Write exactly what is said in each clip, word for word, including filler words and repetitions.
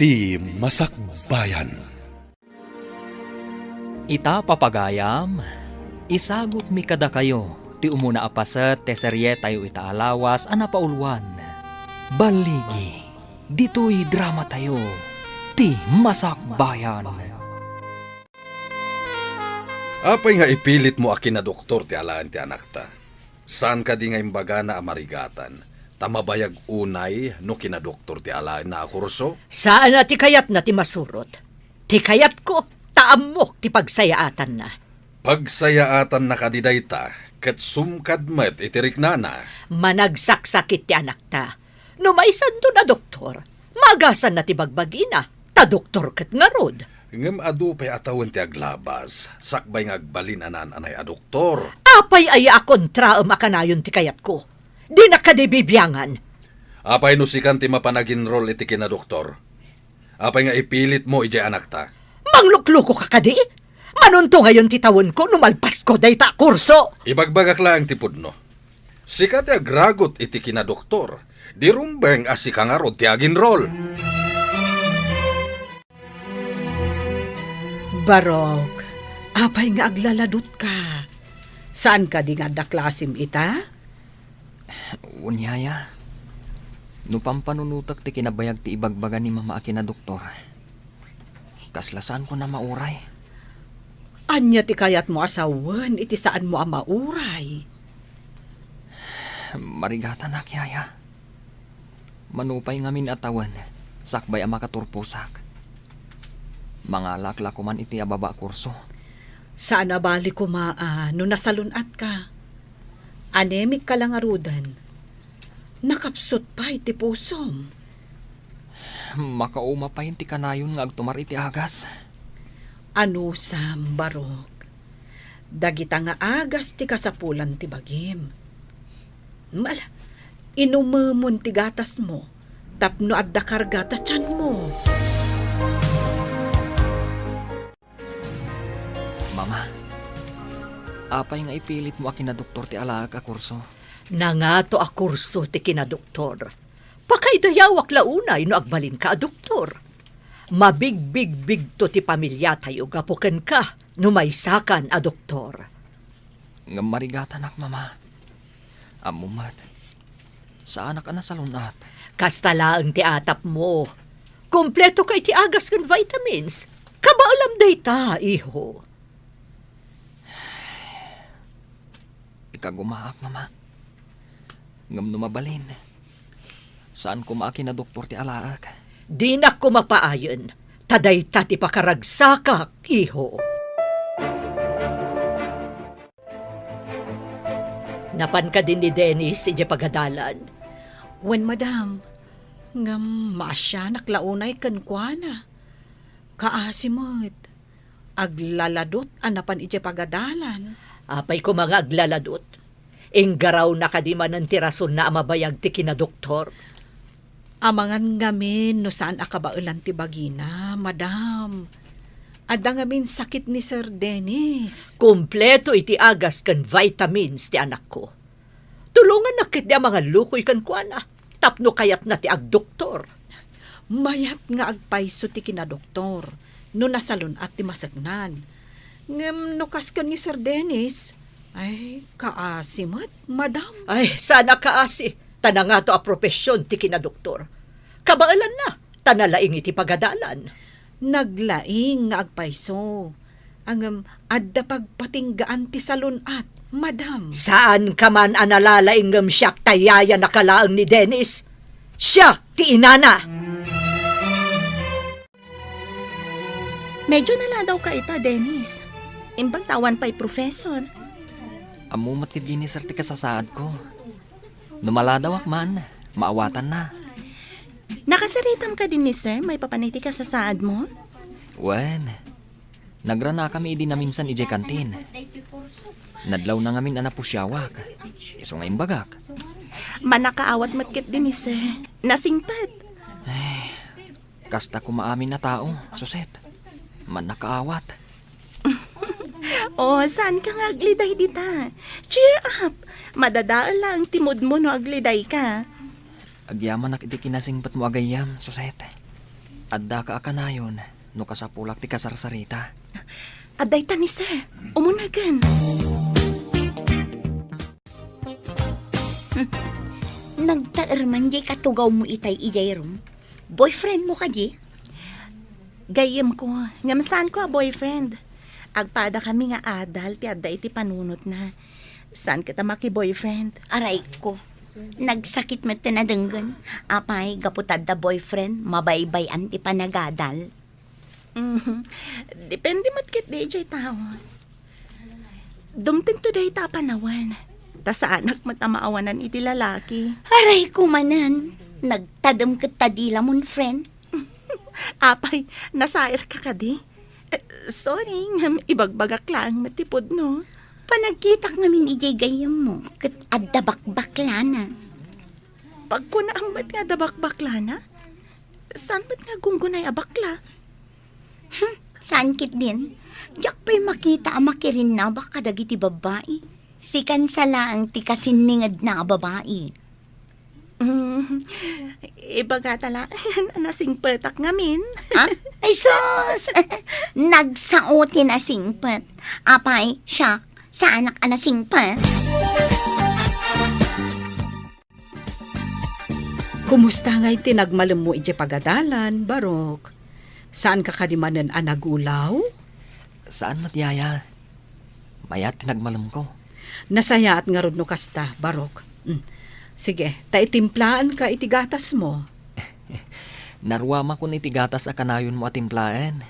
ti Masakbayan. Ita, papagayam, isagutmi kadakayo ti umuna a paset ti serietayo ita a lawas a napauluan, Balligi, ditoy dramatayo, ti Masakbayan. Apay nga ipilitmo a kinadoktor ti alaen ti anakta? Saan kadi nga imbagana a marigatan, ta mabayag unay no kinadoktor ti alaenna a kurso? Saan a ti kayatna ti masurot. Ti kayatko, ta ammok ti pagsayaatanna. Pagsayaatanna kadi dayta, ket sumkad met iti riknana. Managsaksakit ti anakta. No maisanton a doktor, maagasanna ti bagbagina, ta doktor ket ngarud. Ngem adu pay a tawen ti aglabas, sakbay nga agbalin a naan-anay a doktor. Apay aya a kontraem a kanayon ti kayatko? Dinak kadi bibiangan. Apay no sikan ti mapan aginrol iti kinadoktor? Apay nga ipilitmo idiay anakta? Manglukluko ka kadi? Manunto ngayon ti tawenko no malpasko dayta a kurso. Ibagbagak laeng ti pudno. Sika ti agragut iti kinadoktor, di rumbeng a sika ngarud ti aginrol. Barok, apay nga aglaladutka? Saan kadi nga adda klasim ita? Wen, yaya, no pampanunotek ti kinabayag ti ibagbaga ni mama a kinadoktor, kasla saanko a mauray. Ania ti kayatmo a sawen iti saanmo a mauray? Marigatanak, yaya. Mano pay ngamin a tawen, sakbay a makaturposak, mangalaak la koman iti ababa a kurso. Saan a bali koma a no nasalun-atka. Anemic ka la ngaruden. Nakapsut pay ti pusom. Makauma pay ti kanayon nga agtumar iti agas. Anusam, Barok. Dagita nga agas ti kasapulan ti bagim. Ala, inumemon ti gatasmo tapno adda karga ta tianmo. Mama, apay nga ipilitmo a kinadoktor ti alaek a kurso? Nangato a kurso ti kinadoktor. Pakaidayawak la unay no agbalinka a doktor. Mabigbigbigto ti pamiliatayo gapu kenka no maysakan a doktor. Ngem marigatanak, mama. Ammom met, saanak a nasalun-at. Kasta laeng ti atapmo. Kumpleto ka iti agas ken vitamins. Kabaelam dayta, iho. Ikagumaak, mama. Ngem no mabalin, saan koma a kinadoktor ti alaek. Dinak koma paayen, ta dayta ti pakaragsakak, iho. Napan kadi ni Dennis idiay pagadalan? Wen, madam. Ngem maasianak la unay kenkuana. Kaasi met. Aglaladot a napan idiay pagadalan. Apay koma nga aglaladot? Inggarawna kadi manen ti rasonna a mabayag ti kinadoktor? Amangan ngamin no saan a kabaelan ti bagina, madam. Adda ngamin sakit ni Sir Dennis. Kumpleto iti agas ken vitamins ti anakko. Tulongannak ketdi a mangallukoy kenkuana tapno kayatna ti agdoktor. Mayat nga agpayso ti kinadoktor no nasalun-at ti maseknan. Ngem no kas ken ni Sir Dennis, ay, kaasi met, madam. Ay, saan a kaasi, ta nangato a profession ti kinadoktor. Kabaelanna, ta nalaing iti pagadalan. Naglaing nga agpayso. Ngem adda pagpatinggaan ti salun-at, madam. Saanka man a nalalaing ngem siak ta yayanak laeng ni Dennis. Siak ti inana. Medyo naladawka ita, Dennis. Imbag ta awan pay professor. Ammom met ketdi ni Sir ti kasasaadko. No maladawak man, maawatanna. Nakasaritam kadi ni Sir maipapan iti kasasaadmo? Wen, nagranakami idi naminsan idiay kantin. Nadlawna ngamin a napusiawak. Isu nga imbagak. Mannakaawat met ketdi ni Sir. Nasingpet. Ay, kasta koma amin a tao, Suset. Mannakaawat. Oh, saanka nga agliday dita? Cheer up! Madadael laeng ti moodmo no agridayka. Agyamanak iti kinasingpetmo a gayyem, Suset. Addaka a kanayon no kasapulak ti kasarsarita. Adda ita ni sir. Umunagen. Nagtaerman diay katugawmo itay idiay room. Boyfriendmo kadi? Gayyemko, ngem saanko a boyfriend. Agpadakami nga adal ti adda iti panunotna. Saan ket a maki-boyfriend? Arayko. Nagsakit met ti nadenggen. Apay, gapu ta adda boyfriend, mabaybay-an ti panagadal. Mhm. Depende met ketdi idiay tao. Dumtengto dayta a panawen. Ta saanak met a maawanan iti lalaki. Arayko manen. Nagtadem ket ta dila mon friend. Apay, nasairka kadi? Eh, sorry, ngem ibagbagak laeng met ti pudno. Panagkitak ngamin idiay gayyemmo, ket adda bakbaklana. Pagkunaam met nga adda bakbaklana? Saan met nga gunggunay a bakla? Hmm, saan ketdin? Diak pay makita a makirinnabak kadagiti babbai. Sikan sa laeng ti kasinningedna a babai. Mm, ibagata laeng a nasingpetak ngamin. Ha? Ay sus! Nagsao ti nasingpet. Apay, siak, saanak a nasingpet? Kumusta ngay ti nagmalemmo idiay pagadalan, Barok? Saanka kadi manen a nagulaw? Saan met, Yaya. Mayat ti nagmalemko. Nasayaat ngarud no kasta, Barok. Mm. Sige, ta itimplaenka iti gatasmo. Naruamakon iti gatas a kanayonmo a timplaen.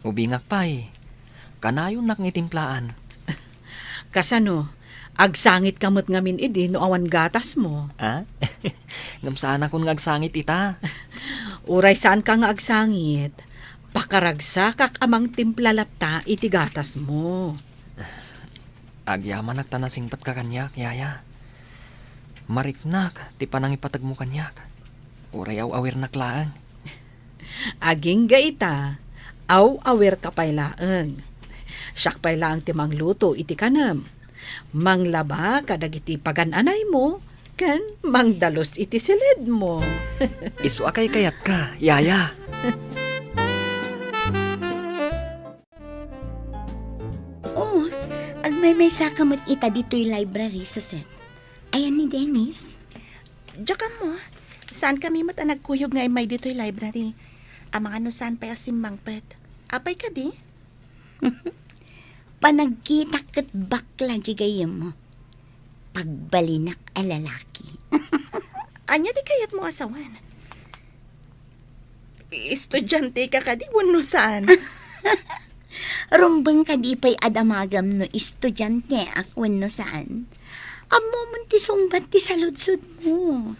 Ubingak pay, kanayonnak nga itimplaen. Kasano? Agsangitka met ngamin idi no awan gatasmo? Ah? Ngem saanakon nga agsangit ita. Uray saanka nga agsangit, pakaragsakak a mangtimpla latta iti gatasmo. Agyamanak ta nasingpetka kaniak, Yaya. Mariknak ti panangipategmo kaniak. Uray aw-awirnak laeng. Agingga ita, aw-awirka pay laeng. Siak pay laeng ti mangluto iti kanem. Manglaba kadagiti pagan-anaymo, ken mangdalus iti silidmo. Isu a kaykayatka, Yaya. Oh, agmaymaysaka met ita ditoy library, Susan. Ayan ni Dennis? Diak ammo. Saankami met a nagkuyog nga immay ditoy library. Amangan no saan pay a simmangpet. Apay kadi? Panagkitak ket bakla di gayyemmo. Pagbalinak a lalaki. Ania ti kayatmo a sawen? Estudianteka kadi wenno saan? Rumbeng kadi pay a damagam no estudianteak wenno saan? Ammomon ti sungbat ti saludsodmo.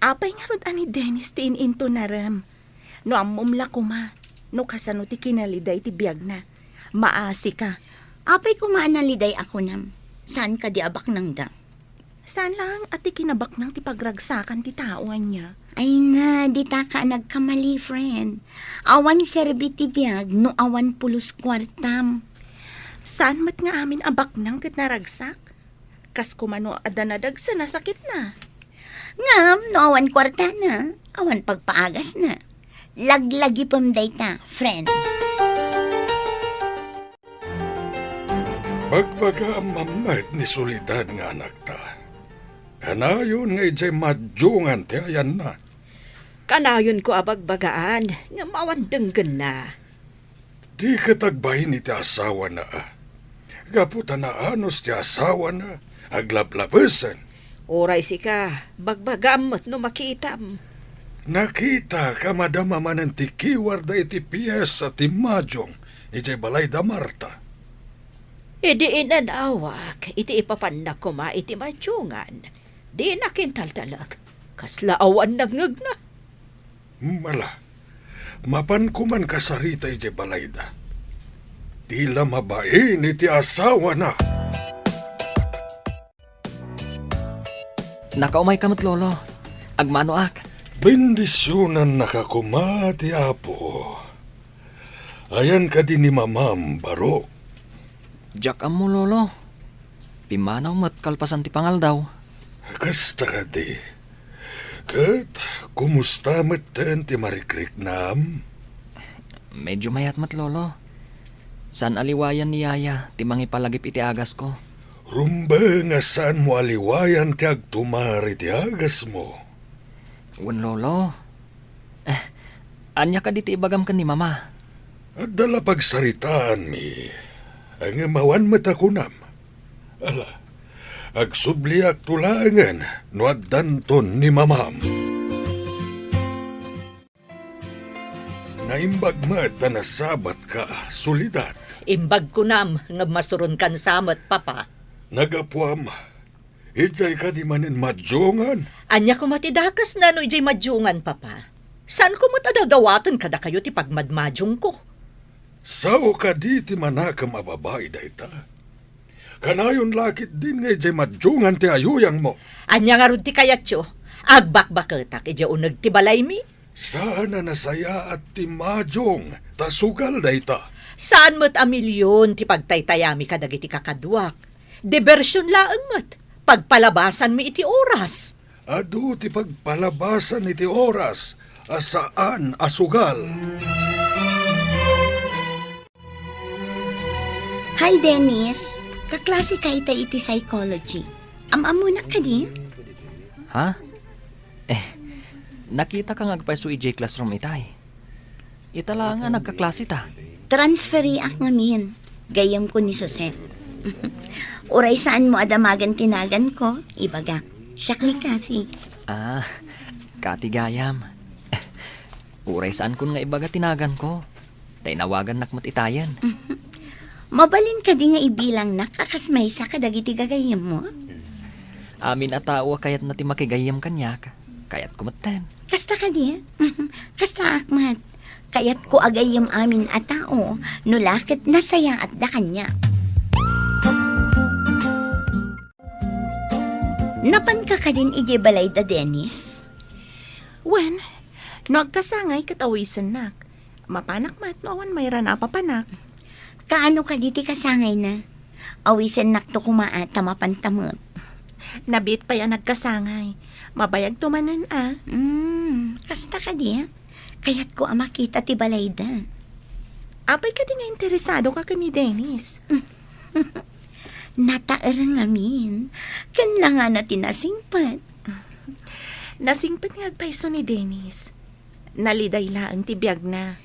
Apay ngarud a ni Dennis ti in-intonarem? No ammom la koma no kasano ti kinalida iti biagna, maasika. Apay koma a naliday a kunam? Saan kadi a baknangda? Saan laeng a ti kinabaknang ti pagragsakan ti tao ania? Ay na, ditaka a nagkamali, friend. Awan serbi ti biag no awan pulos kuartam. Saan met nga amin a baknang ket naragsak? Kas koma no adda nadagsen a sakitna. Ngem no awan kuartana, awan pagpaagasna. Laglagipem dayta, friend. Bagbagaam met ni Soledad nga anakta. Kanayon nga idiay madiongan ti ayanna. Kanayonko a bagbagaan, ngem awan denggenna. Di ket agbain iti asawana, a. Gapu ta naanus ti asawana, aglablabesen. Uray sika, bagbagaam met no makitam. Nakitak a madama manen ti kiwarda iti piesa ti madiong idiay balay da Marta. Idi inanawak iti ipapanna koma iti madiongan, dinak intaltalek. Kasla awan nangngegna. Mala, mapan koman kasarita idiay balayda. Di la mabain iti asawana. Nakaumayka met, Lolo. Agmanoak. Bendisionannaka koma ti Apo. Ayan kadi ni Mamam, Barok? Diak ammo, Lolo. Pimmanaw met kalpasan ti pangaldaw. Kasta kadi. Ket kumusta metten ti marikriknam? Medyo mayat met, Lolo. Saan a liwayan ni Yaya ti mangipalagip iti agasko. Rumbeng a saanmo a liwayan ti agtumar iti agasmo. Wen, Lolo. Eh, ania kadi ti ibagam ken ni Mama? Adda la pagsaritaanmi, ngem awan met a kunam. Ala, agsubliakto laengen no addanton ni Mamam. Naimbag met a nasabatka, Soledad. Imbag kunam nga masuronkan sa met, Papa. Nagapuam, idiay kadi manen madiongan? Ania koma ti dakesna no idiay madiongan, Papa? Saanko met a dawdawaten kadakayo ti pagmadmadiongko. Sao kadi ti manakem a babai dayta? Kanayon la ketdin nga idiay madiongan ti ayuyangmo. Ania ngarud ti kayatyo? Agbakbaketak idiay uneg ti balaymi? Saan a nasayaat ti madiong ta sugal dayta. Saan met a milion ti pagtaytayami kadagiti kakaduak. Diversion laeng met. Pagpalabasanmi iti oras. Adu ti pagpalabasan iti oras a saan a sugal. Hi, Dennis. Kaklase ka itay iti psychology. Am-ammonak kadi? Ha? Eh, nakitaka nga agpayso idiay classroom itay. Ita laeng a nagkaklase ta. Transferiak ngamin. Gayyemko ni Suset. Uray saanmo a damagen ti naganko, ibagak. Siak ni Kathy. Ah, Kathy gayam. Uray saankon nga ibaga ti naganko. Ta inawagannak met itayen. Mabalin kadi nga ibilangnak a kas maysa kadagiti gagayyemmo? Amin a tao a kayatna ti makigayyem kaniak, kayatko metten. Kasta kadi? Kastaak met. Kayatko a gayyem amin a tao, no la ket nasayaatda kaniak. Napanka kadin idiay balayda, Dennis? Wen, no agkasangay ket awisennak. Mapanak met no awan mayra a papanak. Kaano kadi ti kasangayna? Awisennakto koma a ta mapanta met. Nabiit pay a nagkasangay. Mabayagto manen a. Hmm, kasta kadi, a? Kayatko a makita ti balayda. Apay kadi nga interesadoka ken ni Dennis? Nataereng ngamin. Ken langana ti nasingpet. Nasingpet nga agpayso ni Dennis. Naliday laeng ti biagna.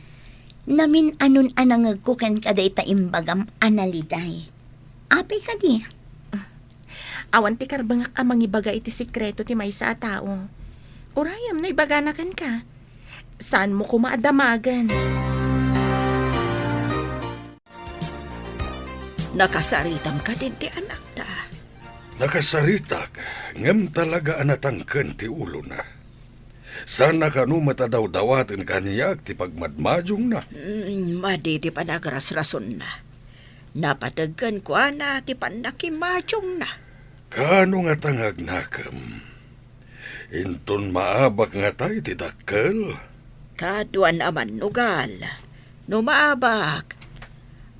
Namin-anon a nangegko kenka dayta imbagam a naliday. Apay kadi? Awan ti karbengak a mangibaga iti sekreto ti maysa a tao. Urayem no ibagana kenka. Saanmo koma a damagen. Nakasaritam kadin ti anakta? Nakasaritak, ngem talaga a natangken ti ulona. Saan a kano met a dawdawaten kaniak ti pagmadmadiongna. Mm, madi ti panagrasrasonna. Napateg kenkuana ti pannakimadiongna. Kaano ngata nga agnakem? Inton maabak ngata iti dakkel? Kaduan a mannugal. No maabak,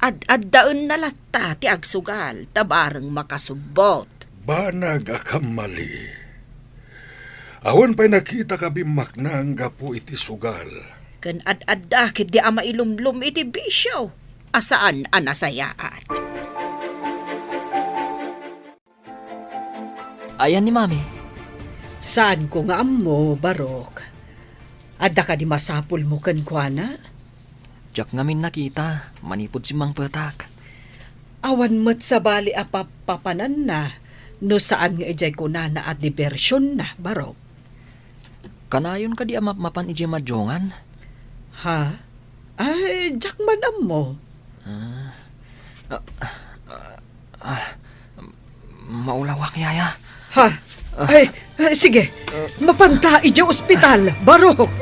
ad-addaenna latta ti agsugal ta bareng makasubbot. Banag a kammali. Awan pay nakitak a bimmaknang gapu iti sugal. Ken ad-adda ketdi a mailumlom iti bisio a saan a nasayaat. Ayan ni Mami. Saanko nga ammo, Barok. Adda kadi masapulmo kenkuana? Diak ngamin nakita, manipud simmangpetak. Awan met sabali a papapananna no saan nga idiay kunana a dibersionna, Barok. Kanayon kadi a mapmapan idiay madiongan? Ha? Ay, diak man ammo. Ah, ah, ah, ah, maulawak, Yaya. Ha? Ay, ay, sige. Mapanta idiay ospital, Barok.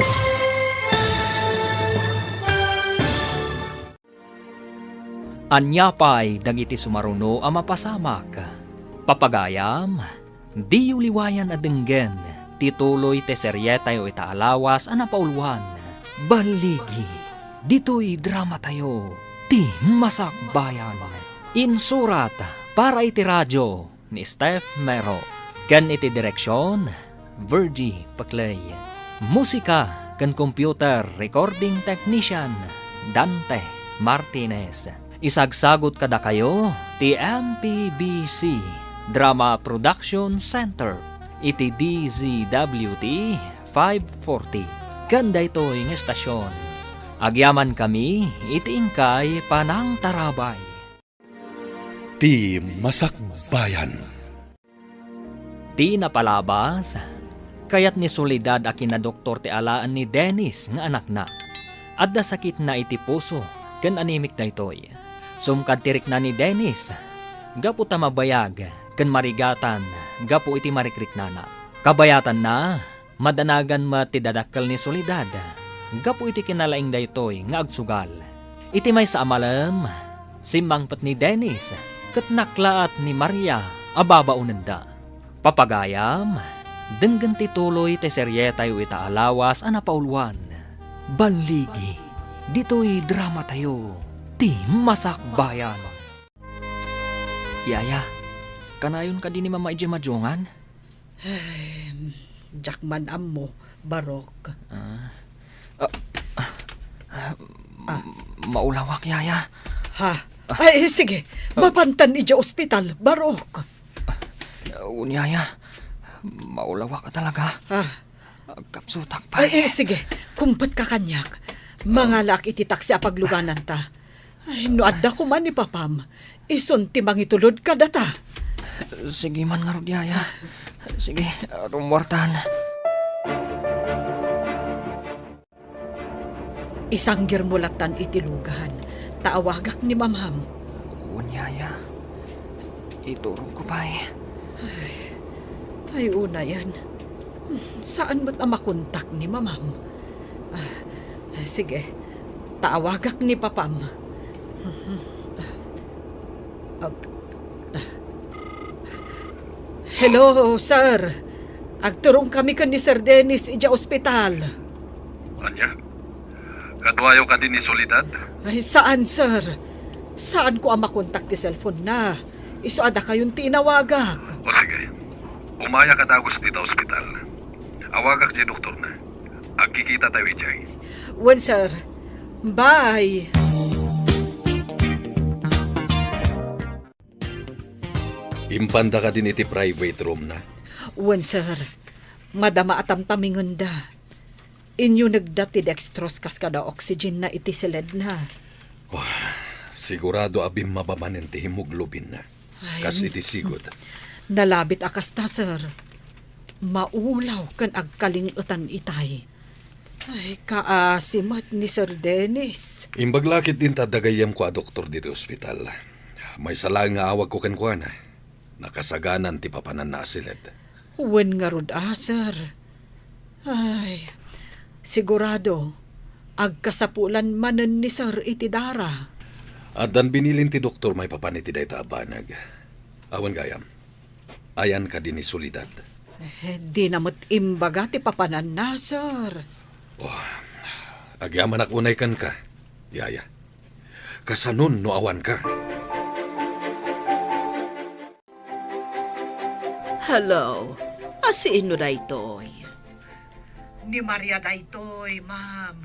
Ania pay dagiti sumaruno a mapasamak? Papagayam, diyo liwayan a denggen ti tuloy ti serietayo ita a lawas a napauluan, Balligi. Ditoy dramatayo, Ti Masakbayan. Insurat para iti radio ni Steph Mero. Ken iti direksion, Virgie Pecley. Musika ken computer recording technician, Dante Martinez. Isagsagut kadakayo ti M P B C Drama Production Center iti D Z W T five forty. Ken daytoy nga estasion, agyamankami iti inkay panangtarabay. Ti Masakbayan. Ti napalabas, kayat ni Soledad a kinadoktor ti alaen ni Dennis nga anakna. Adda sakitna iti puso ken anemic daytoy. Sumkad ti rikna ni Dennis, gapu ta mabayag ken marigatan gapu iti marikriknana. Kabayatanna, madanagan met ti dadakkel ni Soledad gapu iti kinalaing daytoy nga agsugal. Iti maysa a malem, simmangpet ni Dennis ket naklaat ni Maria a babaonenda. Papagayam, denggen ti tuloy ti serietayo ita a lawas a napauluan. Balligi, ditoy dramatayo, ti Masakbayan. Yaya, kanayon kadi ni Mama idiay madungan? Ay, diak man ammo, Barok. Ah. Ah, ah, Ah. Maulawak, Yaya. Ha? Ah. Ay, sige. Ah. Mapantan idiay ospital, Barok. Wen, Yaya. Maulawak talaga. Ah. Agkapsutak pay. Ay, eh, sige. Kumpet ka kaniak. Mangalaak iti taksi a paglugananta. Ay, no adda koma ni Papam, isun ti mangitulod kadata. Sige man ngarud, Yaya. Sige, rummuartan. Isanggirmo lattan iti lugan, ta awagak ni Mamam. Wen, Yaya. Iturogko pay. Ay, ay, unayen. Saan met a makontak ni Mamam? Ah, sige, ta awagak ni Papam. Ah, ah. Hello, sir. Agturongkami ken ni Sir Dennis idiay ospital. Ania? Kaduayo kadi ni Soledad? Ay, saan, sir. Saanko a makontak ti cellphone na. Isu a dakayon ti inawagak. O sige. Umayak a dagus dita ospital. Awagak ti doktorna. Agkikitatayo idiay. Wen, sir. Bye. Impanda kadin iti private room na? Wen, sir. Madama a tamtamingenda. Inyunegda ti dextrose kas kada oxygen na iti siledna. Wah, sigurado a bimmaba manen ti hemoglobin na. Ay, kas iti sigud. Nalabit a kasta, sir. Maulaw ken agkaling-etan itay. Ay, kaasi met ni Sir Dennis. Imbag la ket din ta adda gayyemko a doktor ditoy ospital. Maysa laeng nga awagko kenkuana. Nakasaganan ti papananna a siled. Wen ngarud a, sir. Ay, sigurado, agkasapulan manen ni sir iti dara. Addan binilin ti doktor maipapan iti dayta a banag. Awan gayam. Ayan kadi ni Soledad? Eh, dina met imbaga ti papananna, sir. Oh, agyamanak unay kenka, Yaya. Kasanon no awanka? Hello. A, sino daytoy? Ni Maria daytoy, ma'am.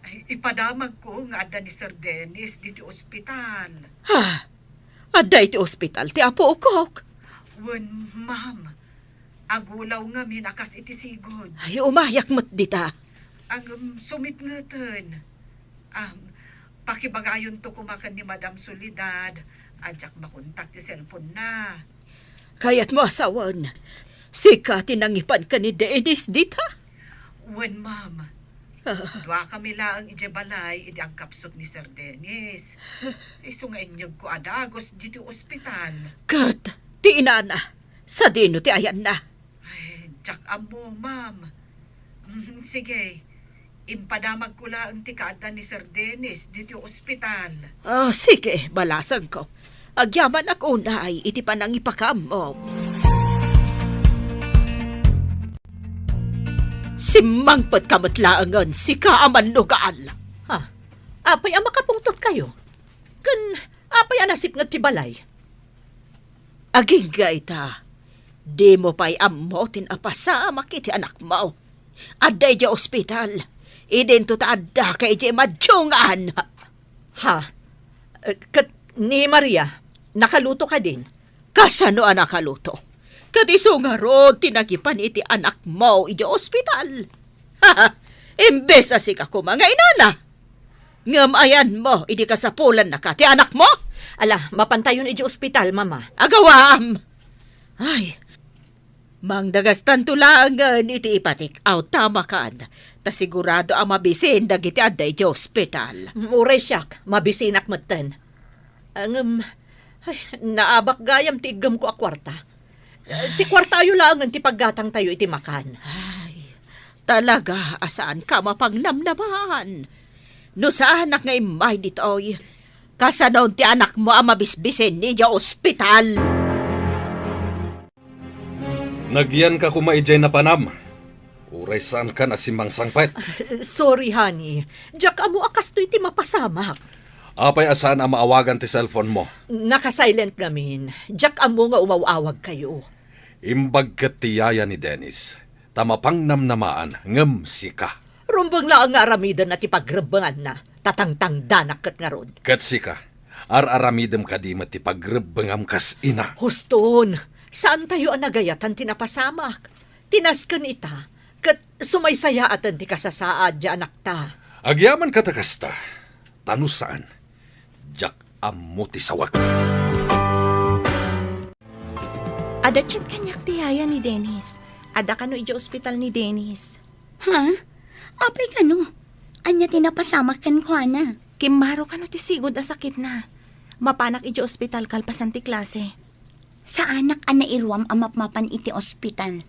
Ay, ipadamagko nga adda ni Sir Dennis ditoy ospital. Ha? Adda iti ospital ti apokok? Wen, ma'am. Agulaw ngamin a kas iti sigud. Ay, umayak met dita. Ngem sumitngeten. Am, pakibagayonto koma ken ni Madam Soledad a diak makontak ti cellphone na. Kayatmo a sawen, sika ti nangipan ken ni Dennis dita? Wen, ma'am. Ah. Duakami laeng idiay balay idi agkapsut ni Sir Dennis. Isu nga inyegko a dagus ditoy ospital. Ket ti inana, sadino ti ayanna? Ay, diak ammo, ma'am. Mm, sige, impadamagko laeng ti kaadda ni Sir Dennis ditoy ospital. Ah, sige, balasangko. Agyamanak unay iti panangipakaammo. Simmangpetka met laengen, sika a mannugal. Ha? Apay a makapungtotkayo? Ken apay a nasipnget ti balay? Agingga ita, Dimo pay ammo ti napasamak iti anakmo. Adda idiay ospital. Idinto ta addaka idiay madungan. Ha? Eh, ket ni Maria, nakaluto kadin? Kasano a nakaluto? Ket isu ngarud ti nagipan iti anakmo idiay ospital. Imbes a sika koma nga inana. Ngem ayanmo idi kasapulannaka ti anakmo? Ala, mapantayon idiay ospital, Mama. Agawaam! Ay, mangdagastanto laengen iti ipatik-aw ta makan, ta sigurado a mabisin dagiti adda idiay ospital. Mm, uray siak, mabisinak metten. Ngem, ay, naabak gayam ti iggemko a kuarta. Eh, ti kuartayo laengen ti paggatangtayo iti makan. Ay, talaga a saanka a mapangnamnamaan. No saanak nga immay ditoy, kasanon ti anakmo a mabisbisin idiay ospital? Nagyanka koma idiay napanam. Uray saankan a simmangsangpet. Sorry, honey. Diak ammo a kastoy ti mapasamak. Apay a saan a maawagan ti cellphone mo? Naka-silent ngamin. Diak ammo nga umaw-awagkayo. Imbag ket ti yaya ni Dennis, ta mapangnamnamaan ngem sika. Rumbeng laeng nga aramidenna ti pagrebbenganna, ta tangtangdanak ket ngarud. Ket sika, ar-aramidem kadi met ti pagrebbengam kas ina? Huston, saantayo a nagayatan ti napasamak. Ti nasken ita, ket sumaysayaaten ti kasasaad ti anakta. Agyamankata kasta, ta no saan, diak ammo ti sawek. Adda chat kaniak ti yaya ni Dennis. Adda kano idiay ospital ni Dennis. Ha? Apay kano? Ania ti napasamak kenkuana? Kimmaro kano ti sigud a sakitna. Mapanak idiay ospital kalpasan ti klase. Saanak a nairuam a mapmapan iti ospital.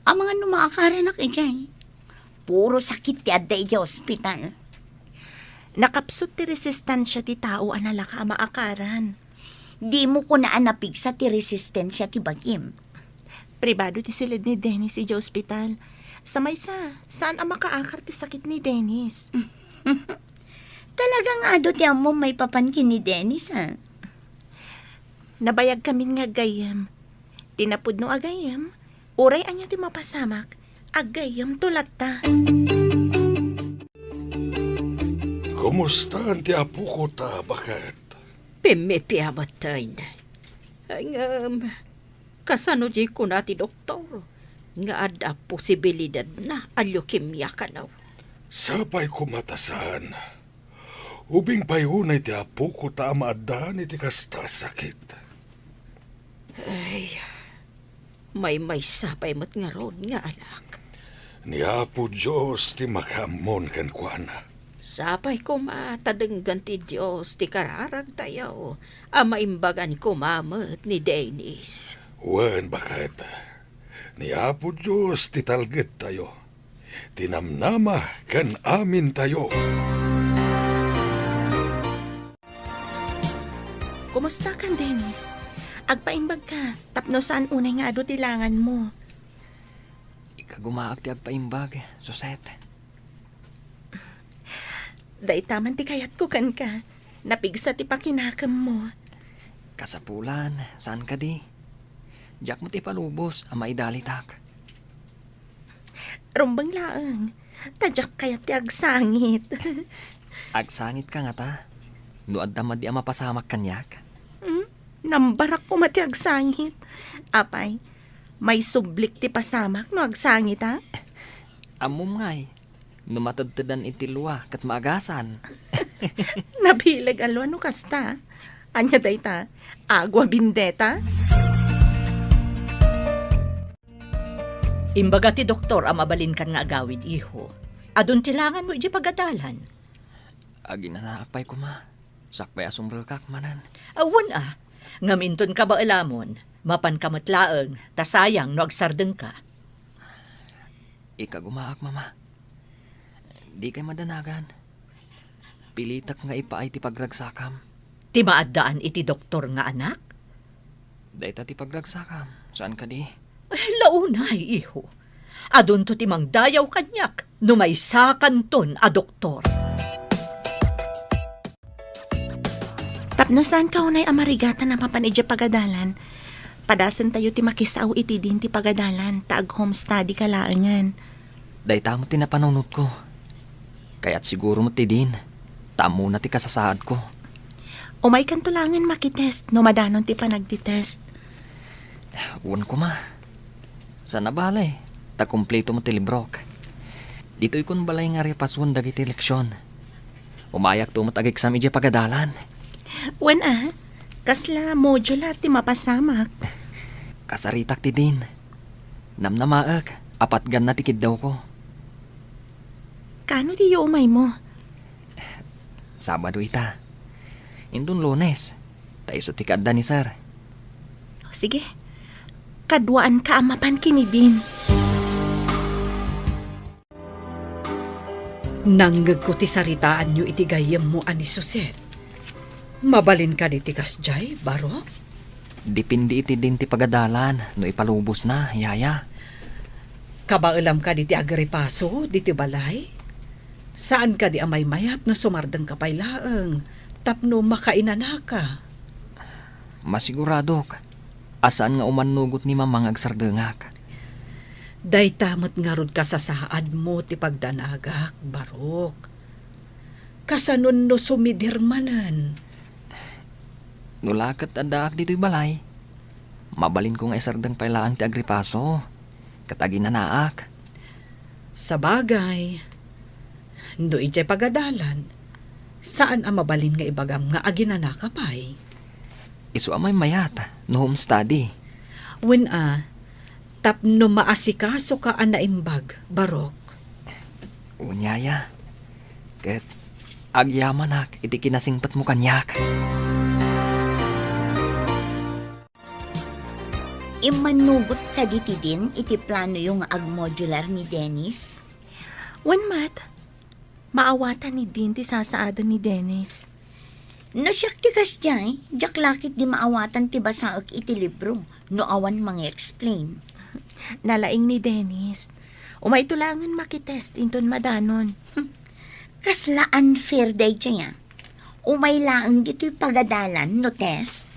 Amangan no maakaranak idiay. Puro sakit ti adda idiay ospital. Nakapsut ti resistensia ti tao a nalaka a maakaran. Dimo kuna a napigsa ti resistensia ti bagim. Pribado ti siled ni Dennis idiay ospital. Sa maysa, saan a makaakar ti sakit ni Dennis. Talaga nga adu ti ammom maipapan ken ni Dennis, a? Nabayagkamin nga aggayyem. Ti napudno a gayyem, uray ania ti mapasamak, aggayyemto latta. Kumustaan ti apokota, baket? Pimmipia metten. Ngem, kasano diay kuna ti doktor nga adda posibilidadna a leukemia kano? Sapay koma ta saan. Ubing pay unay ti apokota a maaddaan iti kasta a sakit. Ay, maymaysa pay met ngarud nga anak. Ni Apo Dios ti makaammon kenkuana. Sapay koma ta denggen ti Dios ti kararagtayo a maimbagan koma met ni Dennis. Wen, baket, ni Apo Dios ti talgedtayo, ti namnama ken amintayo. Kumusta kan, Dennis? Agpaimbag ka, tapno saan unay nga adu ti langan mo. Ikagumaak ti agpaimbag, Suset. Dayta man ti kayatko kenka. Napigsa ti pakinakemmo. Kasapulan, saan kadi? Diak met ipalubos a maidalitak. Rumbeng laeng, ta diak kayat ti agsangit. Agsangit ka ngata? No adda madi a mapasamak kaniak? Hmm? Nambarak koma ti agsangit. Apay, maisublik ti pasamak no agsangit, a? Ammom ngay, no matedtedan iti lua ket maagasan. Nabileg a lua no kasta. Ania dayta? Agua bendita? Imbaga ti doktor a mabalinkan nga agawid, iho. Adun ti langanmo idiay pagadalan. Aginanaak pay koma. Sakbay a sumrekak manen. Awan a. Ngem inton kabaelamon, mapanka met laeng, ta sayang no agsardengka. Ikagumaak, Mama. Dikay madanagan. Pilitek nga ipaay ti pagragsakam. Ti maaddaan iti doktor nga anak? Dayta ti pagragsakam, saan kadi? Launay, iho. Adunto ti mangdayaw kaniak no maysakanton a doktor. Tapno saanka unay a marigatan a mapan idiay pagadalan, Padasentayo ti makisao iti din ti pagadalan ta ag-home study ka laengen. Dayta met ti napanunotko. Kayat siguro met ti din, ta ammona ti kasasaadko. Umaykanto laengen makitest no madanon ti panagtitest. Wen koma. Saan a bale, ta kumpleto met ti librok. Ditoykon balay nga repasuen dagiti leksion. Umayakto met ag-exam idiay pagadalan. Wen a, kasla modular ti mapasamak? Kasaritak ti din. Namnamaek, a patganna ti kiddawko. Kano diyo umaymo? Sabado ita. Inton Lunes, ta isu ti kaadda ni Sir. Sige, kaduaanka a mapan ken ni Dean. Nangngegko ti saritaanyo iti gayyemmo a ni Suzette. Mabalin kadi ti kasdiay, Barok? Depende iti din ti pagadalan no ipalubosna, yaya. Kabaelam kadi ti agripaso ditoy balay? Saan kadi a maymayat no sumardengka pay laeng tapno makainanaka? Masiguradok a saan nga umannugot ni Mama nga agsardengak. Dayta met ngarud kasasaadmo ti pagdanagak, Barok. Kasanon no sumidir manen? No la ket addaak ditoy balay, mabalinko nga isardeng pay laeng ti agripaso ket aginanaak. Sabagay, no idiay pagadalan, saan a mabalin nga ibagam nga aginanaka pay. Isu a maymayat no home study. Wen a, tapno maasikasoka a naimbag, Barok. Wen, yaya. Ket agyamanak iti kinasingpetmo kaniak. Immannugot kadi ti din iti planoyo nga agmodular ni Dennis? Wen met, maawatan ni Dean ti sasaaden ni Dennis. No siak ti kasdiay, diak la ketdi maawatan ti basaek iti libro no awan mangi-explain. Nalaing ni Dennis. Umayto laengen makitest inton madanon. Hmm. Kasla unfair daydiay a. Umay laeng ditoy pagadalan no test.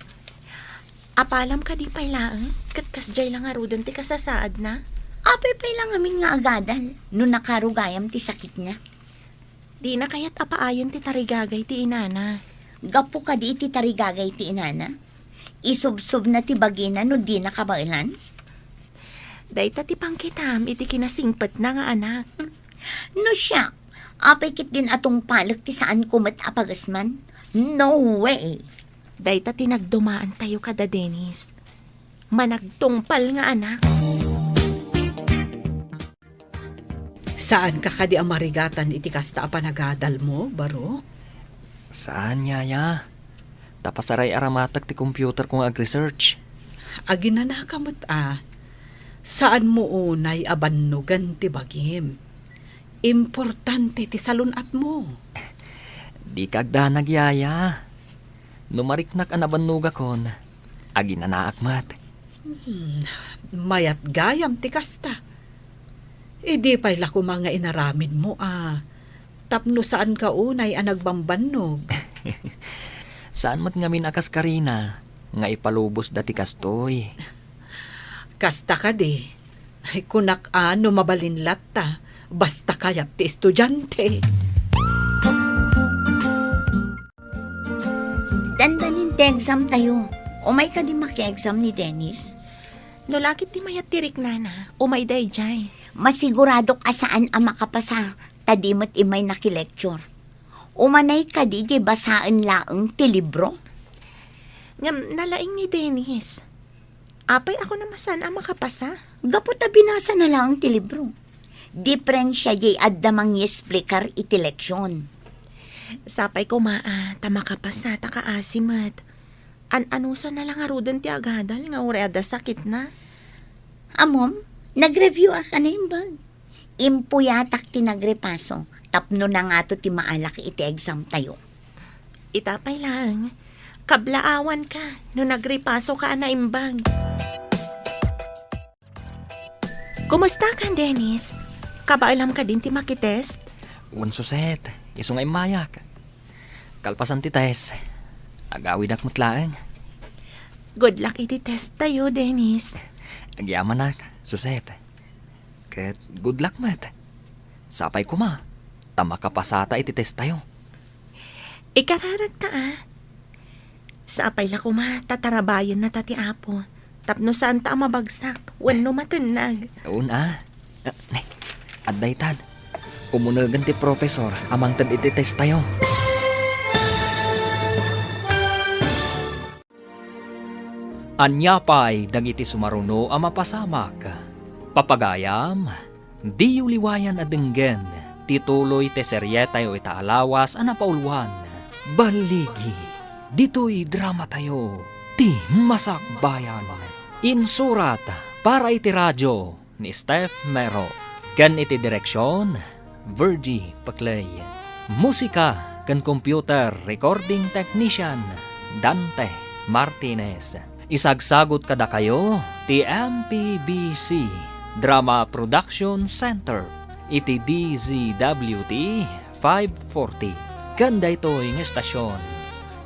Apalam kadi pay laeng, ket kasdiay la ngaruden ti kasasaadna? Apay pay la ngamin nga agadal no nakarugayam ti sakitna? Dina kayat a paayen ti tarigagay ti inana. Gapu kadi iti tarigagay ti inana, isubsobna ti bagina no dina kabaelan? Dayta ti pangkitam iti kinasingpetna nga anak. No siak, apay ketdin a tungpalek ti saanko met a pagesman? No way! Dayta ti nagdumaantayo kada Dennis. Managtungpal nga anak. Saanka kadi a marigatan iti kasta a panagadalmo, Barok? Saan, yaya. Ta pasaray-aramatek ti computerko nga ag-research. Aginanaka met a. Saanmo unay a bannogen ti bagim. Importante ti salun-atmo. Dika agdanag, yaya. No mariknak a nabannogakon, aginanaak met. Hmm, mayat gayam ti kasta. Idi pay la koma nga inaramidmo a tapno saanka unay a nagbambannog. Saan met ngamin a kas Karina nga ipalubosda ti kastoy. Kasta kadi, ay, kunak a no mabalin latta, basta kayat ti estudiante. Dandanin ti exam tayo. Umay kadi maki-exam ni Dennis? No la ket ti mayat ti riknana, umay daydiay. Masiguradok a saan a makapasa, ta di met immay naki-lecture. Umanay kadi diay basaen laeng ti libro? Ngem nalaing ni Dennis. Apay a kunam a saan a makapasa? Gapu ta binasana laeng ti libro. Diferensia diay adda mangiesplikar iti leksion. Sapay koma a ta makapasa ta kaasi met. An-anusanna la ngaruden ti agadal nga uray adda sakitna? Ammom, nag-review-ak a naimbag. Impuyatak ti nagripaso tapno nangato ti maalak iti exam tayo. Ita pay laeng, kablaawanka no nagripasoka a naimbag. Kumustakan, Dennis? Kabaelam kadin ti makitest? Wen, Suzette, isu nga immayak. Kalpasan ti test, agawidak met laeng. Good luck iti test tayo, Dennis. Agyamanak, Suset. Ket good luck met. Sapay koma, ta makapasata iti test tayo. Ikararagta, a. Sapay la koma, ta tarabayenna ta ti Apo. Tapno saanta a mabagsak, wenno matennag. Una. Ah, ne, adda itan. Umunegen ti professor a mangted iti test tayo. Ania pay dagiti sumaruno a mapasamak? Papagayam, diyo liwayan a denggen ti tuloy ti serietayo ita a lawas a napauluan. Balligi, ditoy dramatayo, ti Masakbayan. Insurat para iti radio ni Steph Mero, ken iti direksion, Virgie Paclay. Musika ken computer recording technician, Dante Martinez. Isagsagut kadakayo ti M P B C Drama Production Center iti D Z W T five forty. Ken daytoy nga estasion,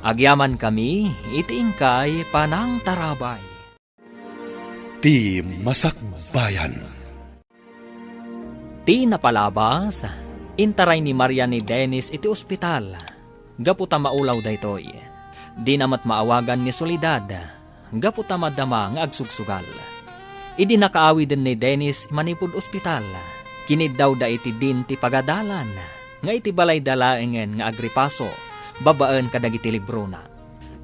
agyamankami iti inkay panangtarabay. Ti Masakbayan. Ti napalabas, intaray ni Maria ni Dennis iti ospital. Gapu ta maulaw daytoy, dina met maawagan ni Soledad. Gapu ta madama nga agsugsugal. Idi nakaawiden ni Dennis manipud ospital, kiniddawda iti din ti pagadalan nga iti balayda laengen nga agripaso babaen kadagiti librona.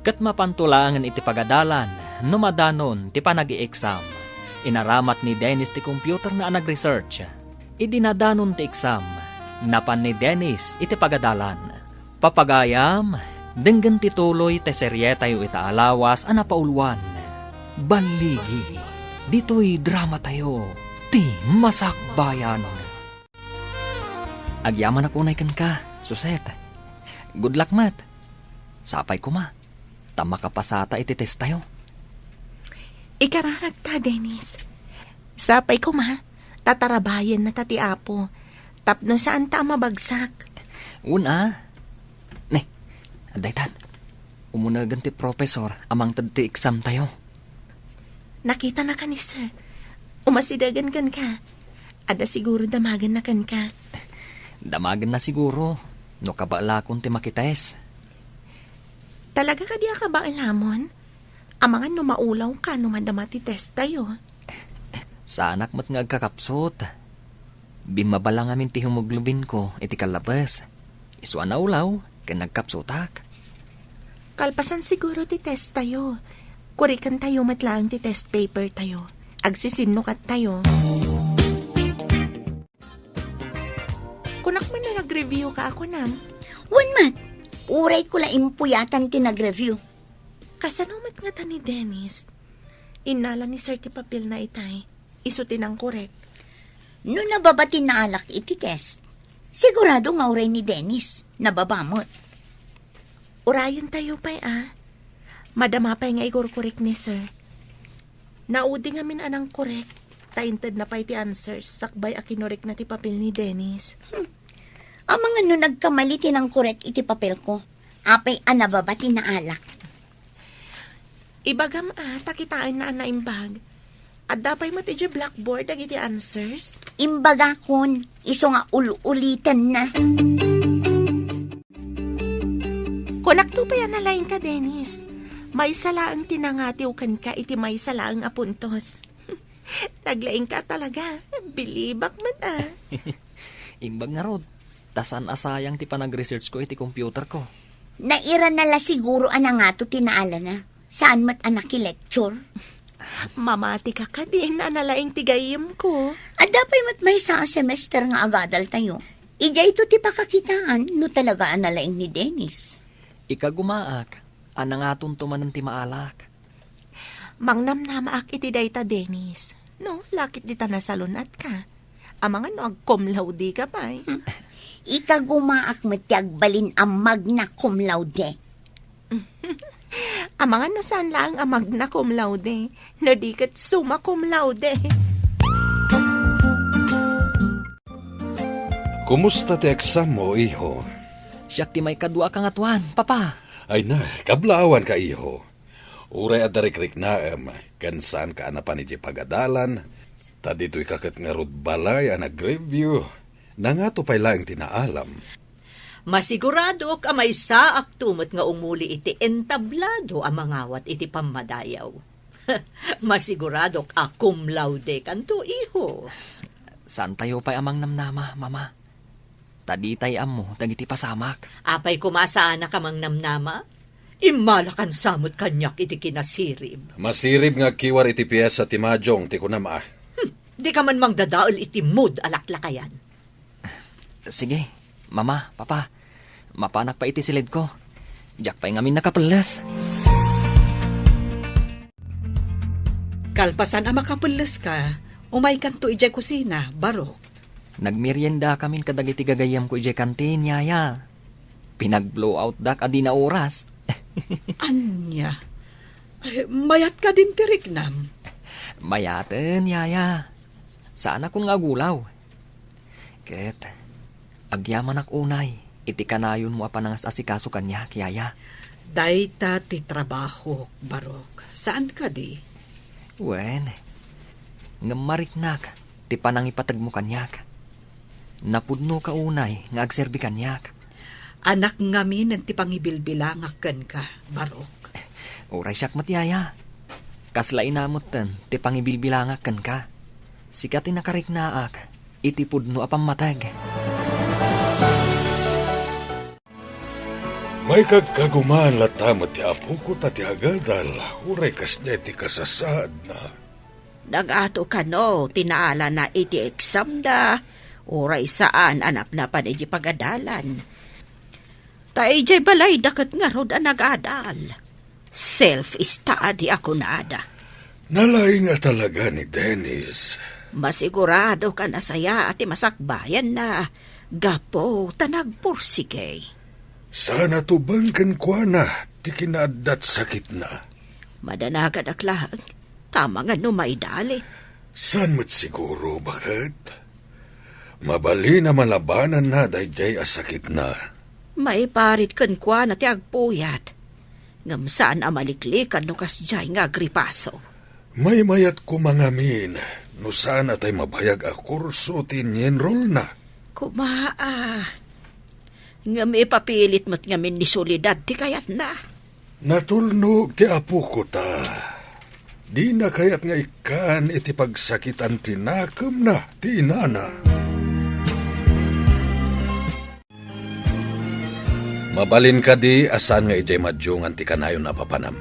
Ket mapanto laengen iti pagadalan no madanon ti panag-i-exam. Inaramat ni Dennis ti computerna a nag-research. Idi nadanon ti exam, napan ni Dennis iti pagadalan. Papagayam, denggen ti tuloy ti serietayo ita a lawas a napauluan. Balligi, ditoy dramatayo, ti Masakbayan. Agyamanak unay kenka, Suset. Good luck met. Sapay koma, ta makapasata iti test tayo. Ikararagta, Dennis. Sapay koma, ta tarabayenna ta ti Apo. Tapno saanta a mabagsak. Una. Ne, adda itan. Umunegen ti professor a mangted ti exam tayo. Nakitanaka ni Sir. Umasidegen kenka. Adda siguro damagenna kenka. Damagenna siguro no kabaelakon ti makitest. Talaga kadi a kabaelamon? Amangan no maulawka no madama ti test tayo. Saanak met nga agkakapsut. Bimmaba la ngamin ti hemoglobinko iti kallabes. Isu a naulaw ken nagkapsutak. Kalpasan siguro ti test tayo. Kuriken tayo met laeng ti test paper tayo. Agsisinnukat tayo. Kunak man no nag-review ka a kunam? Wen met, uray ko la impuyatan ti nag-review. Kasano met ngata ni Dennis? Innala ni Sir ti papelna itay. Isu ti nangkorek. No nababa ti naalak iti test, sigurado nga uray ni Dennis, nababa met. Urayen tayo pay a. Madama pay nga igurkorek ni Sir. Naudi ngamin a nangkorek, ta intedna pay ti answers sakbay a kinorekna ti papel ni Dennis. Hmm. Amangan no nagkamali ti nangkorek iti papelko. Apay a nababa ti naalak. Ibagam a, ta kitaenna a naimbag. Adda pay met idiay blackboard dagiti answers? Imbagakon, isu nga ul-ulitenna. Kunakto pay a nalaingka, Dennis. Maysa laeng ti nangatiw kenka iti maysa laeng a puntos. Naglaingka talaga. Bilibak met a. Imbag ngarud, ta saan a sayang ti panag-research ko iti computer ko. Nairana la siguro a nangato ti naalana. Saan met a nakilecture. Mamatika kadin a nalaing ti gayyemko. Adda pay met maysa a semester nga agadal tayo. Idiayto ti pakakitaan no talaga a nalaing ni Dennis. Ikagumaak a nangatonto manen ti maalak. Mangnamnamaak iti dayta, Dennis. No, lakit dita nasalun-atka. Amangan no ag-cum laude ka pay. Hmm. Ikagumaak met ti agbalin a magna cum laude. Amangan no saan laeng a magna cum laude, no di ket summa cum laude. Kumusta ti exam mo, iho? Siak ti maikadua a kangatuan, Papa. Ay na, kablaawanka, iho. Uray adda rikriknaem, ken saanka a napan idiay pagadalan, ta ditoyka ket ngarud balay a nag-review. Nangato pay laeng ti naalam? Masiguradok a maysaakto met nga umuli iti entablado a mangawat iti pammadayaw. Masiguradok a cum laude kanto, iho. Saantayo pay a mangnamnama, Mama. Ta ditay ammo dagiti pasamak. Apay koma saanak a mangnamnama? Immalakansa met kaniak iti kinasirib. Masirib nga agkiwar iti piesa ti majong ti kunam a. Hmm, dika man mangdadael iti mood a laklakayan. Sige, Mama, Papa. Mapanak pay iti siledko. Diak pay ngamin nakapelles. Kalpasan a makapelleska, umaykanto idiay kusina, Barok. Nagmeriendakamin kadagiti gagayyemko idiay kantin, Yaya. Pinag-blowoutdak a dina oras. Ania? Ay, mayat kadin ti riknam? Mayaten, Yaya. Saanakon nga agulaw. Ket agyamanak unay iti kanayonmo a panangas-asikaso kaniak, Yaya. Dayta ti trabahok, Barok. Saan kadi? Wen, ngem mariknak ti panangipategmo kaniak. Napudnoka unay nga agserbi kaniak. Anak ngamin ti pangibilbilangak kenka, Barok. Uray siak met, Yaya. Kasla ina metten ti pangibilbilangak kenka. Sika ti nakariknaak iti pudno a pammateg. Maikagkaguman latta met ti apoko ta ti agadal, uray kasdiay ti kasasaadna. Nagato kano ti naalana iti examda, uray saan a napnapan iti pagadalan. Ta idiay balayda ket ngarud a nagadal. Self-study a kunada. Nalaing a talaga ni Dennis. Masigurado ka nasayaat ti masakbayanna, gapu ta nagpursige. Saan a tubeng kenkuana ti kinaaddat sakitna. Madanagadak laeng, ta amangan no maidalit. Saan met siguro, baket? Mabalin a malabananna daydiay a sakitna. Maiparit kenkuana ti agpuyat, ngem saan a maliklikan no kasdiay nga agripaso. Maymayat koma ngamin no saan a tay mabayag a kurso ti ini-enrollna. Koma a. Ngem ipapilit met ngamin ni Soledad ti kayatna. Natulnog ti apoko ta. Dina kayat nga ikkan iti pagsakitan ti nakemna ti inana. Mabalin kadi a saan nga idiay madiongan ti kanayon a papanam?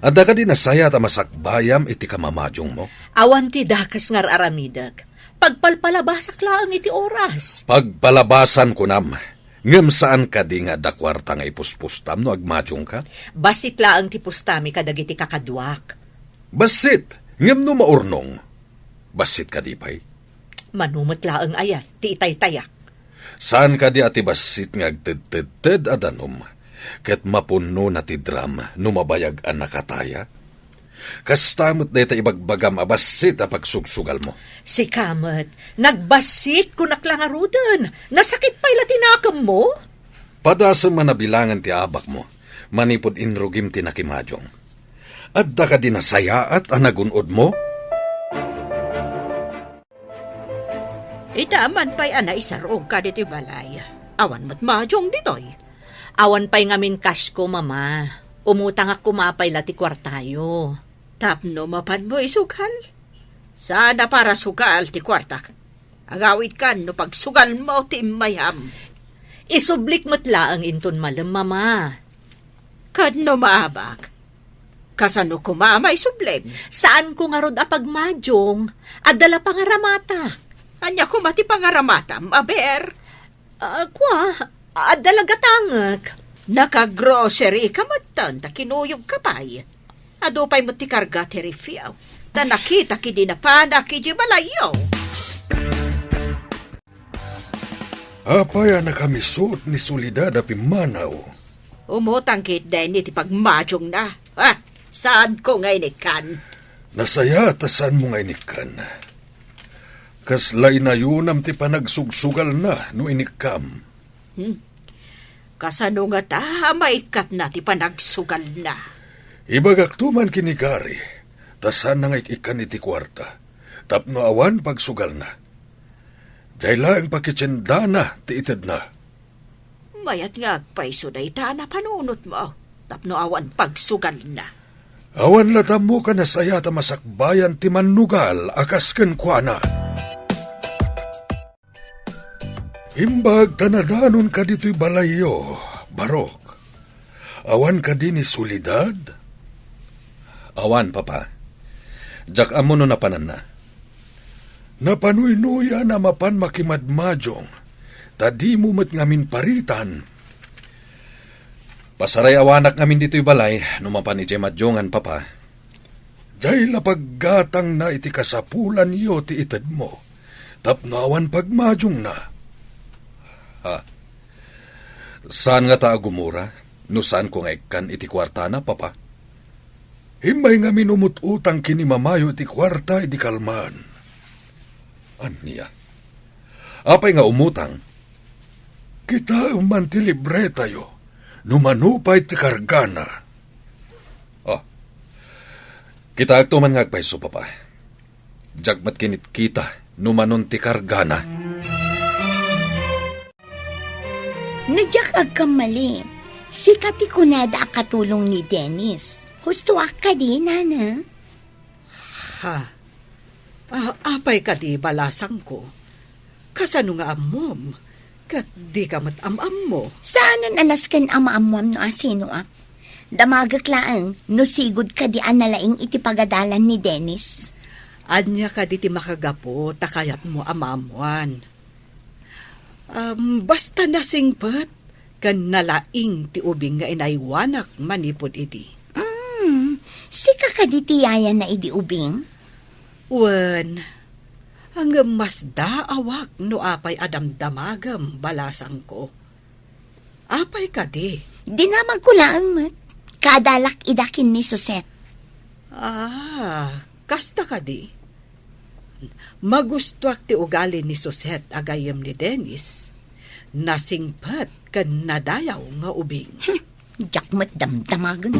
Adda kadi nasayaat a masakbayam iti kamamadiongmo? Awan ti dakes nga ar-aramidek. Pagpalpalabasak laeng iti oras. Pagpalabasan kunam. Ngem saan kadi nga adda kuarta nga ipuspustam no agmadiongka? Bassit laeng ti pustami kadagiti kakaduak. Bassit, ngem no maurnong, bassit kadi pay? Mano met laeng aya ti itaytayak. Saan kadi a ti bassit nga agtedtedted a danum, ket mapunnona ti dram no mabayag a nakataya? Kasta met dayta ibagbagam a bassit a pagsugsugalmo. Sika met, nagbassit, kunak la ngaruden. Nasakit pay la ti nakemmo? Padasem a nabilangan ti abakmo, manipud inrugim ti nakimadiong. Adda kadi nasayaat a nagun-odmo? Ita man pay a naisarog ka ditoy balay. Awan met madiong ditoy. Awan pay ngamin kasko, Mama. Umutangak koma pay la ti kuartayo. Tapno mapanmo isugal? Saan a para sugal ti kuartak. Agawidkan no pagsugalmo ti immayam. Isublik met laeng inton malem, Mama. Ket no maabak, kasano koma a maisublim? Saanko ngarud a pagmadiong, adda la pangaramatak. Ania koma ti pangaramatam, aber? Ah, kua, adda la gatangek. Naka-grocery ka metten, ta kinuyogka pay. Adu pay met ti karga ti rifyo, ta nakitak idi napanak idiay balayyo. Apay a nakamisut ni Soledad a pimmanaw? Umutang ket dayta iti pagmadiongna. Ah, saanko nga inikkan. Nasayaat a saanmo nga inikkan. Kasla inayonam ti panagsugsugalna no inikkam. Hmm. Kasano ngata a maikkatna ti panagsugalna? Ibagakto man ken ni Gary, ta saanna nga ik-ikkan iti kuarta, tapno awan pagsugalna. Diay laeng pakitiendana ti itedna. Mayat nga agpayso dayta a napanunotmo, tapno awan pagsugalna. Awan latta ammo a nasayaat a masakbayan ti mannugal a kas kenkuana. Imbag ta nadanonka ditoy balayyo, Barok. Awan kadi ni Soledad? Awan, Papa. Diak ammo no napananna. Napanuynoyan a mapan makimadmadiong, ta dimo met ngamin paritan. Pasarayawanak ngamin ditoy balay no mapan idiay madiongan, Papa. Diay la paggatangna iti kasapulanyo ti itedmo, tapno awan pagmadiongna. Ha? Saan ngata a gumura no saanko nga ikkan iti kuartana, Papa? Immay ngamin umut-utang ken ni Mamayo iti kuarta idi kalman. Ania? Apay nga umutang? Kitaem man ti libretayo no mano pay ti kargana. Ah, kitaekto man nga agpayso, Papa. Diak met kinitkita no manon ti kargana. No diak agkamali, sika ti kunada a katulong ni Dennis. Hustoak kadi, Nana? Ha? Ah, apay kadi, balasangko? Kasano nga ammom? Ket dika met am-ammo? Saanen a nasken a maammoam no asinoak. Damagek laeng no sigud kadi a nalaing iti pagadalan ni Dennis. Ania kadi ti makagapu ta kayatmo a maammoan? Am, basta nasingpet ken nalaing ti ubing nga inaywanak manipud idi. Mm, sika kadi ti yayana idi ubing? Wen, ngem masdaawak no apay a damdamagem, balasangko. Apay kadi? Dinamagko laeng met. Kaadalak ida ken ni Suset. Ah, kasta kadi? Magustoak ti ugali ni Suset a gayyem ni Dennis. Nasingpet ken nadayaw nga ubing. Hmm, diak met damdamagen.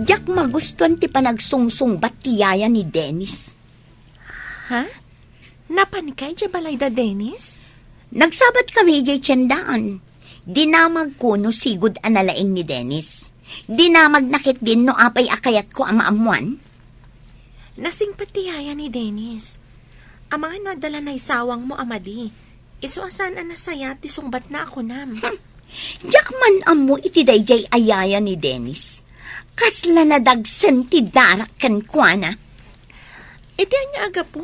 Diak magustuan ti panagsungsungbat ti yaya ni Dennis. Ha? Napanka idiay balayda, Dennis? Nagsabat kami idiay tiendaan. Dinamagko no sigud a nalaing ni Dennis. Dinamagna ketdin no apay a kayatko a maammoan. Nasingpet ti yaya ni Dennis. Amangan no adda la naisawangmo a madi. Isu a saan a nasayaat ti sungbatna a kunam. Hmm. Diak man ammo iti daydiay a yaya ni Dennis. Kasla nadagsen ti darak kenkuana. Iti ania a gapu?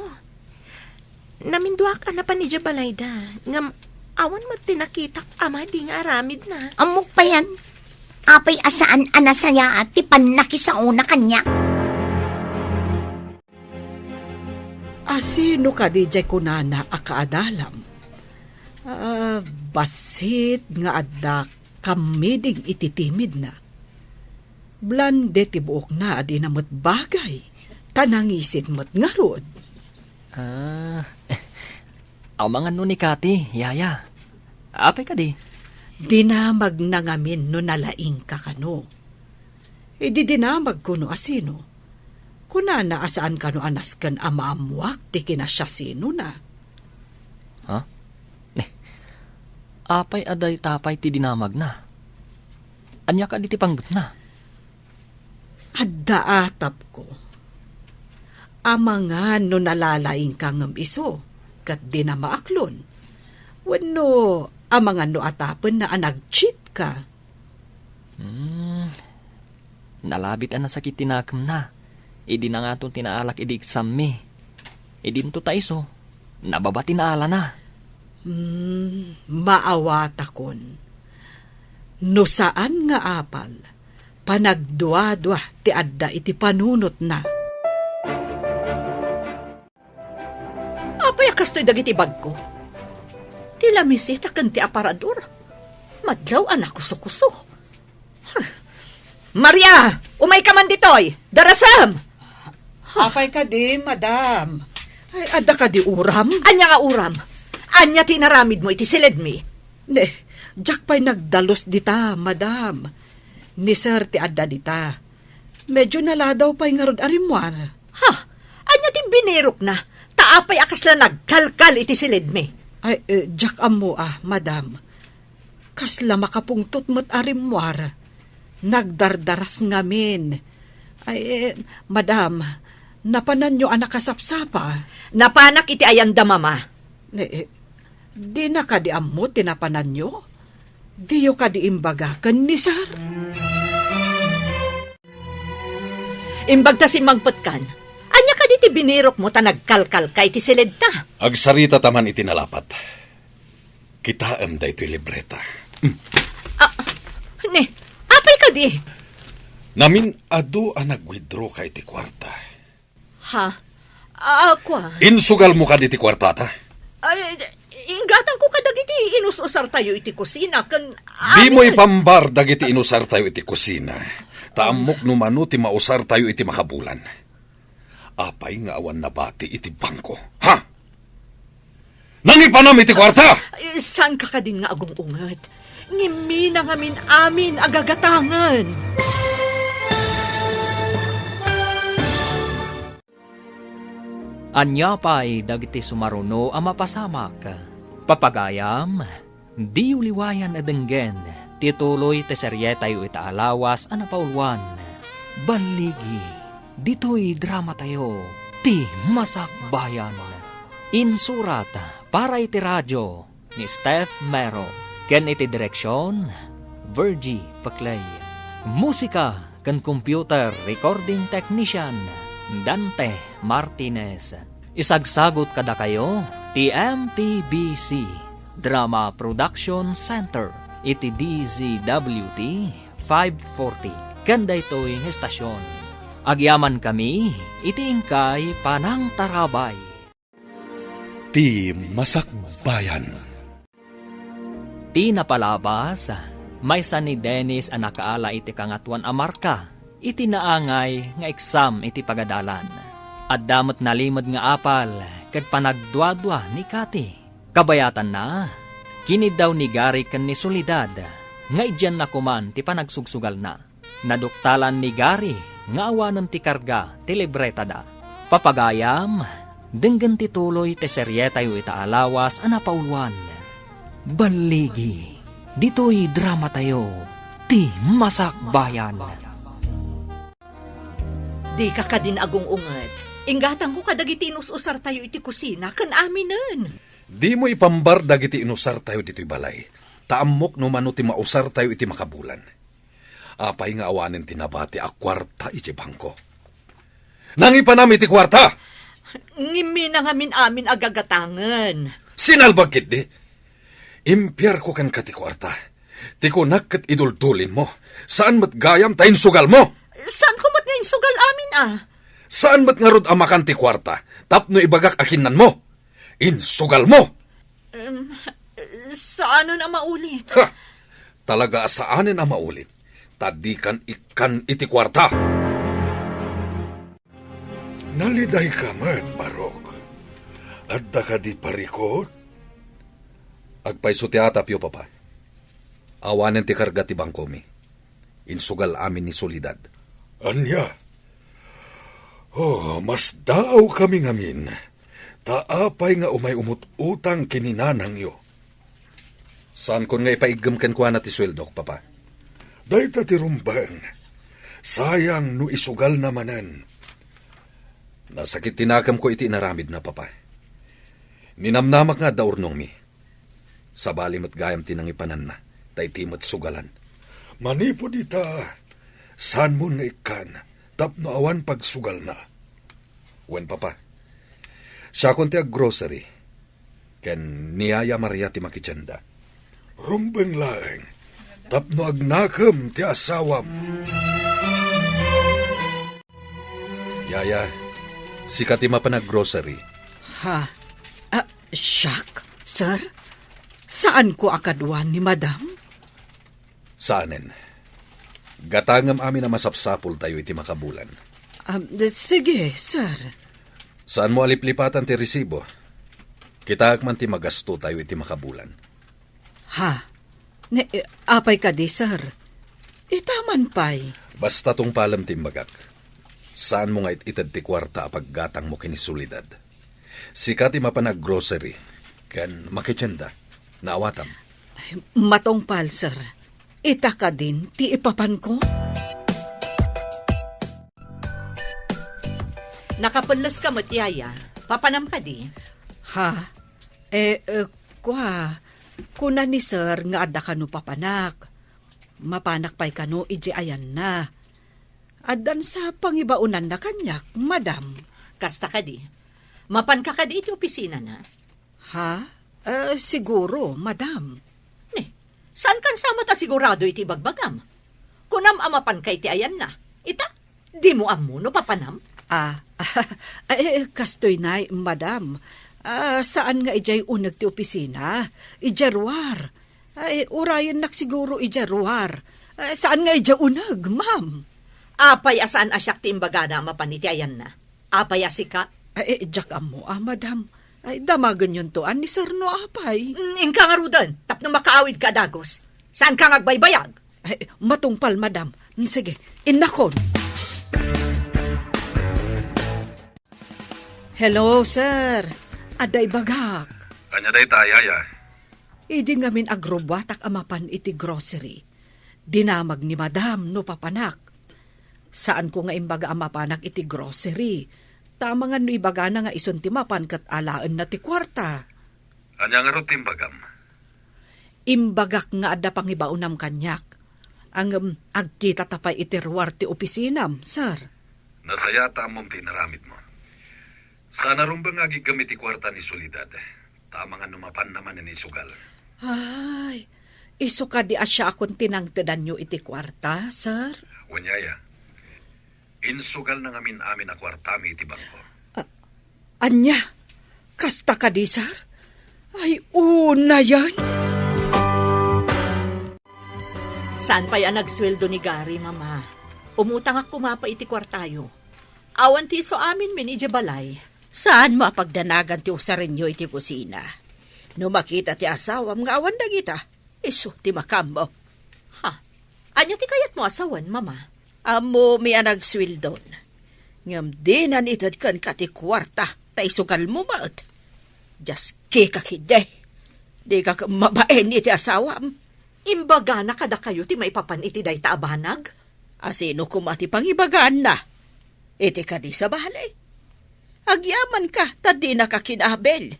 Naminduak a napan idiay balayda, ngem awan met ti nakitak a madi nga aramidna. Ammok payen, apay a saan a nasayaat ti pannakisaona kaniak. Asino kadi diay kunana a kaadalam? Ah, bassit nga adda kammiding iti timidna. Blonde ti buokna a dina met bagay, ta nangisit met ngarud. Ah, amangan no ni Kati, yaya. Apay kadi? Dinamagna ngamin no nalaingka kano. Idi dinamagko no asino, kunana a saan kano a nasken a maammoak ti kinasiasinona. Ha? Ne, apay a dayta pay ti dinamagna? Ania kadi ti panggepna? Adda atapko. Amangan no nalalaingka ngem isu, ket dina maaklon. Wenno amangan no atapenna a nag-cheat ka. Hmm. Nalabit a nasakit ti nakemna. Idi nangaton ti naalak idi exam-mi. Idinto ta isu, nababa ti naalana. Hmm, maawatakon. No saan nga apal, panagduadua ti adda iti panunotna. Apay a kastoy dagiti bagko? Ti lamisita ken ti aparador. Madlaw a nakusokuso. Huh. Maria, umayka man ditoy! Darasem! Apay kadi, madam? Ay, adda kadi uram? Ania nga uram? Ania ti inaramidmo iti siledmi? Ne, diak pay nagdalus dita, madam. Ni Sir ti adda dita. Medyo naladaw pay ngarud a rimmuar. Ha? Ania ti binirokna? Ta apay a kasla nagkalkal iti silidmi? Ay, eh, diak ammo a, madam. Kasla makapungtot met a rimmuar. Nagdardaras ngamin. Ay, eh, madam, napananyo a nakasapsapa? Napanak iti ayanda, Mama. Eh, eh, dina kadi ammo ti napananyo? Diyo kadi imbaga ken ni Sir? Imbag ta simmangpetkan. Ania kadi ti binirokmo ta nagkalkalka iti silidta? Agsarita ta man iti nalapat. Kitaem daytoy libreta. Mm. Ah, ne, apay kadi? Namin-adu a nag-withdraw ka iti kuarta. Ha? Ah, kua? Insugalmo kadi ti kuartata? Ay, inggatangko kadagiti inus-usartayo iti kusina ken... Dimo amin. Ipambar dagiti inusartayo iti kusina. Ta ammok no mano ti mausartayo iti makabulan. Apay nga awan nabati iti bangko? Ha? Nangipanam iti kuarta! Eh, saan ka kadin nga agung-unget? Ngimmi na ngamin amin a gagatangen. Ania pay dagiti sumaruno a mapasamak? Papagayam, diyo liwayan a denggen ti tuloy ti serietayo ita a lawas a napauluan. Balligi, ditoy dramatayo, ti Masakbayan. Insurat para iti radio ni Steph Mero, ken iti direksion, Virgie Paclay. Musika ken computer recording technician, Dante Martinez. Isagsagut kadakayo ti M P B C Drama Production Center iti D Z W T five forty ken daytoy nga estasion. Agyamankami iti inkay panangtarabay. Ti Masakbayan. Ti napalabas, maysa ni Dennis a nakaala iti Kangatoan a Marka iti naangay nga eksam iti pagadalan. Adda met nalimed nga apal ket panagduadua ni Cathy. Kabayatanna, kiniddaw ni Gary ken ni Soledad nga idianna koman ti panagsugsugalna. Naduktalan ni Gary nga awanen ti karga ti libretada. Papagayam, denggen ti tuloy ti serietayo ita a lawas a napauluan. Balligi, ditoy dramatayo, ti Masakbayan. Dika kadin agung-unget. Inggatangko kadagiti inus-usartayo iti kusina ken aminen. Dimo ipambar dagiti inusartayo ditoy balay, ta ammok no mano ti mausartayo iti makabulan. Apay nga awanen ti nabati a kuarta iti bangko? Nangipanam iti kuarta! Ngimmi na ngamin amin a gagatangen. Sinalbag ketdi? Impiarko kenka ti kuarta. Ti kunak ket iduldulinmo. Saan met gayam ta insugalmo. Saanko met nga insugal amin a? Saan met ngarud a makan ti kuarta tapno ibagak a kinnanmo? Insugalmo! Em, saanen a maulit. Ha! Talaga a saanen a maulit, ta dikan ikkan iti kuarta. Nalidayka met, Barok. Adda kadi parikut? Agpayso ti atapyo, Papa. Awanen ti karga ti bangkomi. Insugal amin ni Soledad. Ania? Oh, masdaawkami ngamin. Ta apay nga umay umut-utang ken ni nanangyo? Saankon nga ipaiggem kenkuana ti sueldok, Papa. Dayta ti rumbeng. Sayang no isugalna manen. Nasakit ti nakemko iti inaramidna, Papa. Ninamnamak nga adda urnongmi. Sabali met gayam ti nangipananna, ta iti met sugalan. Manipud ita, saanmon nga ikkan tapno awan pagsugalna. Wen, Papa, siakon ti aggrocery, ken ni Yaya Maria ti makitienda. Rumbeng laeng, tapno agnakem ti asawam. Yaya, sika ti mapan aggrocery. Ha? Ah, siak, sir? Saanko a kaduan ni madam? Saanen. Gatangem amin a masapsapultayo iti makabulan. Ah, sige, sir. Saanmo a liplipatan ti resibo? Kitaek man ti magastotayo iti makabulan. Ha? Ne, eh, apay kadi, sir? Ita man pay. Basta tungpalem ti imbagak. Saanmo nga it-ited ti kuarta a paggatangmo ken ni Soledad. Sika ti mapan aggrocery ken makitienda. Naawatam. Ay, matungpal, sir. Ita kadin ti ipapanko? Nakapelles ka met, Yaya. Papanam kadi? Ha? Eh, eh, kua, kuna ni sir nga adda kano papanak. Mapanak pay kano idiay ayanna. Addan sa pangibaonanna kaniak, madam. Kasta kadi. Mapanka kadi iti opisinana? Ha? Eh, siguro, madam. Ne, saankan sa met a sigurado iti ibagbagam? Kunam a mapanka iti ayanna. Ita, dimo ammo no papanam? Ah, eh, kastoy nay, madam. Ah, saan nga idiay uneg ti opisina? Idiay ruar. Ay, urayennak siguro idiay ruar. Eh, saan nga idiay uneg, ma'am? Apay a saan a siak ti imbagana a mapan iti ayanna? Apay a sika? Ay, eh, diak ammo, ah, madam. Ay, damagenyonto a ni sir no apay. Mm, inka ngaruden, tapno makaawidka a dagus. Saanka nga agbaybayag? Ay, matungpal, madam. Mm, sige, innakon. Hello, sir. Adda ibagak. Ania dayta, Yaya? Idi ngamin agrubbuatak a mapan iti grocery, dinamag ni madam no papanak. Saanko nga imbaga a mapanak iti grocery. Ta amangan no ibagana nga isun ti mapan ket alaenna ti kuarta. Ania ngarud ti imbagam? Imbagak nga adda pangibaonam kaniak. Ngem agkitata pay iti ruar ti opisinam, sir. Nasayaat ta ammom ti inaramidmo. Saan a rumbeng nga agiggem iti kuarta ni Soledad. Ta amangan no mapanna manen isugal. Ay, isu kadi a siakon ti nangtedanyo iti kuarta, sir? Wen, Yaya. Insugalna ngamin amin a kuartami iti bangko. A-, ania? Kasta kadi, sir? Ay, unayen? Saan pay a nagsueldo ni Gary, Mama? Umutangak koma pay iti kuartayo. Awan ti isu aminmin idiay balay. Saanmo a pagdanagan ti usarenyo iti kusina? No makita ti asawam nga awan dagita, isu ti makaammo. Ha? Ania ti kayatmo a sawen, Mama? Ammomi a nagsueldon. Ngem dinan ited kenka ti kuarta ta isugalmo met. Diaskika ketdi. Dika ket mabain iti asawam. Imbagana kadakayo ti maipapan iti dayta a banag? A sino koma ti pangibagaanna? Iti kadi sabali? Agyamanka ta dinaka kinabil.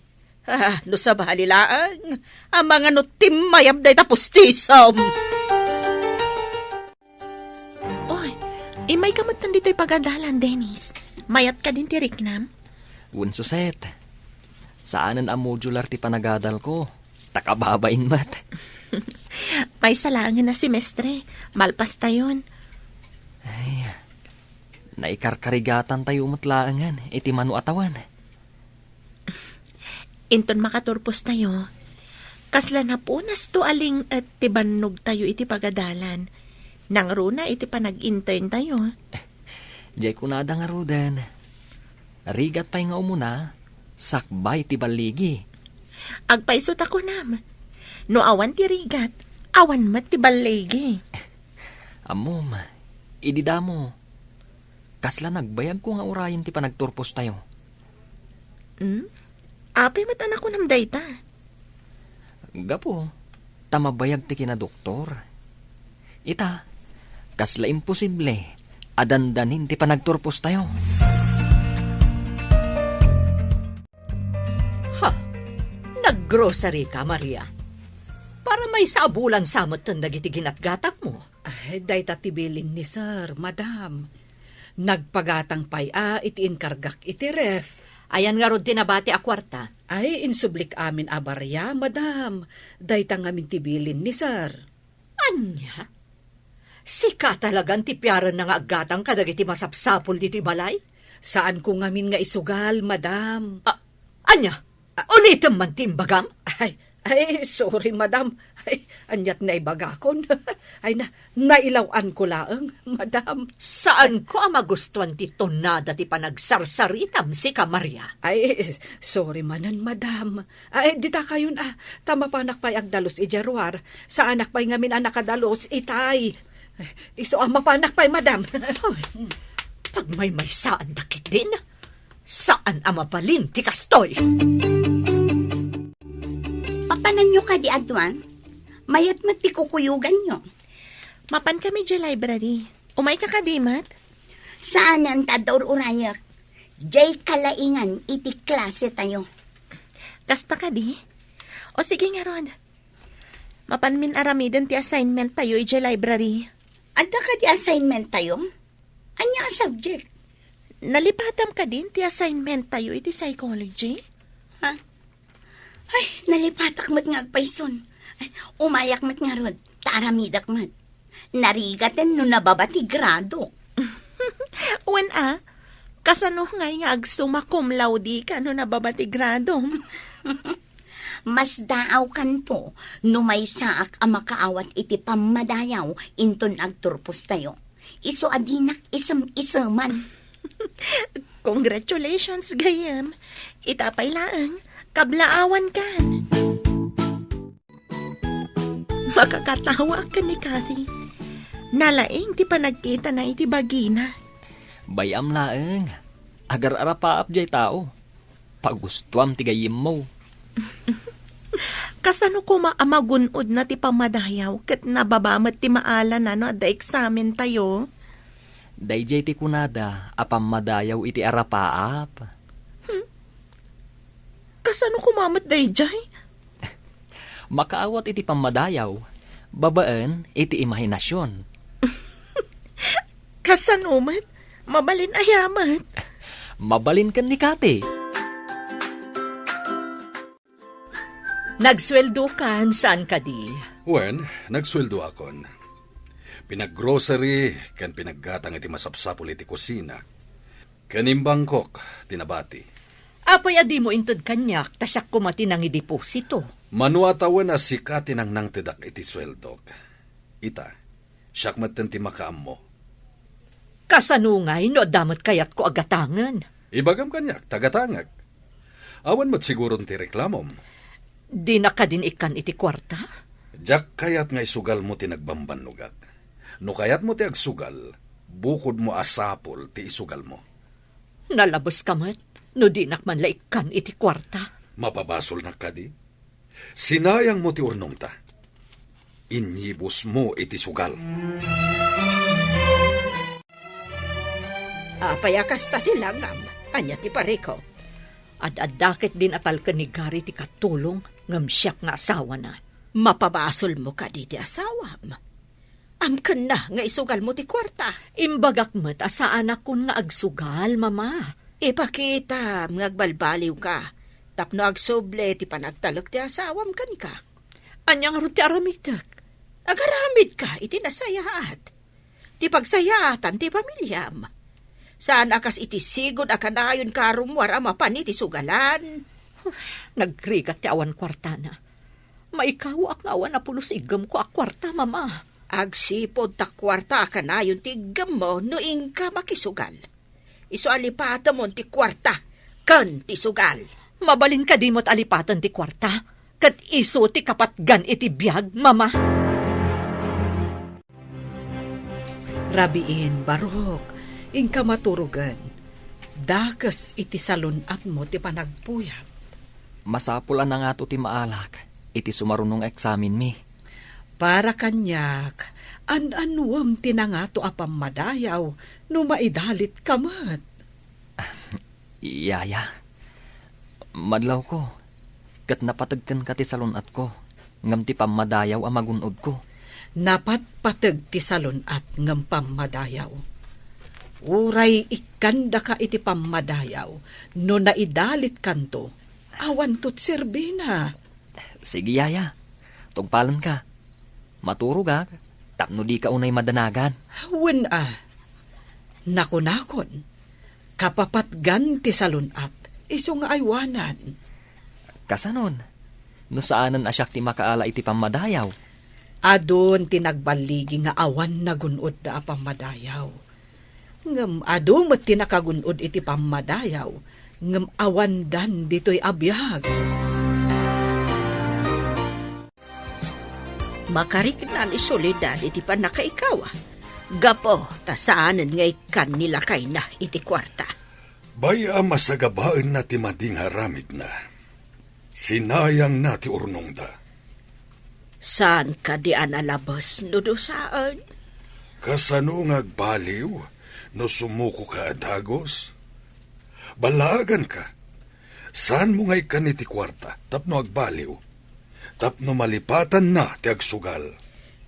Ah, no sabali laeng, amangan no timmayab dayta pustisom. Oy, immayka met ditoy pagadalan, Dennis. Mayat kadin ti riknam? Wen, Suset. Saanen a modular ti panagadalko. Ta kababain met. Maysa laengen a semestre, malpastayon. Ay, naikarkarigatantayo met laengen iti mano a tawen. Inton makaturpostayo, kasla napunasto a ling-et ti bannogtayo iti pagadalan. Nangruna iti panag-interntayo. Diay kunada ngaruden. Rigat pay nga umuna, sakbay ti balligi. Agpayso ta kunam. No awan ti rigat, awan met ti balligi. Ammom, idi damo, kasla nagbayagko nga urayen ti panagturpostayo. Hmm? Apay met a nakunam dayta? Gapu ta mabayag ti kinadoktor. Ita, kasla imposible a dandanin ti panagturpostayo. Ha? Naggrocery ka, Maria? Para maysa a bulan sa metten dagiti ginatgatangmo. Ay, dayta ti bilin ni sir, madam. Nagpagatang pay a iti inkargak iti ref. Ayan ngarud ti nabati a kuarta? Ay, insublik amin a baria, madam. Dayta ngamin ti bilin ni sir. Ania? Sika talagan ti piarenna nga aggatang kadagiti masapsapul ditoy balay? Saanko ngamin nga isugal, madam. A-, ania? Ulitem man ti imbagam? Ay, Ay, sorry, madam. Ay, aniat naibagakon. Ay, na, nailaw-anko laeng, madam. Saanko a magustuan ti tonada ti panagsarsaritam, sika, Maria. Ay, sorry manen, madam. Ay, dita kayon, ah, ta mapanak pay agdalus idiay ruar. Saanak pay ngamin a nakadalus itay. Isu a mapanak pay, madam. Ay, pagmaymaysaanda ketdin. Saan a mabalin ti kastoy. Papananyo kadi, Adwan? Mayat met ti kukuyoganyo. Mapan kami idiay library. Umayka kadi met? Saanen ta adda ur-urayek. Diay kalaingan iti klase tayo. Kasta kadi? O sige ngarud. Mapanmin aramiden ti assignment tayo idiay library. Adda kadi assignment tayo? Ania a subject? Nalipatam kadin ti assignment tayo iti psychology? Ha? Ay, nalipatak met nga agpayson. Ay, umayak met ngarud, ta aramidek met. Narigaten no nababa ti grado. Wen a, kasano ngay nga agsumma cum laude ka no nababa ti gradom? Masdaawkanto no maysaak a makaawat iti pammadayaw inton agturpostayo. Isu a dinak isem-iseman. Congratulations, gayyem. Ita pay laeng, kablaawankan. Makakatawa ken ni Kathy. Nalaing ti panagkitana iti bagina. Bay-am laeng. Agar-arapaap jay tao. Pagustuam ti gayyemmo. Kasano koma a magun-odna ti pammadayaw ket nababa met ti maalana no adda eksamen tayo? Daydiay ti kunada a pammadayaw iti arapaap. Hmm. Kasano koma met daydiay? Makaawat iti pammadayaw babaen iti imahinasion. Kasano met? Mabalin aya met? Mabalin ken ni Kati. Nagsueldokan, saan kadi? Wen, nagsueldoakon. Pinaggrocery ken pinaggatang iti masapsapul iti kusina. Ken imbangkok ti nabati. Apay a dimo inted kaniak, ta siak koma ti nangideposito? Mano a tawen a sika ti nangnangtedak iti sueldok. Ita, siak metten ti makaammo. Kasano ngay no adda met kayatko a gatangen? Ibagam kaniak, ta gatangek. Awan met siguron ti reklamom. Dinak kadin ikkan iti kuarta? Diak kayat nga isugalmo ti nagbambannogak. No kayatmo ti agsugal, bukodmo a sapul ti isugalmo. Nalabeska met no dinak man la ikkan iti kuarta. Mapabasolnak kadi? Sinayangmo ti urnongta. Inyibusmo iti sugal. Apay a kasta ti langam? Ania ti parikop? Ad-adda ketdin a talken ni Gary ti katulong ngem siak nga asawana. Mapabasolmo kadi ti asawam? Amkenna nga isugalmo ti kuarta. Imbagak met a saanakon nga agsugal, Mama. Ipakitam nga agbalbaliwka tapno agsubli ti panagtalek ti asawam kenka. Ania ngarud ti aramidek? Agaramidka iti nasayaat. Ti pagsayaatan ti pamiliam. Saan a kas iti sigud a kanayon ka a rummuar a mapan iti sugalan. Nagrigat ti awan kuartana. Maikawaak nga awan a pulos iggemko a kuarta, Mama. Agsipud ta kuarta a kanayon ti iggemmo no inka makisugal. Isu a lipatemon ti kuarta ken ti sugal. Mabalin kadi met a lipaten ti kuarta, ket isu ti kapatgan iti biag, Mama? Rabiin, barok, inka maturogen. Dakes iti salun-atmo ti panagpuyat. Masapul a nangato ti maalak iti sumaruno nga eksamenmi. Para kaniak, an-annuem ti nangato a pammadayaw no maidalitka met. Yaya, madlawko, ket napateg kenka ti salun-atko, ngem ti pammadayaw a magun-odko. Napatpateg ti salun-at ngem pammadayaw. Uray ikkandaka iti pammadayaw no naidalitkanto, awanto ti serbina. Sige, yaya. Tungpalenka. Maturogak tapno dika unay madanagan. Wen a. Nakunakon, kapapatgan ti salun-at, isu nga aywanan. Kasanon? No saanen a siak ti makaala iti pammadayaw? Adun ti nagballigi nga awan nagun-odda a pammadayaw. Ngem adu met ti nakagun-od iti pammadayaw, ngem awandan ditoy a biag. Makarikna ni Soledad iti pannakaikaw, gapu ta saanen nga ikkan ni lakayna iti kuarta. Bay-am a sagabaenna ti madi nga aramidna. Sinayangna ti urnongda. Saan kadi a nalabes no dusaen? Kasano nga agbaliw no sumukoka a dagus? Ballaaganka. Saanmo nga ikkan iti kuarta tapno agbaliw, tapno malipatanna ti agsugal.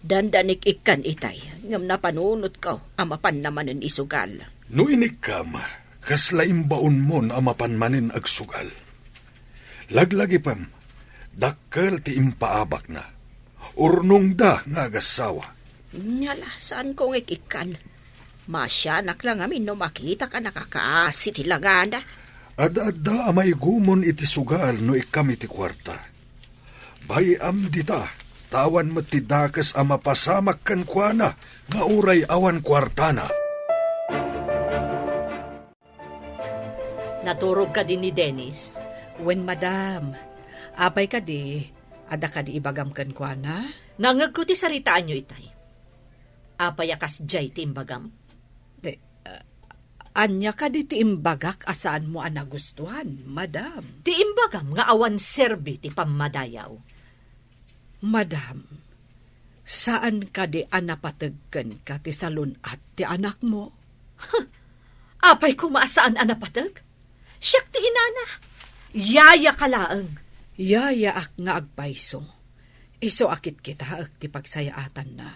Dandanik ikkan itay, ngem napanunotko a mapanna manen isugal. No inikkam, kasla imbaonmon a mapan manen agsugal. Laglagipem, dakkel ti impaabakna. Urnongda nga agassawa. Nya la, saanko nga ikkan. Masianak la ngamin no makitak a nakakaasi ti langana. Adda-adda a maigumon iti sugal no ikkam iti kuarta. Bay-am dita, ta awan met ti dakes a mapasamak kenkuana nga uray awan kuartana. Naturog kadi ni Dennis? Wen, madam. Apay kadi? Adda kadi ibagam kenkuana? Nangngegko ti saritaanyo itay. Apay a kasdiay ti imbagam? Eh, ah, ania kadi ti imbagak a saanmo a nagustuan, madam? Ti imbagam nga awan serbi ti pammadayaw. Madam, saan kadi a napateg kenka ti salun-at ti anakmo? Apay koma a saan a napateg? Siak ti inana. Yayaka laeng. Yayaak nga agpayso. Isu a kitkitaek ti pagsayaatanna.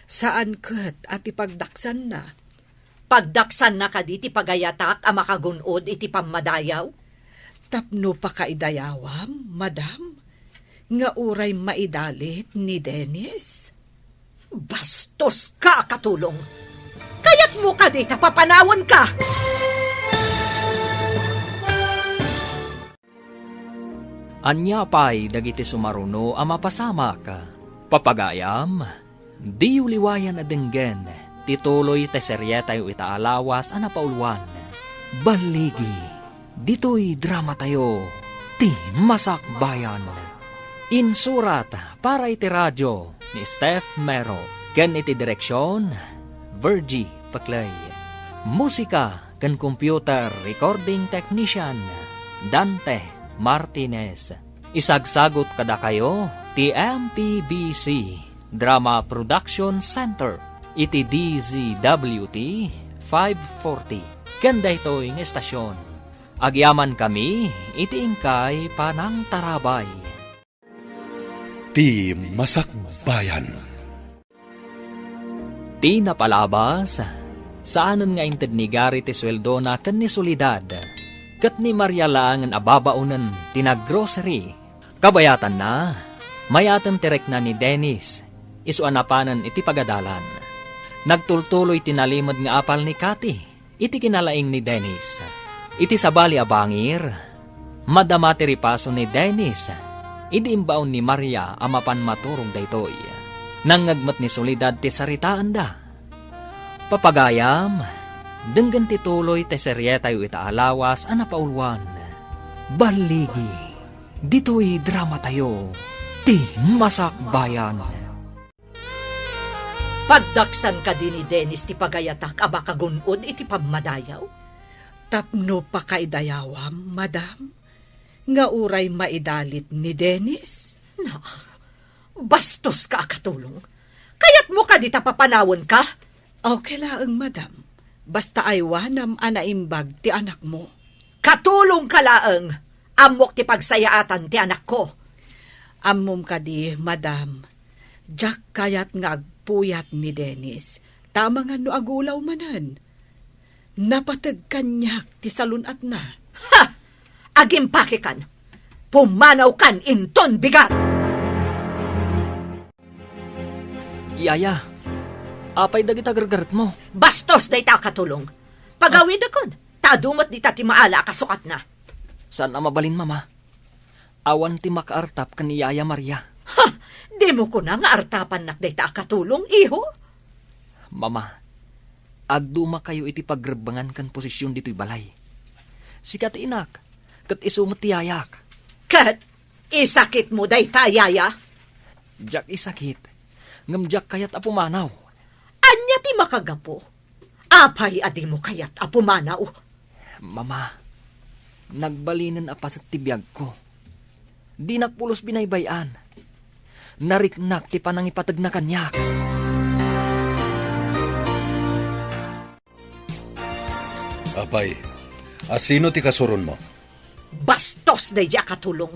Saan ket a ti pagdaksanna. Pagdaksanna kadi ti pagayatak a makagun-od iti pammadayaw? Tapno pakaidayawam, madam, nga uray maidalit ni Dennis. Bastoska a katulong! Kayatmo kadi ta papanawenka? Ania pay dagiti sumaruno a mapasamak? Papagayam, diyo liwayan a denggen ti tuloy ti serietayo ita a lawas a napauluan. Balligi, ditoy dramatayo, Ti Masakbayan. Insurat para iti radio ni Steph Mero ken iti direksion, Virgie Peclay. Musika ken computer recording technician, Dante Martinez. Isagsagut kadakayo ti M P B C Drama Production Center iti D Z W T five forty ken daytoy nga estasion. Agyamankami iti inkay panangtarabay. Ti Masakbayan. Ti napalabas, saanen nga inted ni Gary ti sueldona ken ni Soledad, ket ni Maria laengen a babaonen ti naggrocery. Kabayatanna, mayaten ti rikna ni Dennis, isu a napanen iti pagadalan. Nagtultuloy ti nalimed nga apal ni Cathy iti kinalaing ni Dennis. Iti sabali a bangir, madama ti ripaso ni Dennis idi imbaon ni Maria a mapan maturog daytoy. Nangngeg met ni Soledad ti saritaanda. Papagayam, denggen ti tuloy ti serietayo ita a lawas a napauluan. Balligi, ditoy dramatayo, Ti Masakbayan. Pagdaksan kadi ni Dennis ti pagayatak a makagun-od iti pammadayaw? Tapno pakaidayawam, madam, nga uray maidalit ni Dennis? Na, bastoska a katulong. Kayatmo kadi ta papanawenka? Okay laeng, madam. Basta aywanam a naimbag ti anakmo. Katulongka laeng. Ammok ti pagsayaatan ti anakko. Ammom kadi, madam, diak kayat nga agpuyat ni Dennis, ta amangan no agulaw manen. Napateg kaniak ti salun-atna. Ha! Agimpakekan! Pumanawkan inton bigat! Yaya, apay dagita gargaretmo? Bastos dayta a katulong. Pagawidekon, ta adu met dita ti maala a kasukatna. Saan a mabalin, Mama. Awan ti makaartap ken ni Yaya Maria. Ha! Dimo kuna nga artapannak dayta a katulong, iho? Mama, agdumakayo iti pagrebbengan ken posesion ditoy balay. Sika ti inak, ket isu met ti yayak. Ket isakitmo dayta a yaya? Diak isakit, ngem diak kayat a pumanaw. Ania ti makagapu? Apay a dimo kayat a pumanaw? Mama, nagbalinen a paset ti biagko. Dinak pulos binaybay-an. Nariknak ti panangipategna kaniak. Apay, asino ti kasuronmo? Bastos daydi a katulong.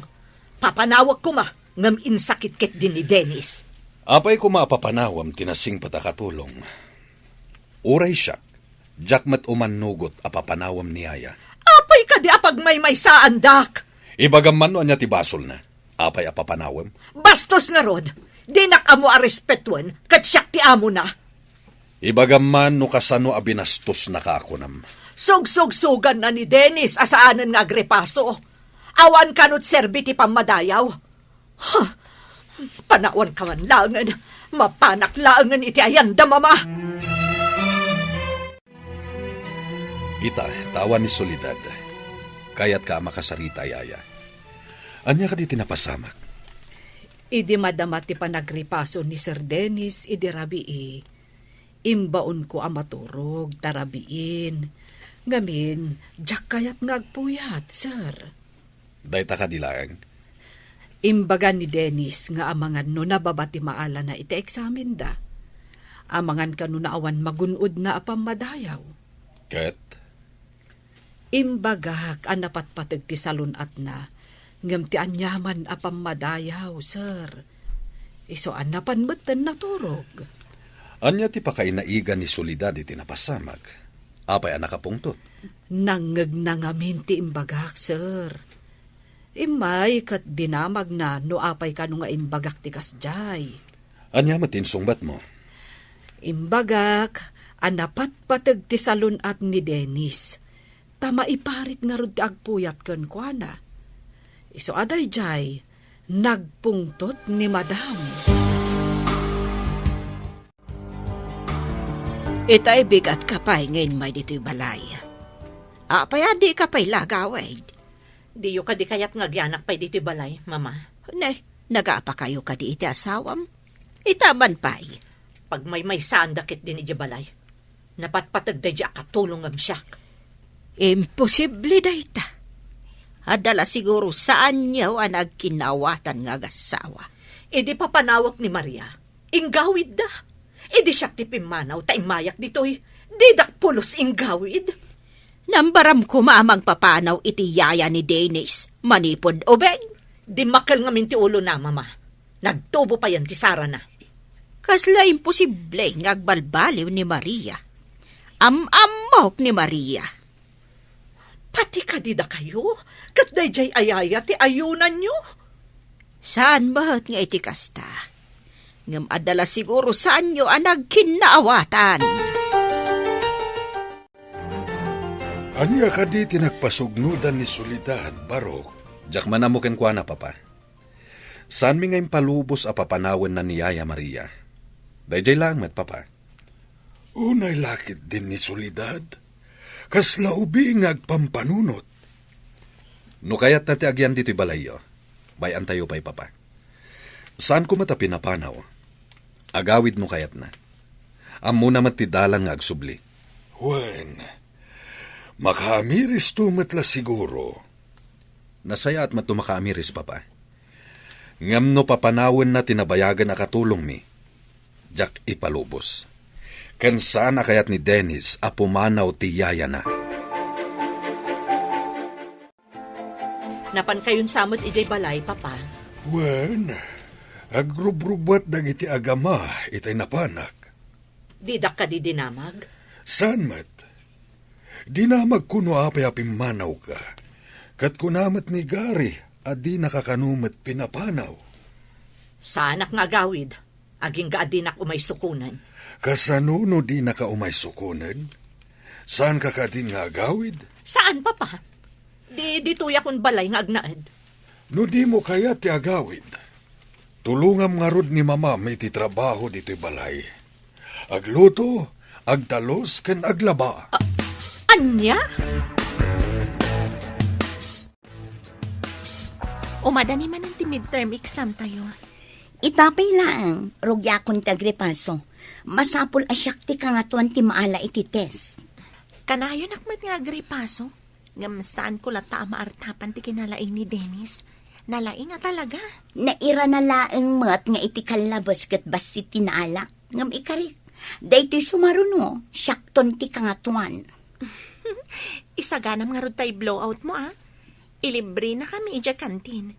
Papanawek koma, ngem insakit ketdi ni Dennis. Apay koma a papanawem ti nasingpet a katulong? Uray siak, diak met umannugot a papanawem ni Yaya. Apay kadi a pagmaymaysaandak? Ibagam man no ania ti basolna. Apay a papanawem? Bastos ngarud! Dinak ammo a respetuen, ket siak ti amona. Ibagam man no kasano a binastosnaka a kunam. Sugsugsuganna ni Dennis a saanen nga agrepaso. Awan kano ti serbi ti pammadayaw. Huh! Panawanka man laengen, mapanak laengen iti ayanda, Mama! Ita, ta awan ni Soledad. Kayatka a makasarita, Yaya. Ania kadi ti napasamak? Idi madama ti panagripaso ni Sir Dennis idi rabii, imbaonko a maturog ta rabiin. Ngamin, diak kayat nga agpuyat, sir. Dayta kadi laeng? Imbaga ni Dennis nga amangan no nababa ti maalana iti eksamenda. Amangan kano no awan magun-odna a pammadayaw. Ket? Imbagak a napatpateg ti salun-atna, ngem ti aniaman a pammadayaw, sir. Isu a napan metten naturog. Ania ti pakainaigan ni Soledad iti napasamak? Apay a nakapungtot? Nangngegna ngamin ti imbagak, sir. Immay ket dinamagna no apay kano nga imbagak ti kasdiay. Ania met ti insungbatmo? Imbagak a napatpateg ti salun-at ni Dennis, ta maiparit ngarud ti agpuyat kenkuana. Isu a daydiay, nagpungtot ni Madam. Itay bigatka pay nga immay ditoy balay. Apay a dika pay la agawid? Diyo kadi kayat nga agyanak pay ditoy balay, Mama? Ne, nagapakayo kadi iti asawam? Ita man pay. Pagmaymaysaanda ketdi idiay balay. Napatpateg daydi a katulongem siak. Imposible dayta. Adda la siguro saanyo a nagkinnaawatan nga agassawa. Idi papanawek ni Maria, inggawidda. Idi siak ti pimmanaw ta immayak ditoy, didak pulos inggawid. Nambaram koma a mangpapanaw iti yaya ni Dennis manipud ubing. Dimmakkel ngamin ti ulona, Mama. Nagtubo payen ti sarana. Kasla imposible nga agbalbaliw ni Maria. Am-ammok ni Maria. Pati kadi dakayo, ket daydiay a yaya ti ayunanyo? Saan met nga iti kasta. Ngem adda la siguro saanyo a nagkinnaawatan. Ania kadi ti nagpasugnodan ni Soledad, Barok? Diak man ammo kenkuana, Papa. Saanmi nga impalubos a papanawenna ni Yaya Maria. Daydiay laeng met, Papa. Unay la ketdin ni Soledad. Kasla ubing nga agpampanunot. No kayatna ti agyan ditoy balayyo, bay-antayo pay, Papa. Saanko met a pinapanaw. Agawid no kayatna. Ammona met ti dalan nga agsubli. Wen, makaamiristo met la siguro. Nasayaat met no makaamiris, Papa. Ngem no papanawenna ti nabayagen a katulongmi, diak ipalubos. Ken saan a kayat ni Dennis a pumanaw ti yayana. Napankayon sa met idiay balay, Papa? Wen, agrubrubuat dagiti agama itay napanak. Didak kadi dinamag? Saan met. Dinamagko no apay a pimmanawka. Ket kuna met ni Gary a dinaka kano met pinapanaw. Saanak nga agawid, agingga a dinak umay sukonen. Kasano no dinaka umay sukonen? Saanka kadin nga agawid? Saan, Papa. Di, ditoyakon balay nga agnaed. No dimo kayat ti agawid, tulongam ngarud ni mamam iti trabaho ditoy balay. Agluto, agtalus, ken aglaba. Ania? Umadani manen ti midterm exam tayo. Ita pay laeng, rugiakon ti agripaso. Masapul a siak ti kangatoan ti maala iti test. Kanayonak met nga agripaso, ngem saanko latta a maartapan ti kinalaing ni Dennis. Nalaing a talaga. Nairana laeng met nga iti kallabes ket bassit ti naalak. Ngem ikarik, daytoy sumaruno, siakton ti kangatoan. Isaganam ngarud tay blowout mo, a? Ilibrenakami idiay kantin.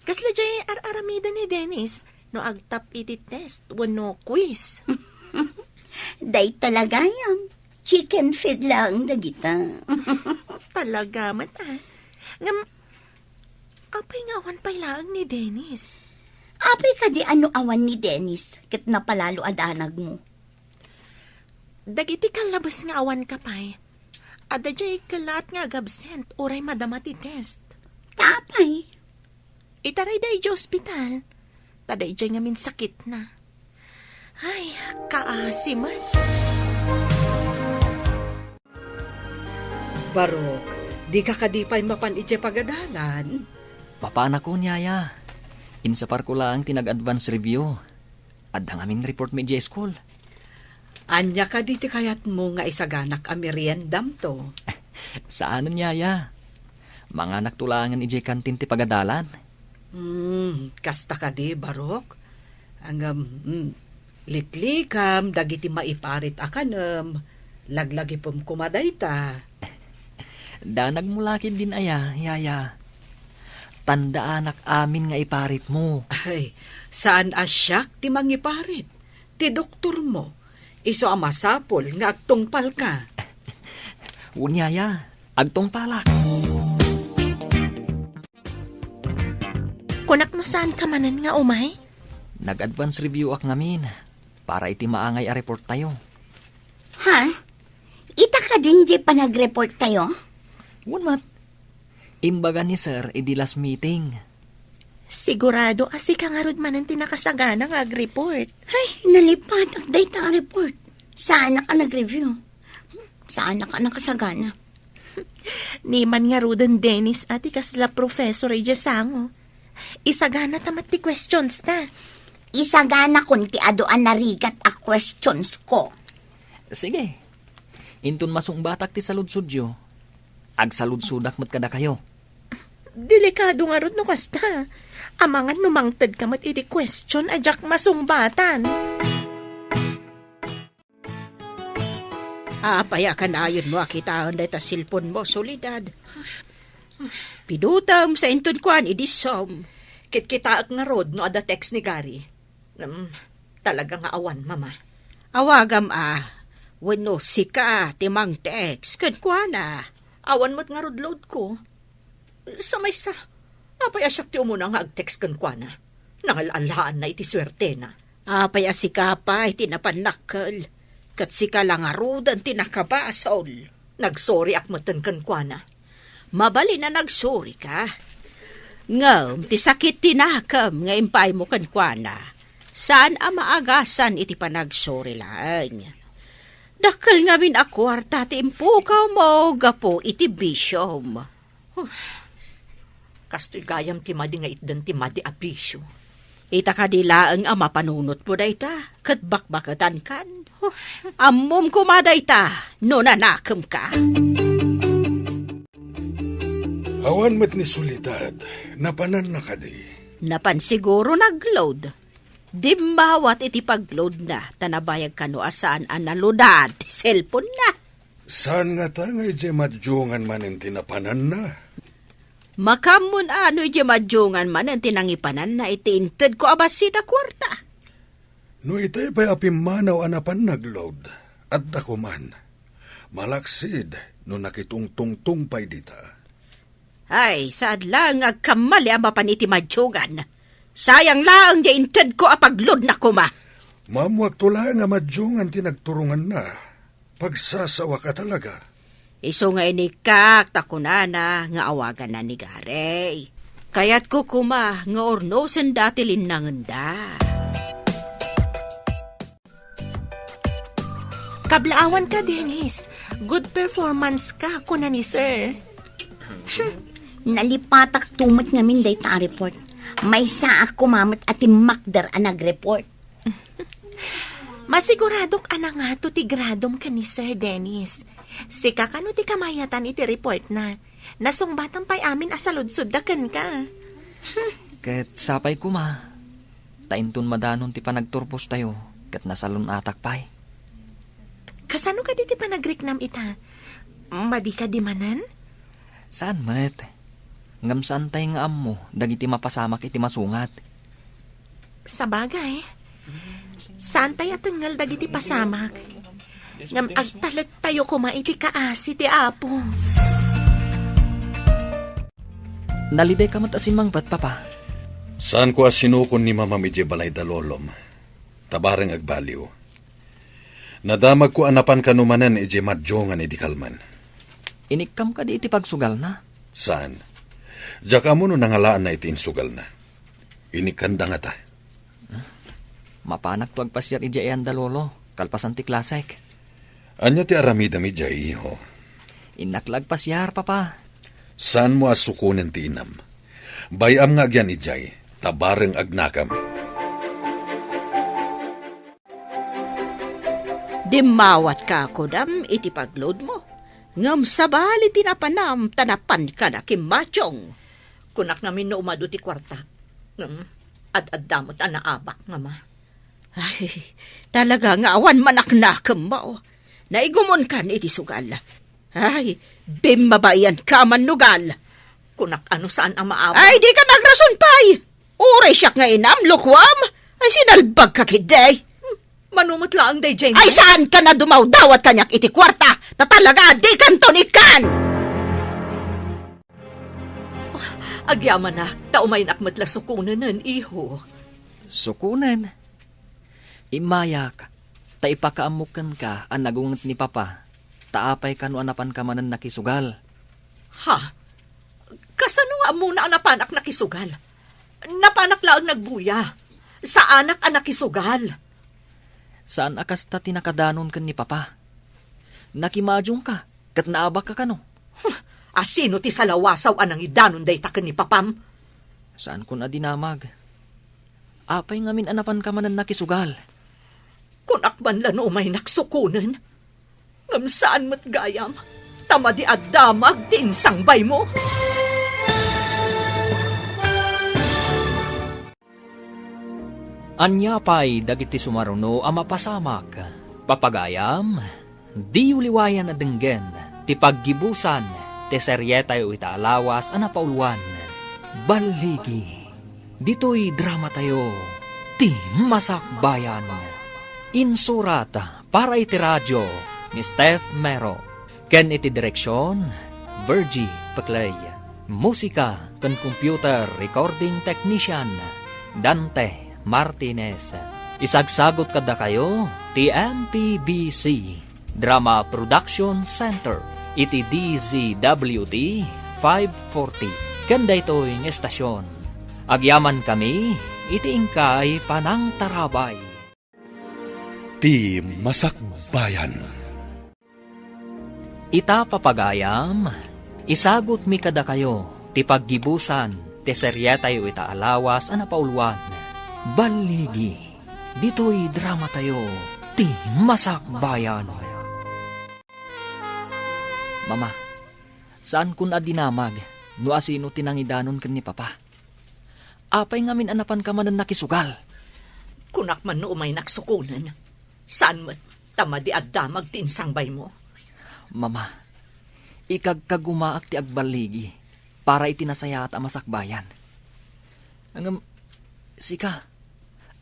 Kasla diay ar-aramiden ni Dennis no agtap iti test wenno quiz. Dayta la gayam. Chicken feed laeng dagita. Talaga met, a. Ngem, apay nga awan pay laeng ni Dennis? Apay kadi a no awan ni Dennis ket napalalo a danagmo? Dagiti kallabes nga awan ka pay, adda diay kellaat nga agabsent uray madama ti test. Ta apay? Itarayda idiay ospital, ta daydiay ngamin sakitna. Ay, kaasi man. Barok, dika kadi pay mapan idiay pagadalan? Mapanakon, yaya. Insaparko laeng ti nag-advance review. Adda ngamin report mi idiay school. Ania kadi ti kayatmo nga isaganak a meriendamto? Saanen, yaya. Manganakto laengen idiay kantin ti pagadalan. Hmm, kasta kadi, Barok? Ngem, mm, liklikam dagiti maiparit a kanem. Laglagipem koma dayta. Danagmo la ketdin aya, yaya. Tandaanak amin nga iparitmo. Ay, saan a siak ti mangiparit. Ti doktormo, isu a masapul nga agtungpalka. Wen, yaya, agtungpalak. Kunak no saanka manen nga umay? Nag-advance review-ak ngamin para iti maangay a report tayo. Ha? Ita kadin diay panagreport tayo? Wen met. Imbaga ni Sir idi last meeting. Sigurado a sika ngarud manen ti nakasagana nga agreport. Ay, nalipatak dayta a report. Saanak a nagreview. Saanak a nakasagana. Ni man ngaruden Dennis a ti kasla professor idiay sango. Isaganata met ti questions ta. Isaganakon ti adu a narigat a questions ko. Sige. Inton masungbatak ti saludsodyo, agsaludsodak met kadakayo. Delikado ngarud no kasta. Amangan no mangted ka met iti question a diak masungbatan. Apay a kanayonmo a kitaen dayta cellphone mo, Soledad? Pidutem sa inton kuan idi Zoom. Kitkitaek ngarud no adda text ni Gary. Ngem, talaga nga awan, Mama. Awagam a, wenno sika ti mangtext kenkuana. Awan met ngarud load ko. Sa maysa, apay a siak ti umuna nga agtext kenkuana? Nangal-allaanna iti suertena. Apay a sika pay ti napannakkel, ket sika la ngaruden ti nakabasol. Nagsoriak metten kenkuana. Mabalin a nagsorika. Ngem ti sakit ti nakem nga impaaymo kenkuana, saan a maagasan iti panagsori laeng. Dakkel ngamin a kuarta ti impukawmo gapu iti bisiom. Huh. Kastoy gayam ti madi nga itdan ti madi a bisio. Ita kadi laeng a mapanunotmo dayta, ket bakbaketankan. Huh. Ammom koma dayta no nanakemka. Awan met ni Soledad, napananna kadi? Napan siguro nagload. Dimmawat iti pagloadna, ta nabayag kano a saan a naloadan ti cellphone-na. Saan ngata nga idiay madiongan manen ti napananna? Makaammoan a no idiay madiongan manen ti nangipananna iti intedko a bassit a kuarta. No itay pay a pimmanaw a napan nagload, adda koman. Malaksid no nakitungtungtong pay dita. Ay, saad laeng nga agkammali a mapan iti madiongan. Sayang laeng diay intedko a pagloadna koma. Maammoakto laeng a madiongan ti nagturonganna. Pagsasawak a talaga. Isu nga inikkak ta kunana nga awaganna ni Gary. Kayatko koma nga urnosenda ti linnangenda. Kablaawanka, Dennis. Good performance ka, kuna ni Sir. Nalipatak to met ngamin dayta a report. Maysaak koma met a timmakder a nag-report. Masiguradok a nangato ti gradom ken ni Sir Dennis. Sika kano ti kamayatan iti report na. Nasungbatam pay amin a saludsodda kenka. Ket sapay koma, ta inton madanon ti panagturpostayo, ket nasalun-atak pay. Kasano kadi ti panagriknam ita? Madi kadi manen? Saan met. Ngem saantay nga ammo dagiti mapasamak iti masungat. Sabagay, saantay a tengngel dagiti pasamak. Ngem agtalettayo koma iti kaasi ti Apo. Nalidayka met a simmangpet, Papa. Saanko a sinukon ni Mamam idiay balay da Lolom. Ta bareng agbaliw. Nadamagko a napan kano manen idiay madiongan idi kalman. Inikkam kadi iti pagsugalna? Saan. Diak ammo no nangalaanna iti insugalna. Inikkanda ngata. Mapanakto agpasiar idiay ayan da Lolo, kalpasan ti klasek. Ania ti aramidem idiay, iho? Innak la agpasiar, Papa. Saanmo a sukonen ti inam. Bay-am nga agyan idiay, ta bareng agnakem. Dimmawatka, kunam, iti pagloadmo. Ngem sabali ti napanam, ta napanka nakimmatyong. Kunak ngamin no umadu ti kuartak. Ngem ad-adda met a naabak, Mama. Ay, talaga nga awan manaknakemmo. Naigumonkan iti sugal. Ay, bimmabaianka, mannugal. Kunak a no saan a maawat. Ay, dika agrason pay! Uray siak nga inam, lukuam! Ay, sinalbagka ketdi! Mano met laeng daydiay? Ay, saanka a dumawdawat kaniak iti kuarta, ta talaga dikanton ikkan! Agyamanak, ta umaynak met la sukonenen, iho. Sukonen? Immayak, ta ipakaammok kenka a nagunget ni Papa, ta apay kano a napanka manen nakisugal. Ha? Kasano nga ammona a napanak nakisugal? Napanak laeng nagbuya. Saanak a nakisugal. Saan a kasta ti nakadanon ken ni Papa. Nakimmatyongka, ket naabakka kano. Huh, a sino ti salawasaw a nangidanon dayta ken ni Papam? Saankon a dinamag. Apay ngamin a napanka manen nakisugal? Kunak man la no umaynak sukonen. Ngem saan met gayam, ta madi a damag ti insangbaymo. Ania pay dagiti sumaruno a mapasamak? Papagayam, diyo liwayan a denggen ti paggibusan ti serietayo ita a lawas a napauluan, Balligi. Ditoy dramatayo, Ti Masakbayan. Insurat para iti radio ni Steph Mero, ken iti direksion, Virgie Peclay. Musika ken computer recording technician, Dante Martinez. Isagsagut kadakayo ti M P B C Drama Production Center iti D Z W T five forty ken daytoy nga estasion. Agyamankami iti inkay panangtarabay. Ti Masakbayan. Ita, papagayam, isagutmi kadakayo ti paggibusan ti serietayo ita a lawas a napauluan, Balligi. Ditoy dramatayo, Ti Masakbayan. Mama, saankon a dinamag no asino ti nangidanon ken ni Papa. Apay ngamin a napanka manen nakisugal? Kunak man no umaynak sukonen. Saan met, ta madi a damag ti insangbaymo. Mama, ikagkagumaak ti agballigi para iti nasayaat a masakbayan. Ngem, sika,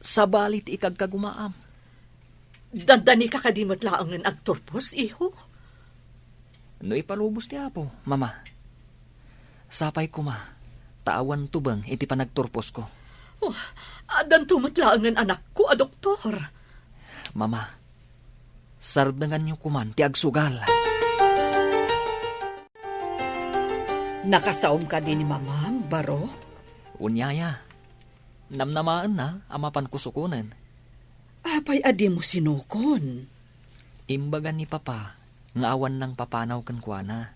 sabali ti ikagkagumaam. Dandanika kadi met laengen agturpos, iho? No ipalubos ti Apo, Mama. Sapay koma, ta awan tubeng iti panagturposko. Oh, addanto met laengen anakko a doktor. Mama, sardenganyo koman ti agsugal. Nakasaom kadi ni Mamam, Barok? Wen, yaya, namnamaenna a mapanko sukonen. Apay a dimo sinukon? Imbaga ni Papa nga awan nangpapanaw kenkuana.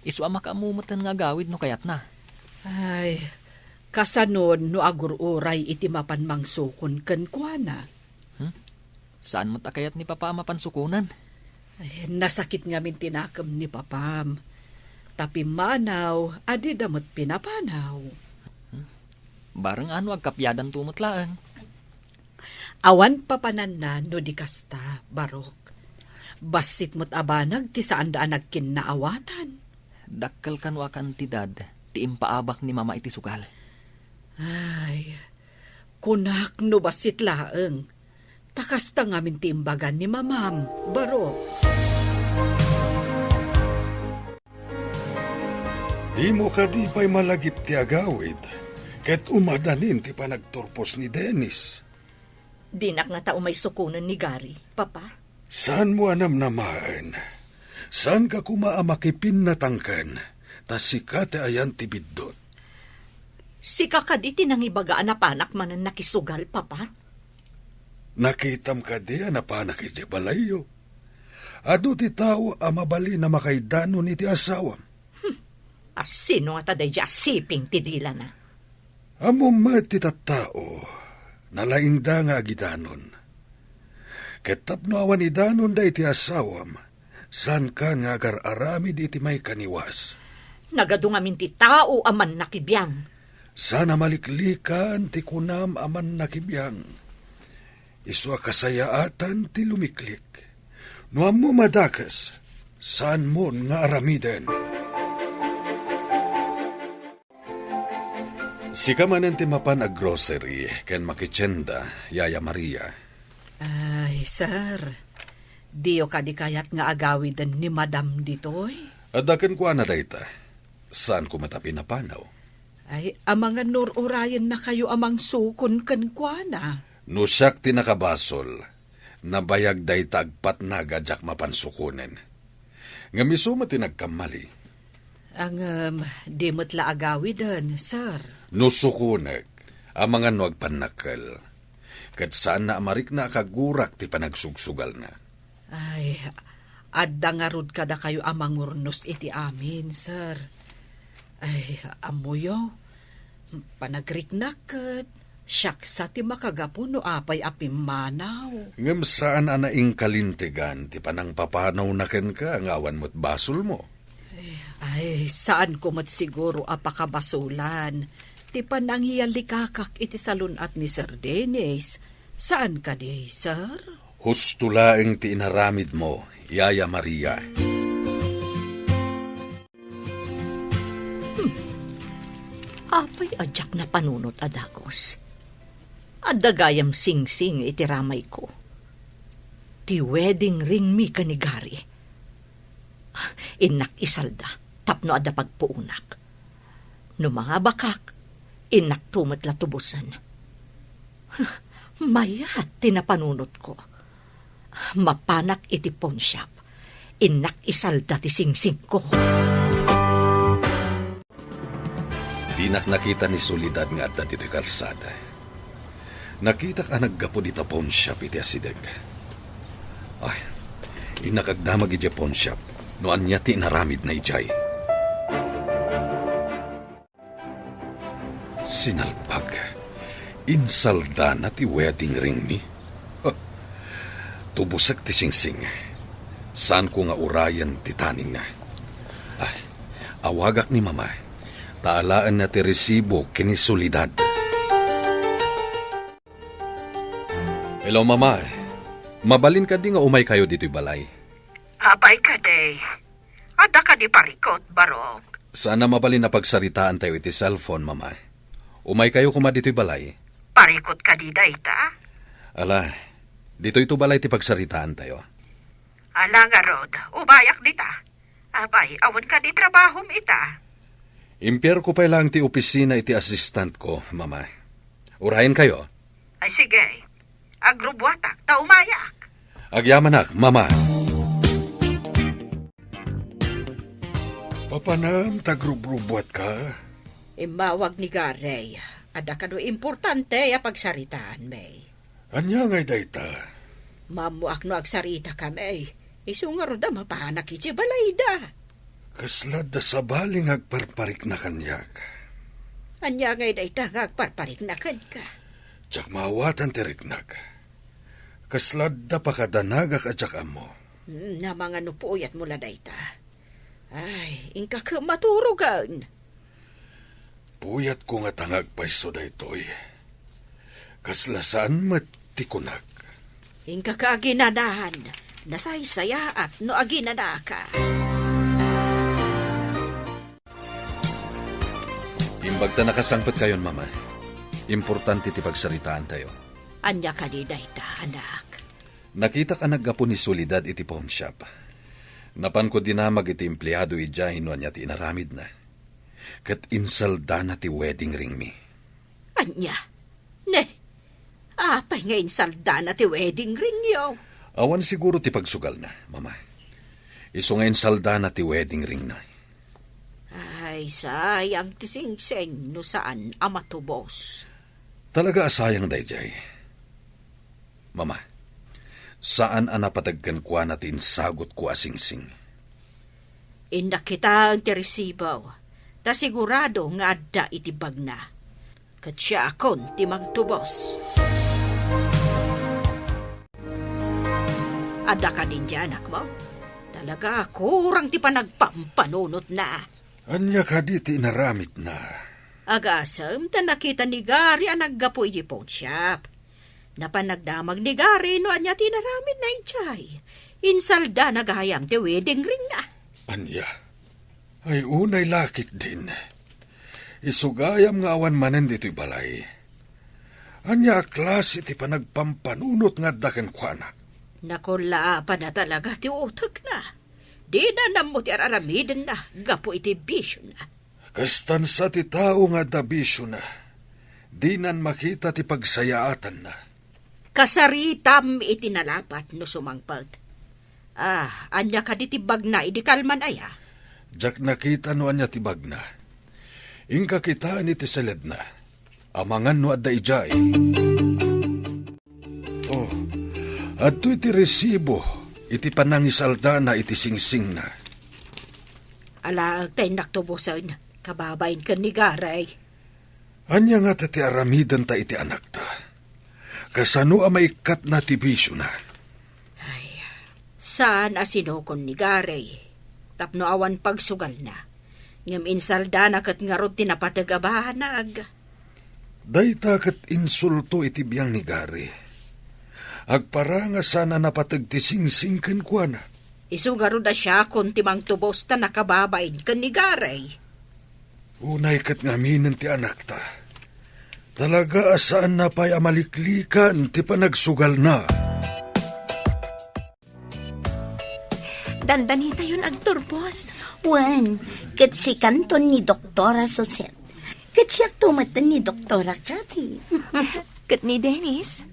Isu a makaammo metten nga agawid no kayatna. Ay, kasanon no agur-uray iti mapan mangsukon kenkuana? Hmm? Saan met a kayat ni Papa a mapansukonen? Ay, nasakit ngamin ti nakem ni Papam. Ta pimmanaw a dida met pinapanaw. Hmm? Bareng ano agkapiadanto met laeng. Awan papananna no di kasta, Barok. Bassit met a banag ti saanda a nagkinnaawatan. Dakkel kano a kantidad ti impaabak ni Mama iti sugal. Ay, kunak no bassit laeng. Ta kasta ngamin ti imbaga ni Mamam, Barok. Dimo kadi pay malagip ti agawid, ket umadanin ti panagturpos ni Dennis? Dinak ngata umay sukonen ni Gary, Papa. Saanmo a namnamaen? Saanka koma a makipinnatangken, ta sika ti ayan ti biddut. Sika kadi ti nangibaga a napanak manen nakisugal, Papa? Nakitam kadi a napanak idiay balayyo? Adu ti tao a mabalin a makaidanon iti asawam? Hmm. Asino ngata daydiay a siping ti dilana? Ammom met ti tattao, nalaingda nga agidanon. Ket tapno awan idanonda iti asawam, saankan nga agar-aramid iti maikaniwas. Nagadu ngamin ti tao a mannakibiang. Saan a maliklikan ti kunam a mannakibiang. Isu a kasayaatan ti lumiklik. No ammom a dakes, saanmon nga aramiden. Sika manen ti mapan a grocery ken makitienda, Yaya Maria. Ay, sir. Diyo kadi kayat nga agawiden ni Madam ditoy? Adda kenkuana dayta. Saanko met a pinapanaw. Ay, amangan no ur-urayennakayo a mangsukon kenkuana. No siak ti nakabasol, nabayag dayta agpatnag a diak mapan sukonen. Ngem isu met ti nagkammali. Ngem, di met la agawiden, sir. No sukonek, amangan no agpannakkel. Ket saanna a marikna a kagurak ti panagsugsugalna. Ay, adda ngarud kadakayo a mangurnos iti amin, sir. Ay, ammoyo, panagriknak ket siak sa ti makagapu no apay a pimmanaw. Ngem saan a naingkalintegan ti panangpapanawna kenka nga awan met basolmo. Ay, saanko met siguro a pakabasolan ti panangiyalikakak iti salun-at ni Sir Dennis. Saan kadi, sir? Husto laeng ti inaramidmo, Yaya Maria. Hmm. Apay a diak napanunot a dagus? Adda gayam singsing iti ramayko. Ti wedding ring mi ken ni Gary. Innak isalda tapno adda pagpuonak. No mangabakak, innakto met la tubosen. Mayat ti napanunotko. Mapanak iti pawnshop, innak isalda ti singsingko. Dinak nakita ni Soledad nga adda ditoy kalsada. Nakitak a naggapu dita pawnshop iti asideg. Ay, innak agdamag idiay pawnshop no ania ti inaramidna idiay. Sinalbag. Insaldana ti wedding ringmi. Huh. Tubosek ti singsing. Saanko nga urayen ti taningna. Ay, awagak ni Mama. Ta alaenna ti resibo ken ni Soledad. Hello, Mama. Mabalin kadi nga umaykayo ditoy balay? Apay kadi? Adda kadi parikut, Barok? Saan a mabalin a pagsaritaantayo iti cellphone, Mama. Umaykayo koma ditoy balay. Parikut kadi dayta? Ala, ditoyto balay ti pagsaritaantayo. Ala ngarud, umayak dita. Apay, awan kadi trabahom ita? Impierko pay laeng ti opisina iti assistantko, Mama. Urayenkayo? Ay, sige. Agrubbuatak, ta umayak. Agyamanak, Mama. Papanam ta agrubrubuatka? Immawag ni Gary. Adda kano importante a pagsaritaan, May. Ania ngay dayta? Maammoak no agsaritakami. Isu ngarud a mapanak iti balayda. Kasla adda sabali nga agparparikna kaniak. Ania ngay dayta nga agparparikna kenka? Diak maawatan ti riknak. Kasla adda pakadanagak a diak ammo. Hmm, namangano puyatmo la dayta. Ay, inka ket maturogen. Puyatko ngata nga agpayso daytoy. Kasla saan met ti kunak. Inka ka aginanahan, nasaysayaat no aginanaka. Imbag ta nakasangpetkayon, Mama. Importante ti pagsaritaantayo. Ania kadi dayta, anak? Nakitak a naggapu ni Soledad iti pawnshop. Napanko dinamag iti empleado idiay no ania ti inaramidna. Ket insaldana ti wedding ringmi. Ania? Ne, apay nga insaldana ti wedding ringyo? Awan siguro ti pagsugalna, Mama. Isu nga insaldana ti wedding ringna. Ay, sayang ti singsing no saan a matubos. Talaga a sayang daydiay. Mama, saan a napateg kenkuana ti insagutko a singsing. Innak kitaen ti resibo, ta sigurado nga adda iti bagna. Ket siakon ti mangtubos. Adda kadin ti anakmo? Talaga, kurang ti panagpampanunotna. Ania kadi ti inaramidna? Agasem ta nakita ni Gary a naggapu iti pawnshop. Napan nagdamag ni Gary no ania ti inaramidna idiay. Insaldana gayam ti wedding ringna. Ania? Ay, unay la ketdin. Isu gayam nga awan manen ditoy balay. Ania a klase ti panagpampanunot nga adda kenkuana? Nakullaapanna talaga ti utekna. Dina nammo ti ar-aramidenna gapu iti bisiona. Kastan sa ti tao nga adda bisiona. Dinan makita ti pagsayaatanna. Kasaritam iti nalapat no sumangpet. Ah, ania kadi ti bagna idi kalman aya? Diak nakita no ania ti bagna. Inka kitaen iti seledna. Amangan no adda idiay. Oh, adtoy ti resibo iti panangisaldana iti singsingna. Alaek ta innak tubosen, kababain ken ni Gary. Ania ngata ti aramidenta iti anakta? Kasano a maikkatna ti bisiona? Ay, saan a sinukon ni Gary tapno awan pagsugalna. Ngem insaldana ket ngarud ti napateg a banag. Dayta ket insulto iti biang ni Gary. Agparang a saan a napateg ti singsing kenkuana. Isu ngarud a siakon ti mangtubos ta nakababain ken ni Gary. Unay ket ngaminen ti anakta. Talaga a saanna pay a maliklikan ti panagsugalna. Dandanitayon agturpos. Wen, ket sikanton ni Doktora Suset. Ket siakto met ni Doktora Cathy. Ket ni Dennis?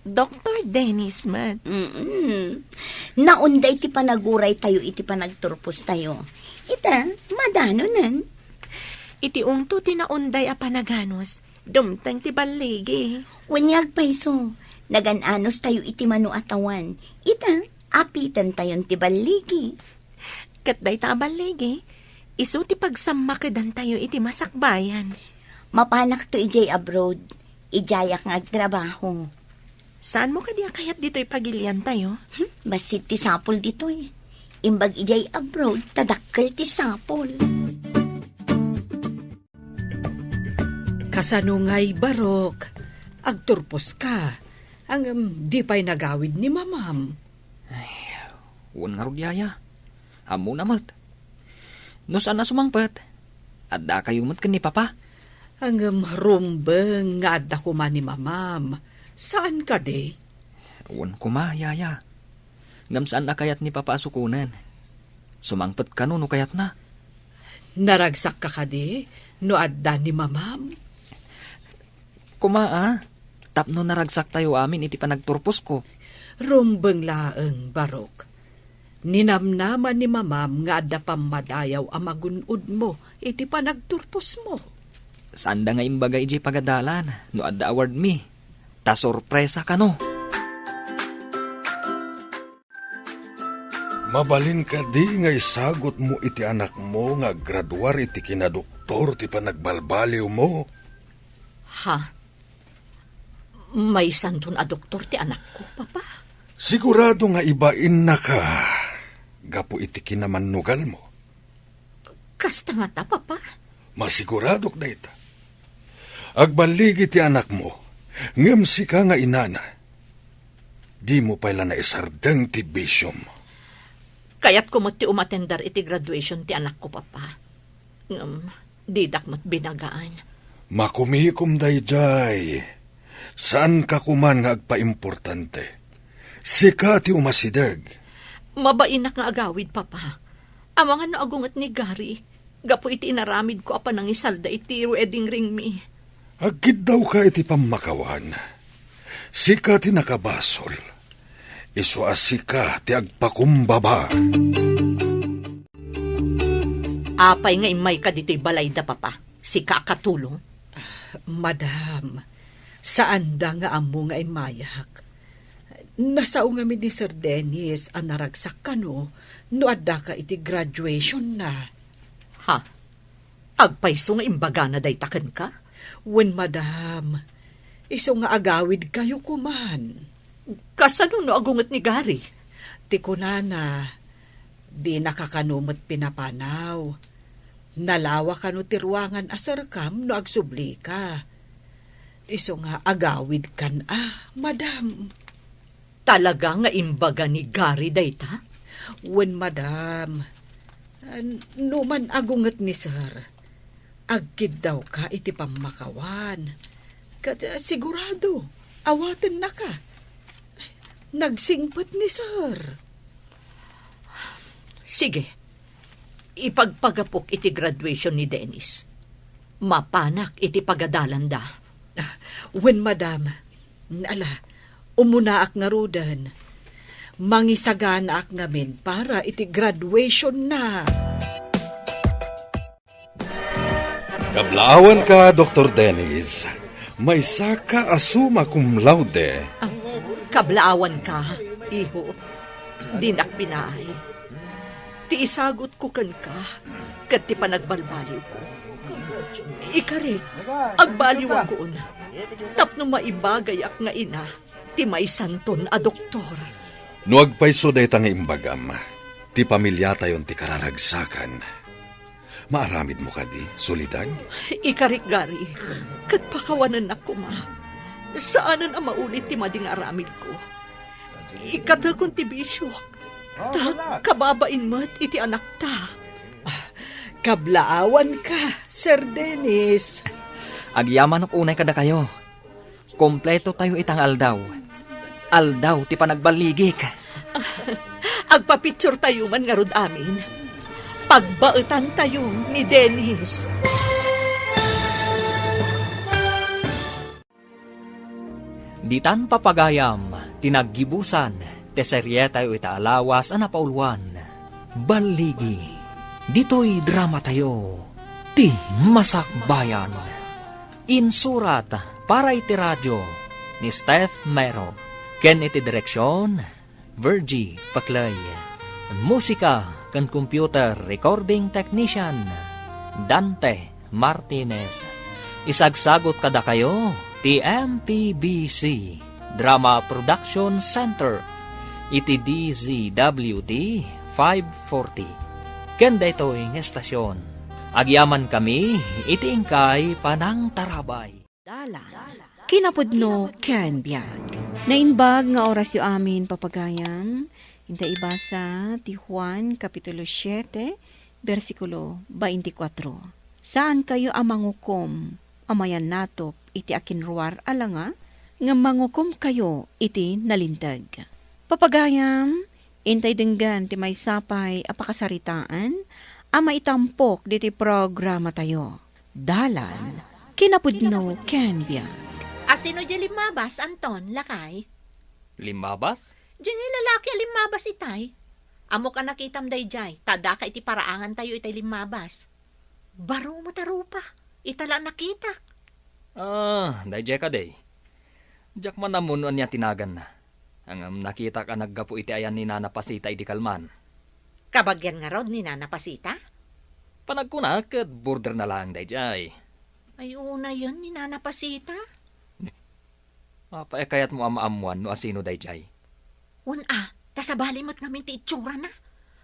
Doktor Dennis met. Mm-mm. Naunday ti panaguraytayo iti panagturpostayo. Ita, madanonen. Iti ungto ti naunday a panaganus, dumteng ti balligi. Wen nga agpayso, nagan-anustayo iti mano a tawan. Ita, apitentayon ti balligi. Ket dayta a balligi, isu ti pagsammakedantayo iti masakbayan. Mapanakto idiay abroad, idiayak nga agtrabaho. Saanmo kadi a kayat ditoy pagiliantayo? Hmm, bassit ti sapul ditoy. Imbag idiay abroad, ta dakkel ti sapul. Kasano ngay, Barok? Agturposka. Ngem, di pay nagawid ni Mamam. Ay, wen ngarud, Yaya. Ammona met. No saan a sumangpet, addakayo met ken ni Papa. Ngem rumbeng nga adda koma ni Mamam. Saan kadi? Wen koma, Yaya. Ngem saan a kayat ni Papa a sukonen. Sumangpet kano no kayatna. Naragsakka kadi no adda ni Mamam? Koma a, tapno naragsaktayo amin iti panagturposko. Rumbeng laeng, Barok. Ninamnama ni Mamam nga adda pammadayaw a magun-odmo iti panagturposmo. Saanda nga imbaga idiay pagadalan no adda awardmi. Ta sorpresa kano. Mabalin kadi nga isagutmo iti anakmo nga aggraduar iti kinadoktor ti panagbalbaliwmo? Ha? Maysanton a doktor ti anakko, Papa? Sigurado nga ibainnaka gapu iti kinamannugalmo. Kasta ngata, Papa? Masiguradok dayta. Agballigi ti anakmo, ngem sika nga inana, dimo pay la naisardeng ti bisiom. Kayatko met ti umatender iti graduation ti anakko, Papa. Ngem, didak met binagaan. Makumikom daydiay. Saanka koman nga agpaimportante. Sika ti umasideg. Mabainak nga agawid, Papa. Amangan no agunget ni Gary, gapu iti inaramidko a panangisalda iti wedding ringmi. Agkiddawka iti pammakawan. Sika ti nakabasol. Isu a sika ti agpakumbaba. Apay nga immayka ditoy balayda, Papa? Sika a katulong? Ah, madam, saanda nga ammo nga immayak. Nasao ngamin ni Sir Dennis a naragsak kano no addaka iti graduationna. Ha? Agpayso nga imbagana dayta kenka? Wen, madam. Isu nga agawidkayo koman. Kasano no agunget ni Gary? Ti kunana, dinaka kano met pinapanaw. Nalawa kano ti ruangan a serkam no agsublika. Isu nga agawidkan a, madam. Talaga nga imbaga ni Gary dayta? Wen, madam. Ah, no man agunget ni Sir, agkiddawka iti pammakawan. Ket, ah, sigurado, awatennaka. Nagsingpet ni Sir. Sige, ipagpagapok iti graduation ni Dennis. Mapanak iti pagadalanda. Ah, wen, madam. Ala, umunaak ngaruden. Mangisaganaak ngamin para iti graduationna. Kablaawanka, Doktor Dennis. Maysaka a summa cum laude. Ah, kablaawanka, iho. Dinak binaay. Ti isagutko kenka, ket ti panagbalbaliwko. Ikarik, agbaliwakon. Tapno maibagayak nga ina ti maysanton a doktor. No agpayso dayta nga imbagam, ti pamiliatayon ti kararagsakan. Maaramidmo kadi, Soledad? Ikarik, Gary, ket pakawanennak koma. Saanen a maulit ti madi nga aramidko. Ikkatekon ti bisiok, ta kababain met iti anakta. Ah, kablaawanka, Sir Dennis. Agyamanok unay kadakayo. Kompleto tayo ita nga aldaw. Aldaw ti panagballigik. Agpapicture tayo man ngarud amin. Pagbaetan tayo ni Dennis. Ditan papagayam ti naggibusan ti serie tayo ita a lawas a napauluan. Balligi. Ditoy drama tayo, ti Masakbayan. Insurat para iti radio ni Steph Mero ken iti direksyon, Virgie Paclay. Musika ken computer recording technician, Dante Martinez. Isagsagot kadakayo ti M P B C Drama Production Center iti D Z W T five forty. Ken daytoy nga estasyon, agyamankami iti inkay panangtarabay. Dalan, kinapudno ken biag. Naimbag nga orasyo amin, papagayam. Inta ibasa ti Juan, Kapitulo siete, bersikulo twenty-four. Saankayo a mangukom a mayannatop iti akinruar a langa, ngem mangukomkayo iti nalinteg. Papagayam, intay denggen ti maysa pay a pakasaritaan a maitampok ditoy programatayo. Dalan, kinapudno ken biag. Asino diay limmabas, Anton, lakay? Limmabas? Diay lalaki a limmabas itay. Ammok a nakitam daydiay, ta addaka iti paraangantayo itay limmabas. Baro met a rupa. Ita la a nakitak. Ah, daydiay kadi. Diak man ammo no ania ti naganna. Ngem nakitak a naggapu iti ayan ni Nana Pasita idi kalman. Kabagian ngarud ni Nana Pasita? Panagkuna ket borderna laeng daydiay. Ay, unayen ni Nana Pasita? Apay a kayatmo a maammuan no asino daydiay? Wen a, ta sabali met ngamin ti itsurana.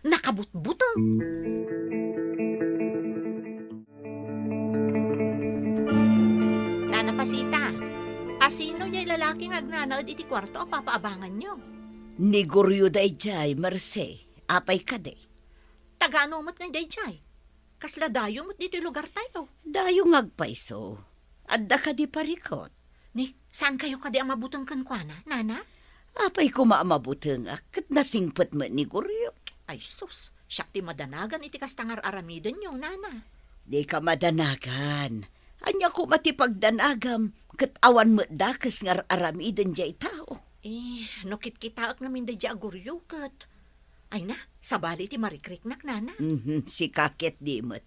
Nakabutbuteng. Nana Pasita, asino diay lalaki nga agnanaed iti kuarto a papaabanganyo? Ni Goryo daydiay, Merced. Apay kadi? Taga-ano met ngay daydiay? Kasla dayo met ditoy lugartayo. Dayo nga agpayso. Adda kadi parikut? Ni, saankayo kadi a mabuteng kenkuana, Nana? Apay koma a mabutengak, ket nasingpet met ni Goryo. Ay sus, siak ti madanagan iti kasta nga ar-aramidenyo, Nana. Dika madanagan. Ania koma ti pagdanagam, ket awan met dakes nga ar-aramiden diay tao. Eh, no kitkitaek ngamin daydiay a Goryo ket, ay na, sabali ti marikriknak, Nana. Mhm, sika ket di met.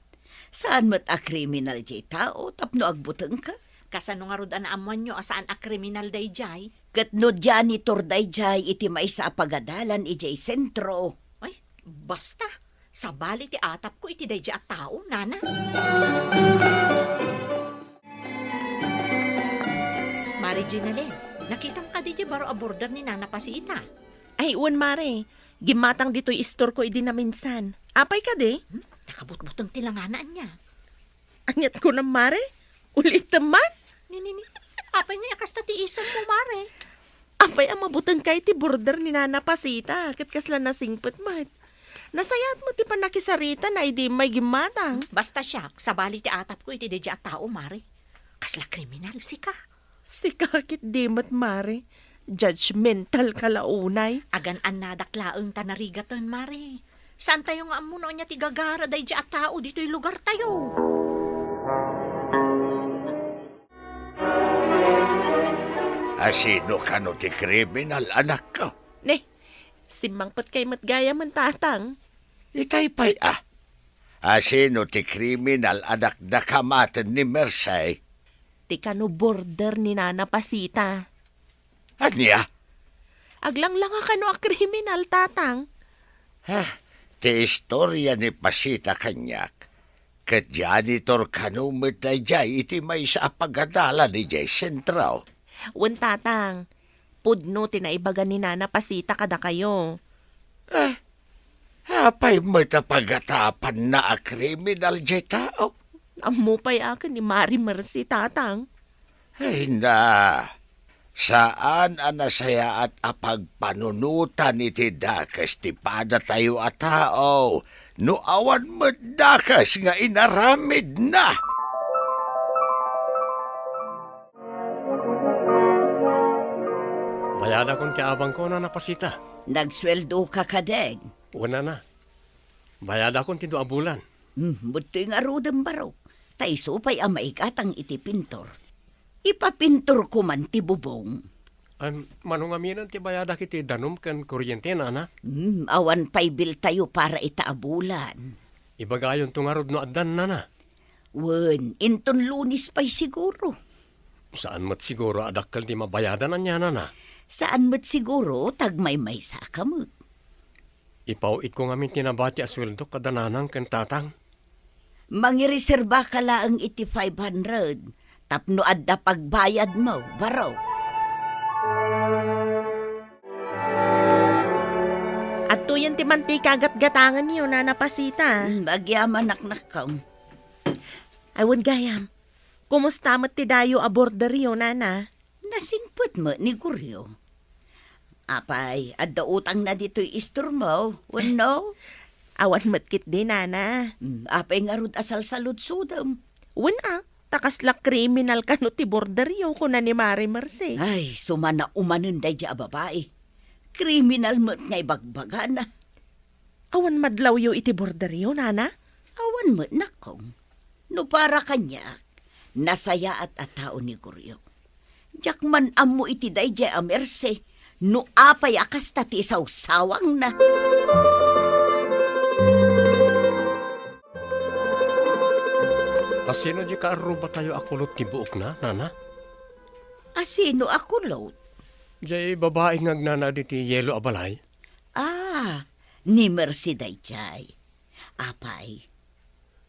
Saan met a kriminal diay tao tapno agbutengka? Kasano ngarud a naammoanyo a saan a kriminal daydiay? Ket no janitor daydiay iti maysa a pagadalan idiay sentro. Ay, basta. Sabali ti atapko iti daydiay a tao, Nana. Mare Ginalyn, nakitam kadi diay baro a border ni Nana Pasita? Ay, wen, Mare. Gimmatang ditoy istorko idi naminsan. Apay kadi? Hmm? Nakabutbuteng ti langana ania? Aniat kunam, Mare? Ulitem man? Ni, ni, ni. Apay ngay a kasta ti isemmo, Mare? Apay a mabutengka iti border ni Nana Pasita, ket kasla nasingpet met. Nasayaat met ti pannakisaritana idi immay gimmatang. Hmm? Basta siak, sabali ti atapko iti daydiay a tao, Mare. Kasla kriminal, sika. Sika ket di met, Mare. Judgmental ka la unay. Agan-annadak laeng ta narigaten, Mare. Saantayo nga ammo no ania ti gagara daydiay a tao ditoy lugartayo. Asino kano ti kriminal, anakko? Ne, simmangpetkay met gayamen, Tatang. Itay pay a. Asino ti kriminal a dakdakamaten ni Merced? Ti kano border ni Nana Pasita. Ania? Aglanglanga kano a kriminal, Tatang. Ha, ti istoria ni Pasita kaniak, ket janitor kano met daydiay iti maysa a pagadalan idiay sentro. Wen, Tatang, pudno ti naibaga ni Nana Pasita kadakayo. Eh, apay met a pagatapanna a kriminal diay tao? Ammo pay a ken ni Mare Merced, Tatang. Ay na, saan a nasayaat a pagpanunotan iti dakes ti padatayo a tao no awan met dakes nga inaramidna. Bayadakon ti abangko, Nana Pasita. Nagsueldoka kadin? Wen, Nana. Bayadakon ti dua a bulan. Hmm, ditoy ngaruden, barok. Ta isu pay a maigatang iti pintor. Ipapintorko man ti bubong. Ay, mano ngamin ti bayadak iti danum ken kuryente, Nana? Hmm, awan pay biltayo para ita a bulan. Ibagayonto ngarud no addan, Nana. Wen, inton Lunes pay siguro. Saan met siguro a dakkel ti mabayadan ania, Nana? Saan met siguro, ta agmaymaysa ka met. Ipaw-itko ngamin ti nabati a sueldok kada nanang ken tatang. Mangireserbaka laeng iti five hundred tapno adda pagbayadmo, baro. Adtoyen ti mantika a gatgatanganyo, Nana Pasita. Hmm, agyamanak, nakkaw. Ay, wen gayam. Kumusta met ti dayo a borderyo, Nana? Nasingpet met ni Goryo. Apay, adda utangna ditoy istormo, wenno? Awan met ketdi, Nana. Hmm, apay ngarud a salsaludsodem? Wen a, ta kasla kriminal kano ti borderyo, kuna ni Mare Merced. Ay, sumana umanen daydi a babai. Kriminal met nga ibagbagana. Awan madlawyo iti borderyo, Nana? Awan met, nakkong. No para kaniak, nasayaat a tao ni Goryo. Diak man ammo iti daydiay a Merced no apay a kasta ti sawsawangna. Asino diay kaarrubatayo a kulot ti buokna, nana? Asino a kulot? Diay babai nga agnanaed iti yelo a balay? Ah, ni Mercy daydiay. Apay?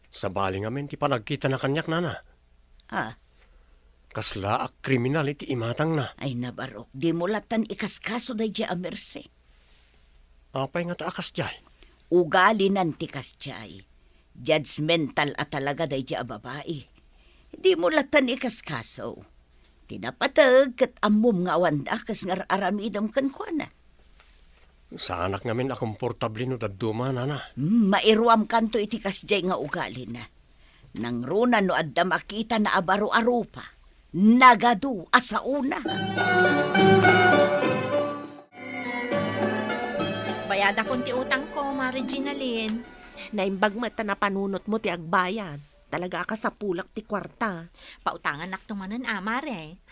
Sabali ngamin ti panagkitana kaniak, nana. Ah. Kasla a kriminal iti imatangna. Ay, nabarok, dimo lattan ikaskaso daydiay a Mercy. Apay ngata a kasdiay? Ugalinan ti kasdiay. Judgmental a talaga daydiay a babai. Dimo lattan ikaskaso. Ti napateg ket ammom nga awan dakes nga ar-aramidem kenkuana. Saanak ngamin a komportable no dadduma, nana. Hmm, mairuamkanto iti kasdiay nga ugalina. Nangruna no adda makitana a baro a rupa, nagadu a saona. Bayadakon ti utangko, Mare Ginalyn. Naimbag met ta napanunotmo ti agbayad. Talaga a kasapulak ti kuarta. Pautangannakto manen a, Mare.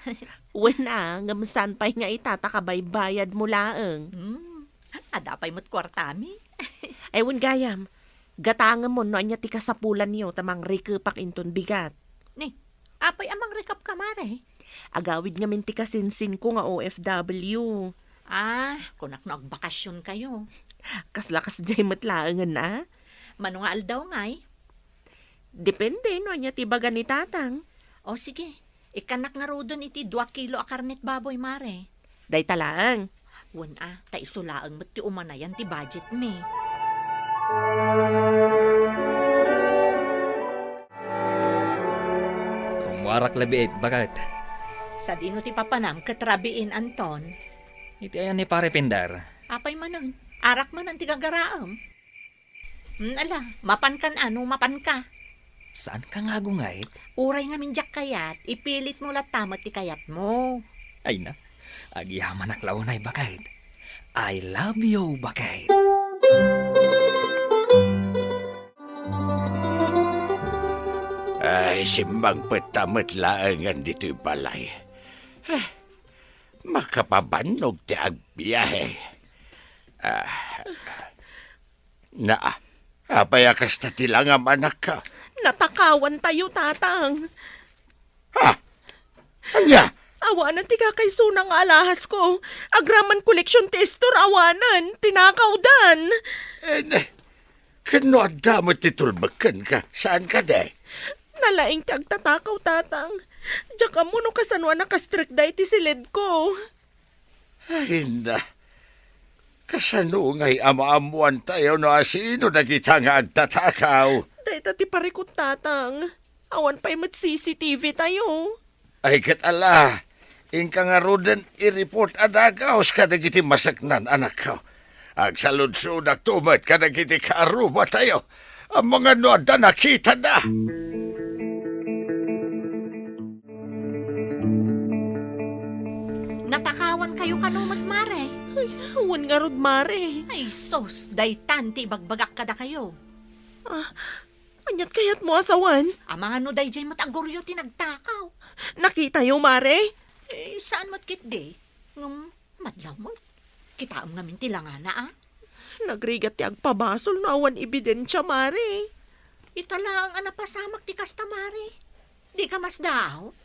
Wen a, ngem saan pay nga ita ta kabaybayadmo laeng. Hmm, adda pay met kuartami. Ay, wen gayam, gatangemon no ania ti kasapulanyo ta mangrikepak inton bigat. Ni, apay a mangrikepka, Mare? Agawid ngamin ti kasinsinko nga O F W. Ah, kunak no agbakasionkayo. Kasla kasdiay met laengen a? Mano nga aldaw ngay? Depende no ania ti ibaga ni Tatang. O sige, ikkannak ngaruden iti dua kilo a karnet baboy, Mare. Dayta laeng. Wen a, ta isu laeng met ti umanayan ti budgetmi. Rummuarak la biit, baket. Sadino ti papanam ket rabiin, Anton? Iti ayan ni Pare Pindar. Apay manen, arak manen ti gagaraem. Hmm, ala, mapankan a no mapanka. Saanka nga agungayt? Uray ngamin diak kayat, ipilitmo latta met ti kayatmo. Ay na, agyamanak la unay, baket. I love you, baket. Ay, simmangpet ta met laengen ditoy balay. Ah, makapabannog ti agbiahe. Ah, na, apay a kasta ti langam, anakko? Natakawantayo, Tatang. Ha? Ania? Awanen ti kakaisuna nga alahasko. Agraman koleksion ti istor, awanen. Tinakawdan. Eh, ne, ken no adda met ti tulbek kenka, saan kadi? Nalaing ti agtatakaw, Tatang. Diak ammo no kasano a nakastrikda iti silidko. Ay, na. Kasano ngay a maammoantayo no asino dagita nga agtatakaw? Dayta ti parikut, Tatang. Awan pay met C C T V tayo. Ay, ket ala, inka ngaruden i-report a dagaus kadagiti maseknan, anakko. Agsaludsodakto met kadagiti kaarrubatayo. Amangan no adda nakitada. Natakawankayo kano met, Mare? Ay, wen ngarud, Mare. Ay, sus, daytan ti ibagbagak kadakayo. Ah, aniat kayatmo a sawen? Amangan no daydiay met a guryo ti nagtakaw. Nakitayo, Mare? Eh, saan met ketdi? Ngem, madlaw met. Kitaem ngamin ti langana, a? Nagrigat ti agpabasol no awan ebidensia, Mare. Ita laeng a napasamak ti kasta, Mare. Dika masdaaw?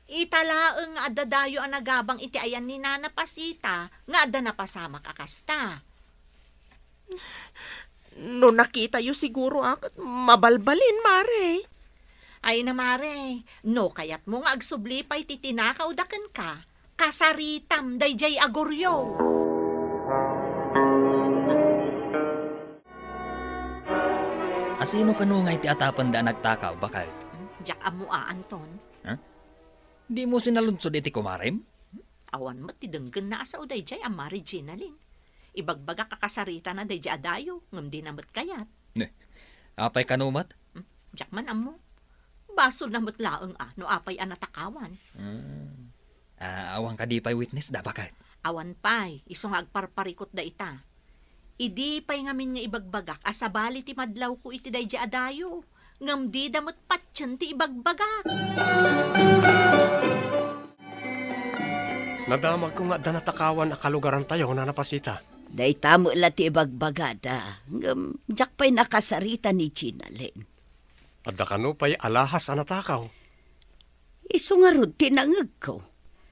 Ita laeng nga adda dayo a nagabang iti ayan ni Nana Pasita nga adda napasamak a kasta. No nakitayo siguro a ket mabalbalin, Mare. Ay na, Mare, no kayatmo nga agsubli pay ti tinakawda kenka, kasaritam daydiay a guryo. Asino kano nga iti atapenda a nagtakaw, baket? Hmm, diak ammo a, Anton. Ha? Dimo sinaludsod iti kumarem? Awan met ti denggenna a sao daydiay a Mare Ginalyn. Ibagbagak a kasaritana daydiay a dayo, ngem dina met kayat. Ne, apay kano met? Hmm, diak man ammo. Basolna met laeng a no apay a natakawan. Hmm. Ah, awan kadi pay witness da, baket? Awan pay, isu nga agparparikutda ita. Idi pay ngamin nga ibagbagak a sabali ti madlawko iti daydiay a dayo, ngem dida met patien ti ibagbagak. Nadamagko nga adda natakawan a kalugarantayo, Nana Pasita. Dayta met la ti ibagbagada, ngem diak pay nakasarita ni Ginalyn. Adda kano pay alahas a natakaw? Isu ngarud ti nangngegko.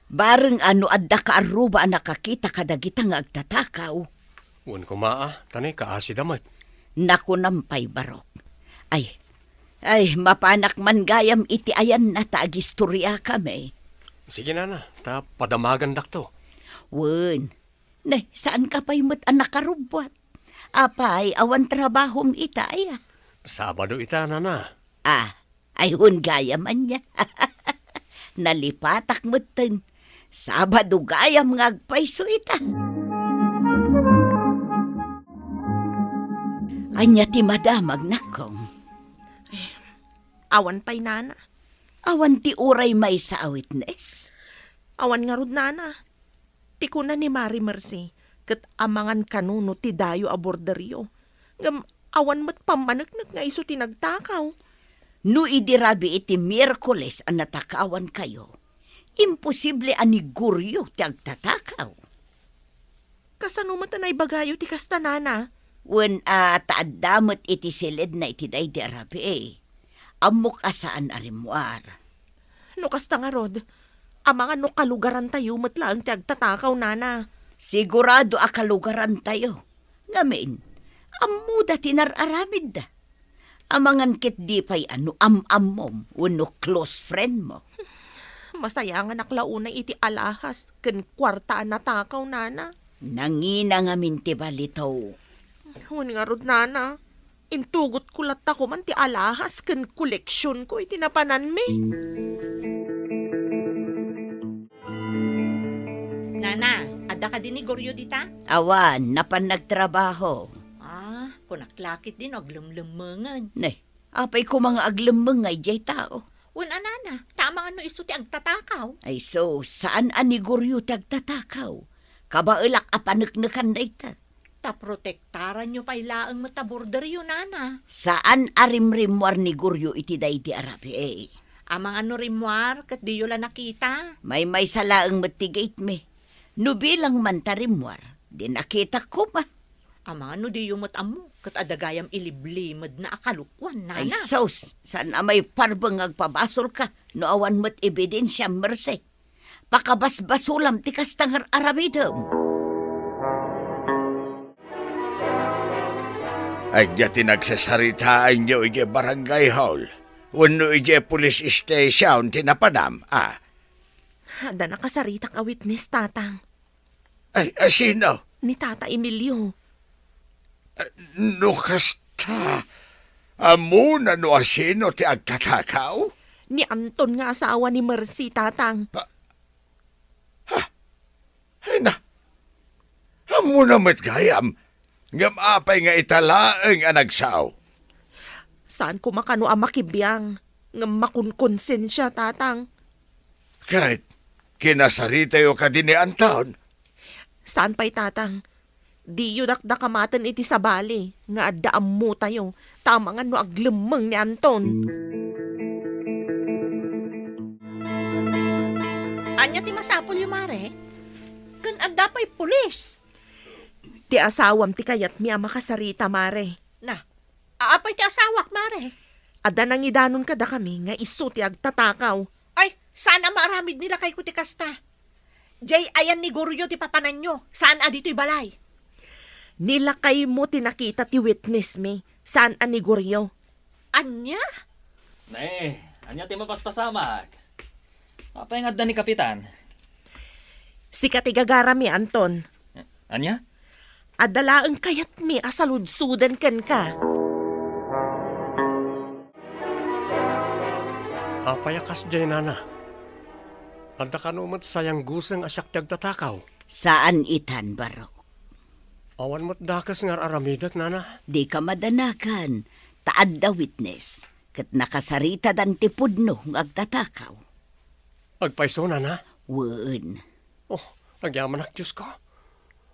Bareng a no adda kaarruba a nakakita kadagita nga agtatakaw. Wen koma a, ta ni kaasida met. Nakunam pay, Barok. Ay, ay, mapanak man gayam iti ayanna ta agistoriakami. Sige, nana, ta padamagandakto. Wen, ne, saan ka pay met a nakarubbuat? Apay, awan trabahom ita, aya? Sabado ita, nana. Ah, ay, wen gayam ania. Nalipatak metten. Sabado gayam nga agpayso ita. Ania ti madamag, nakkong? Awan pay, nana. Awan ti uray maysa a witness? Awan ngarud, nana. Ti kuna ni Mari Mercy, ket amangan kano no ti dayo a borderyo. Ngem awan met pammaneknek nga isu ti nagtakaw. No idi rabii ti Miyerkules a natakawankayo, imposible a ni Goryo ti agtatakaw. Kasano met a naibagayo ti kasta, nana? Wen a, ta adda met iti siledna iti daydi a rabii. Ammok a saan a rimmuar. No kasta ngarud, amangan no kalugarantayo met laeng ti agtatakaw, nana. Sigurado a kalugarantayo. Ngamin, ammoda ti nar-aramidda. Amangan ket di pay a no am-ammom wenno close friend mo. Masayanganak la unay iti alahas ken kuarta a natakaw, nana. Nangina ngamin ti balitaw. Wen ngarud, nana, intugotko latta koman ti alahas ken koleksionko iti napananmi. Nana, adda kadi ni Goryo dita? Awan, napan nagtrabaho. Ah, kunak la ketdi no aglemlemmengen. Ne, apay koma nga aglemmeng nga idiay tao? Wen a, nana, ta amangan no isu ti agtatakaw. Ay sus, saan a ni Goryo ti agtatakaw. Kabaelak a paneknekan dayta. Ta protektaranyo pay laeng met a borderyo, nana. Saan a rimrimmuar ni Goryo iti daydi a rabii. Amangan no rimmuar ket diyo la nakita. Maymaysa laeng met ti gate mi. No bilang man ta rimmuar, di nakitak koma. Amangan no diyo met ammo ket adda gayam iliblimedna a kalokuan, nana. Ay sus, saan a maiparbeng nga agpabasolka no awan met ebidensiam, Mercy. Pakabasbasolam ti kasta nga ar-aramidem. Ania ti nagsasaritaanyo idiay barangay hall wenno idiay police station ti napanam, a? Adda nakasaritak a witness, Tatang. Ay, a sino? Ni Tata Emilio. Ah, no kasta, ammona no asino ti agtatakaw? Ni Anton nga asawa ni Mercy, Tatang. Ah, ha? Ay na, ammona met gayam, ngem apay nga ita laeng a nagsao? Saan koma kano a makibiang, ngem makunkonsensia, Tatang. Ket kinasaritayo kadi ni Anton? Saan pay, Tatang. Diyo dakdakamaten iti sabali nga adda ammotayo, ta amangan no aglemmeng ni Anton. Ania ti masapulyo, Mare? Ken adda pay pulis. Ti asawam ti kayatmi a makasarita, Mare. Na, apay ti asawak, Mare? Adda nangidanon kadakami nga isu ti agtatakaw. Ay, saan a maaramid ni lakayko ti kasta. Jay ayan ni Goryo ti papananyo, saan a ditoy balay. Ni lakaymo ti nakita ti witness mi, saan a ni Goryo. Ania? Ne, ania ti mapaspasamak? Apay nga adda ni Kapitan? Sika ti gagarami, Anton. Ania? Adda laeng kayatmi a saludsoden kenka. Apay a kasdiay, nana? Adda kano met sayangguseng a siak ti agtatakaw? Saan itan, Barok. Awan met dakes nga ar-aramidek, nana. Dika madanagan, ta adda witness, ket nakasaritadan ti pudno nga agtatakaw. Agpayso, nana? Wen. Oh, agyamanak, Diosko.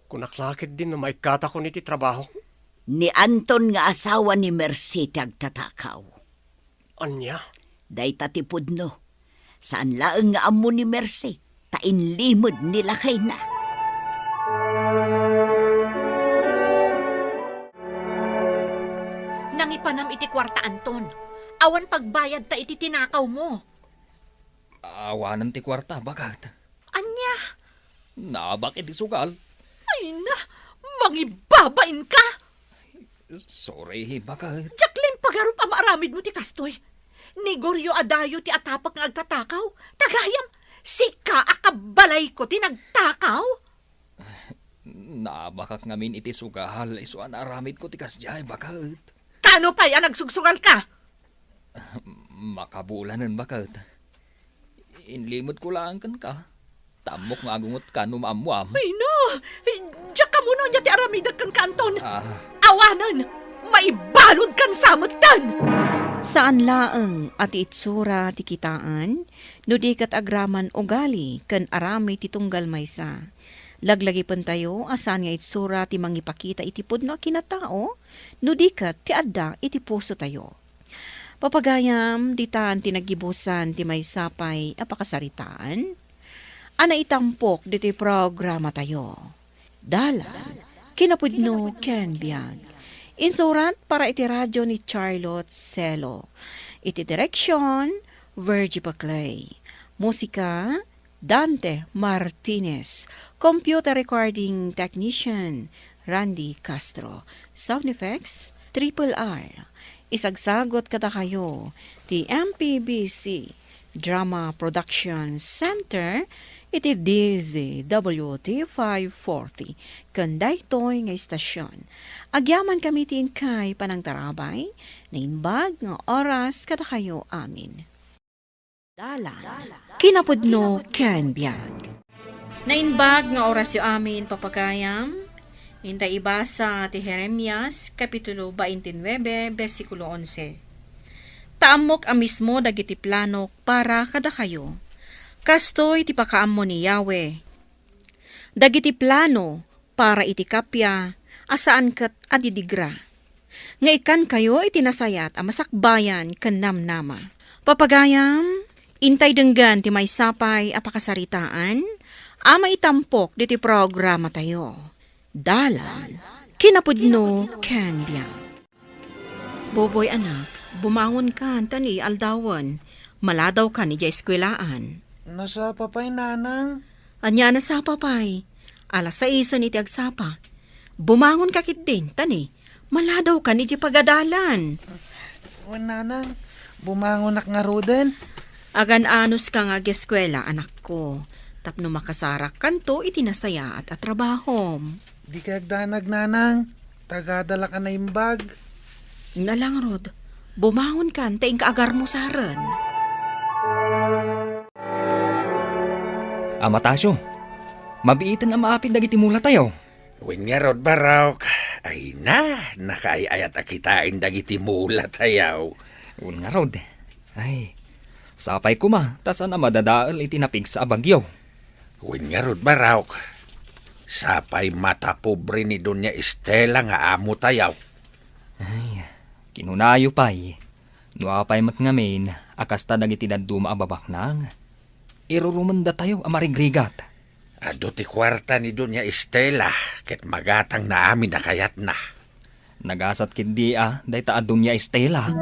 Kunak la ketdin no maikkatakon iti trabahok. Ni Anton nga asawa ni Mercy ti agtatakaw. Ania? Dayta ti pudno. Saan laeng nga ammo ni Mercy, ta inlimed ni lakayna. Nangipanam iti kuarta, Anton. Awan pagbayadta iti tinakawmo. Awanen ti kuarta, baket. Ania? Naabak iti sugal. Ay na, mangibabain ka! Sorry, baket. Diak la impagarup a maaramidmo ti kastoy. Ni Goryo a dayo ti atapek nga agtatakaw. Ta gayam, sika a kabalayko ti nagtakaw? Naabakak ngamin iti sugal, isu a naaramidko ti kasdiay, baket. Kaano pay a nagsugsugalka? Makabulanen, baket. Inlimedko laeng kenka. Ta ammok nga agungotkan no maammoam. Ay na! Diak ammono ania ti aramidek kenka, Anton. Ah. Awanen! Maibaludkan sa metten! Saan laeng a ti itsura ti kitaen, no di ket agraman ugali ken aramid ti tunggal maysa. Laglagipentayo a saan nga itsura ti mangipakita iti pudno a kinatao, no di ket ti adda iti pusotayo. Papagayam, ditan ti naggibusan ti maysa pay a pakasaritaan a naitampok ditoy programatayo. Dalan, kinapudno ken biag. Insurat para iti radio ni Charlotte Celo. Iti direksyon, Virgie Paclay. Musika, Dante Martinez, computer recording technician, Randy Castro, sound effects, Triple R. Isagsagot kadakayo ti M P B C Drama Production Center iti D Z W T five forty, ken daytoy nga istasyon. Agyamankami ti inkay panangtarabay, naimbag nga oras kadakayo amin. Dalan, kinapudno ken biag. Naimbag nga orasyo amin, papagayam. Inta ibasa ti Jeremias, Kapitulo twenty-nine, bersikulo onse. Ta ammok a mismo dagiti planok para kadakayo. Kastoy ti pakaammo ni Yahweh. Dagiti plano para iti kappia a saan ket a didigra, nga ikkankayo iti nasayaat a masakbayan ken namnama. Papagayam, intay denggen ti maysa pay a pakasaritaan a maitampok ditoy programatayo. Dalan, kinapudno ken biag. Boboy, anak, bumangonkan ta ni aldawen. Maladawkan idiay eskuelaan. Nasapa pay, nanang? Ania a nasapa pay? Alas saisen iti agsapa. Bumangonka ketdin, ta ni, maladawkan idiay pagadalan. Wen, nanang, bumangonak ngaruden. Agan-anoska nga ageskuela, anakko, tapno makasarakkanto iti nasayaat a trabahom. Dika agdanag, nanang. Tagadalak a naimbag. Nalangruda, bumangonkan ta inka agarmusaren. Ama Tasio, mabiiten a maapid dagiti mulatayo. Wen ngarud, Barok. Ay na, nakaay-ayat a kitaen dagiti mulatayo. Wen ngarud. Ay, sapay koma, ta saan a madadael iti napigsa a bagyo. Wen ngarud, Barok. Sapay matapobre ni Doña Estela nga amotayo. Ay, kinunayo pay, no apay met ngamin a kasta dagiti dadduma a babaknang, irurumendatayo a marigrigat. Adu ti kuarta ni Doña Estela, ket magatangna amin a kayatna. Nagasat ketdi a dayta a Doña Estela.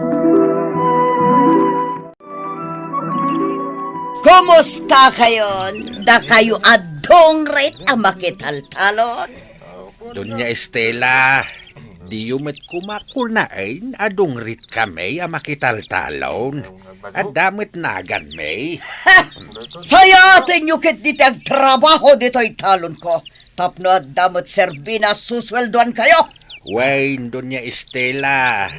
Kumustakayon, dakayo a dungrit a makitaltalon? Doña Estela, diyo met koma kunaen a dungritkami a makitaltalon. Adda met naganmi. Sayatenyo ketdi ti agtrabaho ditoy talonko. Tapno adda met serbina a susueldoankayo. Wen, Doña Estela,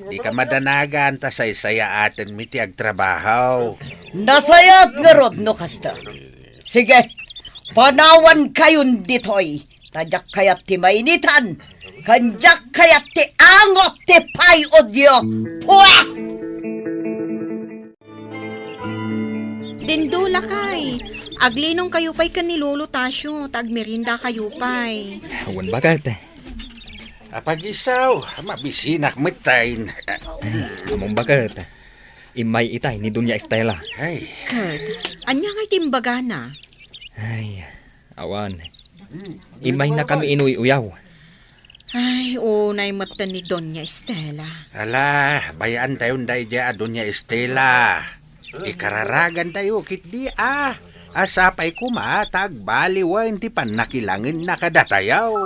dika madanagan ta saysayaatenmi ti agtrabaho. Nasayaat ngarud no kasta. Sige, panawankayon ditoy, ta diak kayat ti mainitan, ken diak kayat ti angot ti pay-odyo. Pua! Dindo, lakay, aglinongkayo pay ken ni Lolo Tasio, ta agmeriendakayo pay. Wen, baket. Apagisaw, mabisinak metten. Ammom, baket. Immay itay ni Doña Estela. Ay. Ket, ania ngay ti imbagana? Ay, awan. Immaynakami inuy-uyaw. Ay, unay metten ni Doña Estela. Ala, bay-antayon daydiay a Doña Estela. Ikararagantayo ketdi a. Sapay koma ta agbaliwen ti pannakilangenna kadatayo.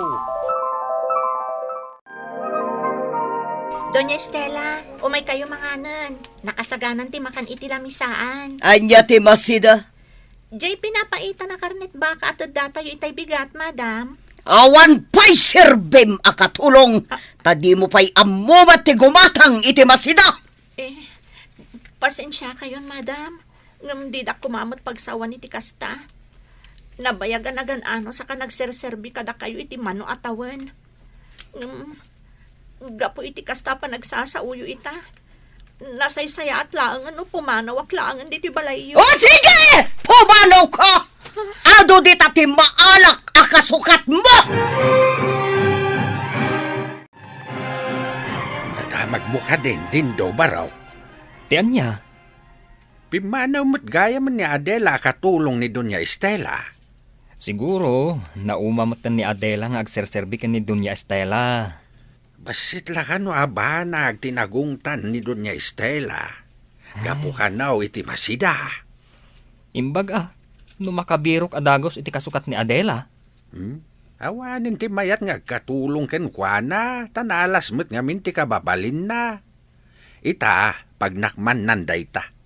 Doña Estela, umaykayo manganen. Nakasaganan ti makan iti lamisaan. Ania ti masida? Jay pinapaitan a karnet baka a teddatayo itay bigat, madam. Awan pay serbim a katulong, ta dimo pay ammo met ti gumatang iti masida. Eh, pasensiakayon, madam. Ngem didak koma met pagsawan iti kasta. Nabayag a nagan-anos a ka nagserserbi kadakayo iti mano a tawen. Ngem, gapu iti kasta a panagsasaoyo ita, nasaysayaat laengen no pumanawak laengen ditoy balayyo. O sige! Pumanawka! Adu dita ti maalak a kasukatmo! Nadamagmo kadin, Dindo, Barok? Ti ania? Pimmanaw met gayam ni Adela a katulong ni Doña Estela. Siguro, nauma met ni Adela nga agserserbi ken ni Doña Estela. Bassit la kano a banag ti nagungtan ni Doña Estela. Gapu kano iti masida. Imbag a, no makabirok a dagus iti kasukat ni Adela. Hmm? Awanen ti mayat nga agkatulong kenkuana, ta naalas met ngamin ti kababalinna. Ita, pagnakmannan dayta.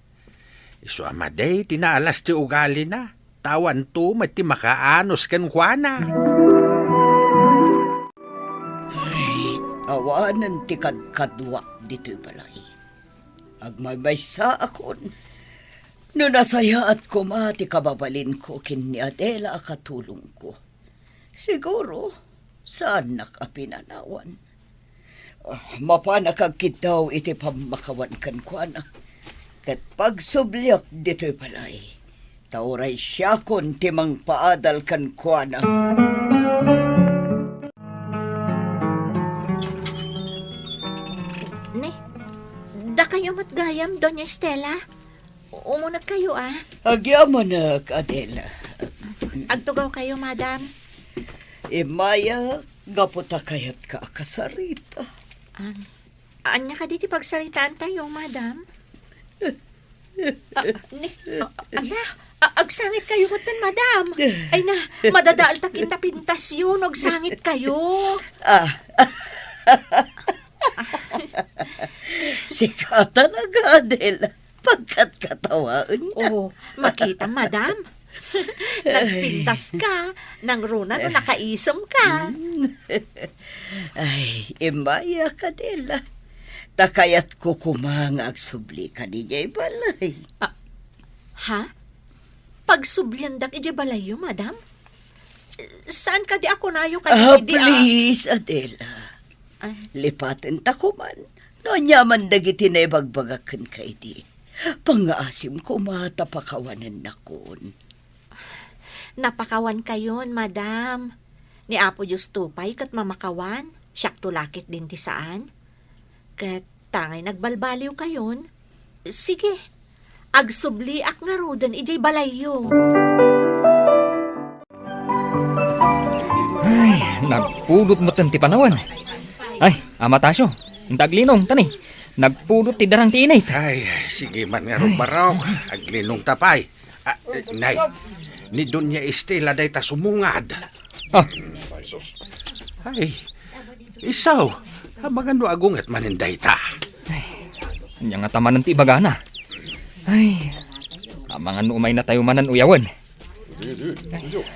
Isu a madi ti naalas ti ugalina, ta awanto met ti makaanus kenkuana. Ay, awanen ti kadkaduak ditoy balay. Agmaymaysaakon no nasayaat koma ti kababalinko ken ni Adela a katulongko. Siguro, saannak a pinanawan. Ah, mapanak agkiddaw iti pammakawan kenkuana. Ket pagsubliak ditoy balay, ta uray siakon ti mangpaadal kenkuana. Ne, dakayo met gayam, Doña Estela? Umunegkayo, a? Agyamanak, Adela. Agtugawkayo, madam. Immayak, gapu ta kayatka a kasarita. Am, ania kadi ti pagsaritaantayo, madam? Ah, ni, ah, ala, ah, agsangitkayo metten, madam. Ay na, madadaeltak ita pintasyo no agsangitkayo. Ah. Sika talaga, Adela. Pagkatkatawaenka. Oh, makita, madam. Nagpintas ka, nangruna no nakaisemka. Mm. Ay, immayak, Adela. Ta kayatko koma nga agsublika idiay balay. Ah, ha? Pagsubliandak idiay balayyo, madam? Saan kadi a kunayo kadi Ah, idi a please, Adela. Ah. Lipatenta koman no aniaman dagiti naibagbagak kenka idi. Pangngaasim koma ta pakawanennakon. Napakawankayon, madam. Ni Apo Diosto pay ket mamakawan, siakto la ketdin ti saan. Ket tangay nagbalbaliwkayon, sige, agsubliak ngaruden idiay balayyo. Ay, nagpudot metten ti panawen. Ay, Ama Tasio, inta aglinong, tani. Nagpudot ti darang ti init. Ay, sige man ngarud, Barok. Aglinongta pay. Ah, eh, Nay, ni Doña Estela dayta sumungad. Ah. Ay, isu, amangan no agunget manen dayta. Ay, ania ngata manen ti ibagana? Ay, amangan no umaynatayo manen uyawen.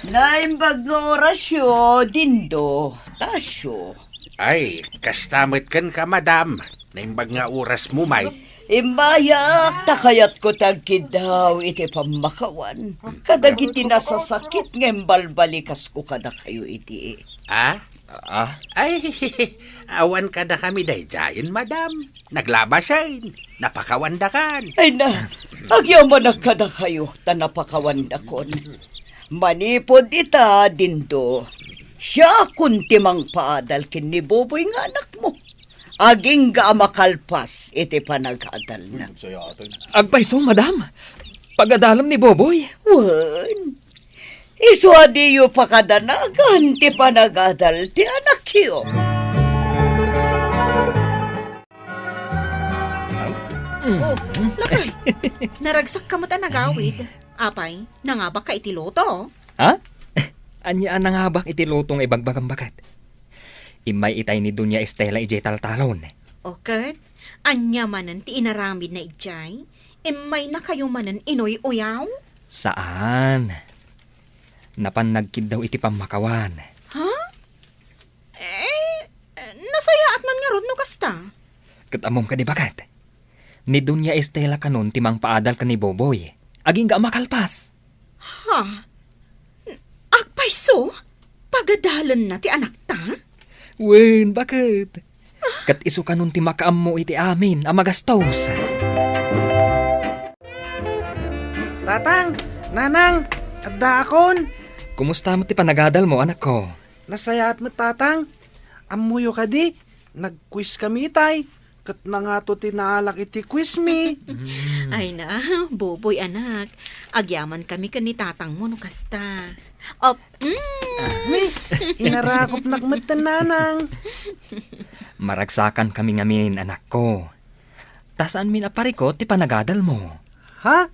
Naimbag nga orasyo, Dindo, Tasio. Ay, kasta met kenka, madam. Naimbag nga orasmo, may. Immayak, ta kayatko ti agkiddaw iti pammakawan kadagiti nasasakit nga imbalbalikasko kadakayo idi. Ah? Ah? Ay, awan kadakami daydiayen, madam. Naglabasen. Napakawandakan. Ay na, agyamanak kadakayo ta napakawandakon. Manipud ita, Dindo, siakon ti mangpaadal ken ni Boboy nga anakmo. Agingga a makalpas iti panagadalna. Agpayso, madam. Pagadalem ni Boboy. Wen, isu a diyo pakadanagan ti panagadal ti anakyo. Oh, lakay. Naragsakka met a nagawid. Apay, nangabakka iti luto? Ha? Ania a nangabak iti luto nga ibagbagam baket? Immay itay ni Doña Estela idiay taltalon. O ket, ania manen ti inaramidna idiay? Immaynakayo manen inuy-uyaw? Saan. Napan nagkiddaw iti pammakawan. Ha? Eh, nasayaat man ngarud no kasta. Ket ammom kadi baket? Ni Doña Estela kanon ti mangpaadal ken ni Boboy. Agingga a makalpas. Ha? Agpayso? Pagadalenna ti anakta? Wen, baket. Ket isu kanon ti makaammo iti amin a magastos. Tatang, Nanang, addaakon. Kumusta met ti panagadalmo, anakko? Nasayaat met, Tatang. Ammoyo kadi, nag-quiz kami itay, ket nangato ti naalak iti quiz mi. Ay na, Boboy, anak. Agyaman kami ken ni tatangmo no kasta. Op, mm. Ah, ni, inarakopnak met, Nanang. Maragsakan kami ngamin, anakko. Ta saanmin a parikut ti panagadalmo. Ha?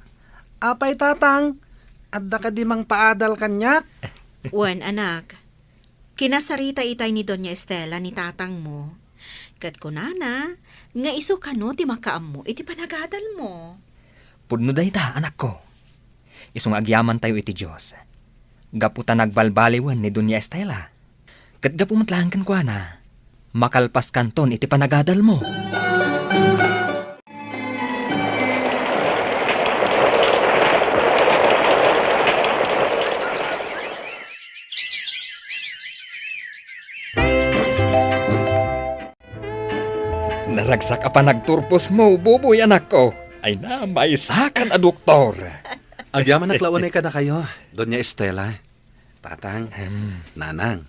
Apay, Tatang? Adda kadi mangpaadal kaniak? Wen, anak. Kinasarita itay ni Doña Estela ni tatangmo. Ket kunana nga isu kano ti makaammo iti panagadalmo. Pudno dayta, anakko. Isu nga agyamantayo iti Dios. Gapu ta nagbalbaliwen ni Doña Estela. Ket gapu met laeng kenkuana, makalpaskanton iti panagadalmo. Naragsak a panagturposmo, Boboy, anakko. Ay na, maysakan a doktor. Agyamanak la unay kadakayo, Doña Estela. Tatang, Nanang,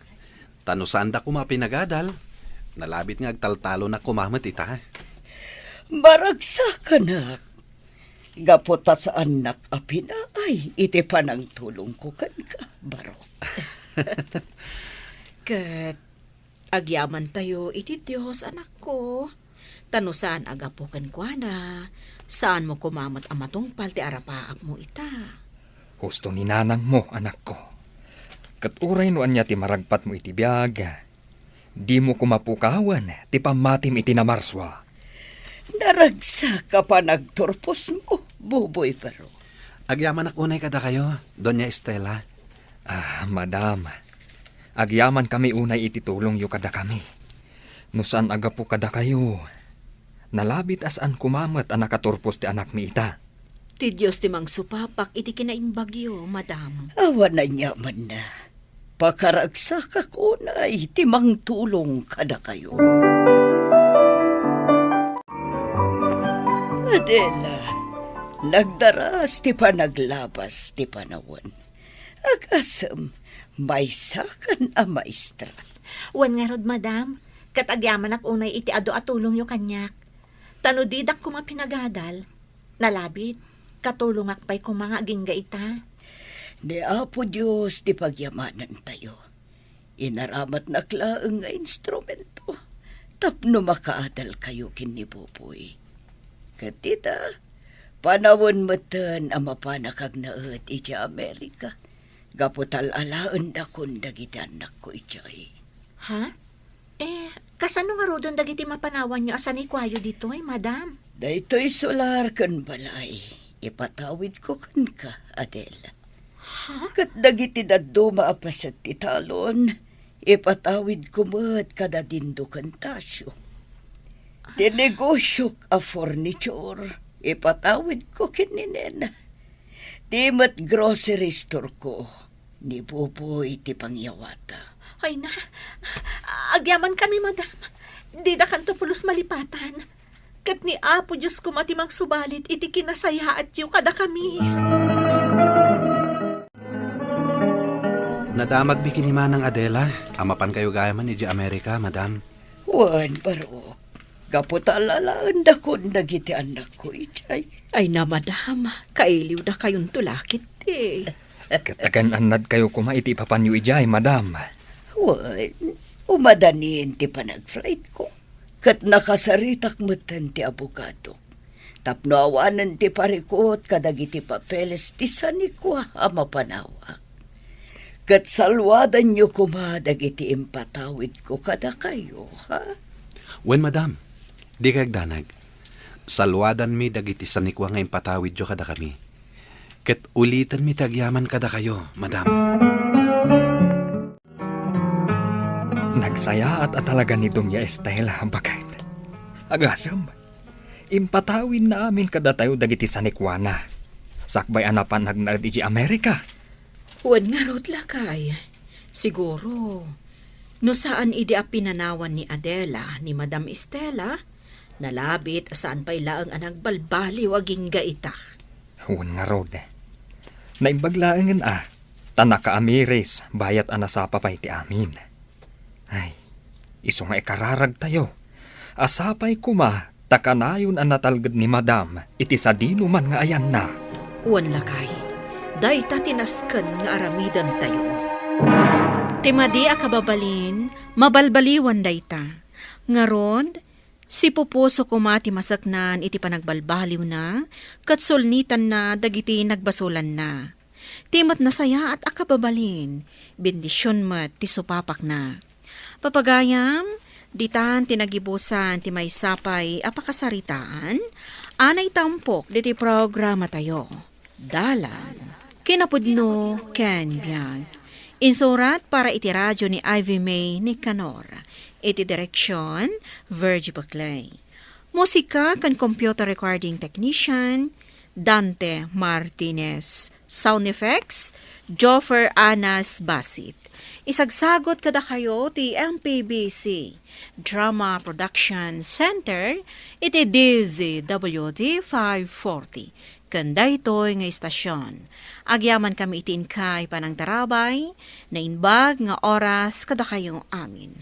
ta no saanda koma a pinagadal, nalabit nga agtaltalonak koma met ita. Maragsakanak, gapu ta saannak a pinaay iti panangtulongko kenka, Barok. Ket Agyamantayo iti Dios, anakko. Ta no saan a gapu kenkuana, saanmo koma met a matungpal ti arapaapmo ita. Husto ni nanangmo, anakko. Ket uray no ania ti maragpatmo iti biag, dimo koma pukawen ti pammatim iti namarsua. Naragsak a panagturposmo, Boboy Barok. Agyamanak unay kadakayo, Doña Estela. Ah, madam, agyamankami unay iti tulongyo kadakami. No saan a gapu kadakayo, nalabit a saan koma met a nakaturpos ti anakmi ita. Ti Dios ti mangsupapak iti kinaimbagyo, madam. Awan aniamanna. Pakaragsakak unay ti mangtulong kadakayo. Adela, nagdaras ti panaglabas ti panawen. Agasem, maysakan a maestra. Wen ngarud, madam, ket agyamanak unay iti adu a tulongyo kaniak. Ta no didak koma pinagadal, nalabit, katulongak pay koma nga agingga ita. Ni Apo Dios ti pagyamanantayo. Inaramatnak laeng nga instrumento tapno makaadalkayo ken ni Boboy. Ket ita, panawen metten a mapanak agnaed idiay Amerika, gapu ta al-alaendakon dagiti annakko idiay. Ha? Eh, kasano ngaruden dagiti mapanawanyo a sanikuayo ditoy, madam? Daytoy solar ken balay, ipatawidko kenka, Adela. Ha? Ket dagiti dadduma a paset ti talon, ipatawidko met kadadindo ken Tasio. Ti negosiok a furniture, ipatawidko ken ni Nena. Ti met grocery store ko, ni Boboy ti pangyawata. Ay na, agyamankami, madam. Didakanto pulos malipatan. Ket ni Apo Dios koma ti mangsubalit iti kinasayaatyo kadakami. Nadamagmi ken ni Manang Adela a mapankayo gayam idiay Amerika, madam. Wen, Barok. Gapu ta al-alaendakon dagiti annakko idiay. Ay na, madam, kailiwdakayonto la ketdi. Ket agan-annadkayo koma iti ipapanyo idiay, madam. Wen, umadanin ti panagflightko. Ket nakasaritak metten ti abogadok. tapno awanen ti parikut kadagiti papeles ti sanikua a mapanawak. Ket saluadanyo koma dagiti impatawidko kadakayo, ha? Wen, madam, dikay agdanag. Saluadanmi dagiti sanikua nga impatawidyo kadakami. Ket ulitenmi ti agyaman kadakayo, madam. Nagsayaat a talaga ni Doña Estela, baket. Agasem, impatawidna amin kadatayo dagiti sanikuana. Sakbay a napan nagnaed iti Amerika. Wen ngarud, lakay. Siguro, no saan idi a pinanawan ni Adela ni Madam Estela, nalabit a saan pay laeng a nagbalbaliw agingga ita. Wen ngarud. Naimbag laengen a, ta nakaamiris bayat a nasapa pay ti amin. Ay, isu nga ikararagtayo. A sapay koma ta kanayon a natalged ni Madam iti sadinoman nga ayanna. Wen lakay, dayta ti nasken nga aramidentayo. Ti madi a kababalin, mabalbaliwan dayta. Ngarud, sipupuso koma ti maseknan iti panagbalbaliwna, ket sulnitanna dagiti nagbasolanna. Ti met nasayaat a kababalin, bendision met ti supapakna. Papagayam, ditan ti nagibusan ti maysa pay a pakasaritaan a naitampok ditoy programatayo. Dalan, kinapudno ken biag. Insurat para iti radio ni Ivy May Nicanor. Iti direksyon, Virgie Buclay. Musika ken computer recording technician, Dante Martinez. Sound effects, Joffer Anas Basit. Isagsagot kadakayo ti M P B C Drama Production Center iti D Z W T five forty. Ken daytoy nga istasyon, agyaman kami iti inkay panangtarabay, naimbag nga oras kadakayo amin.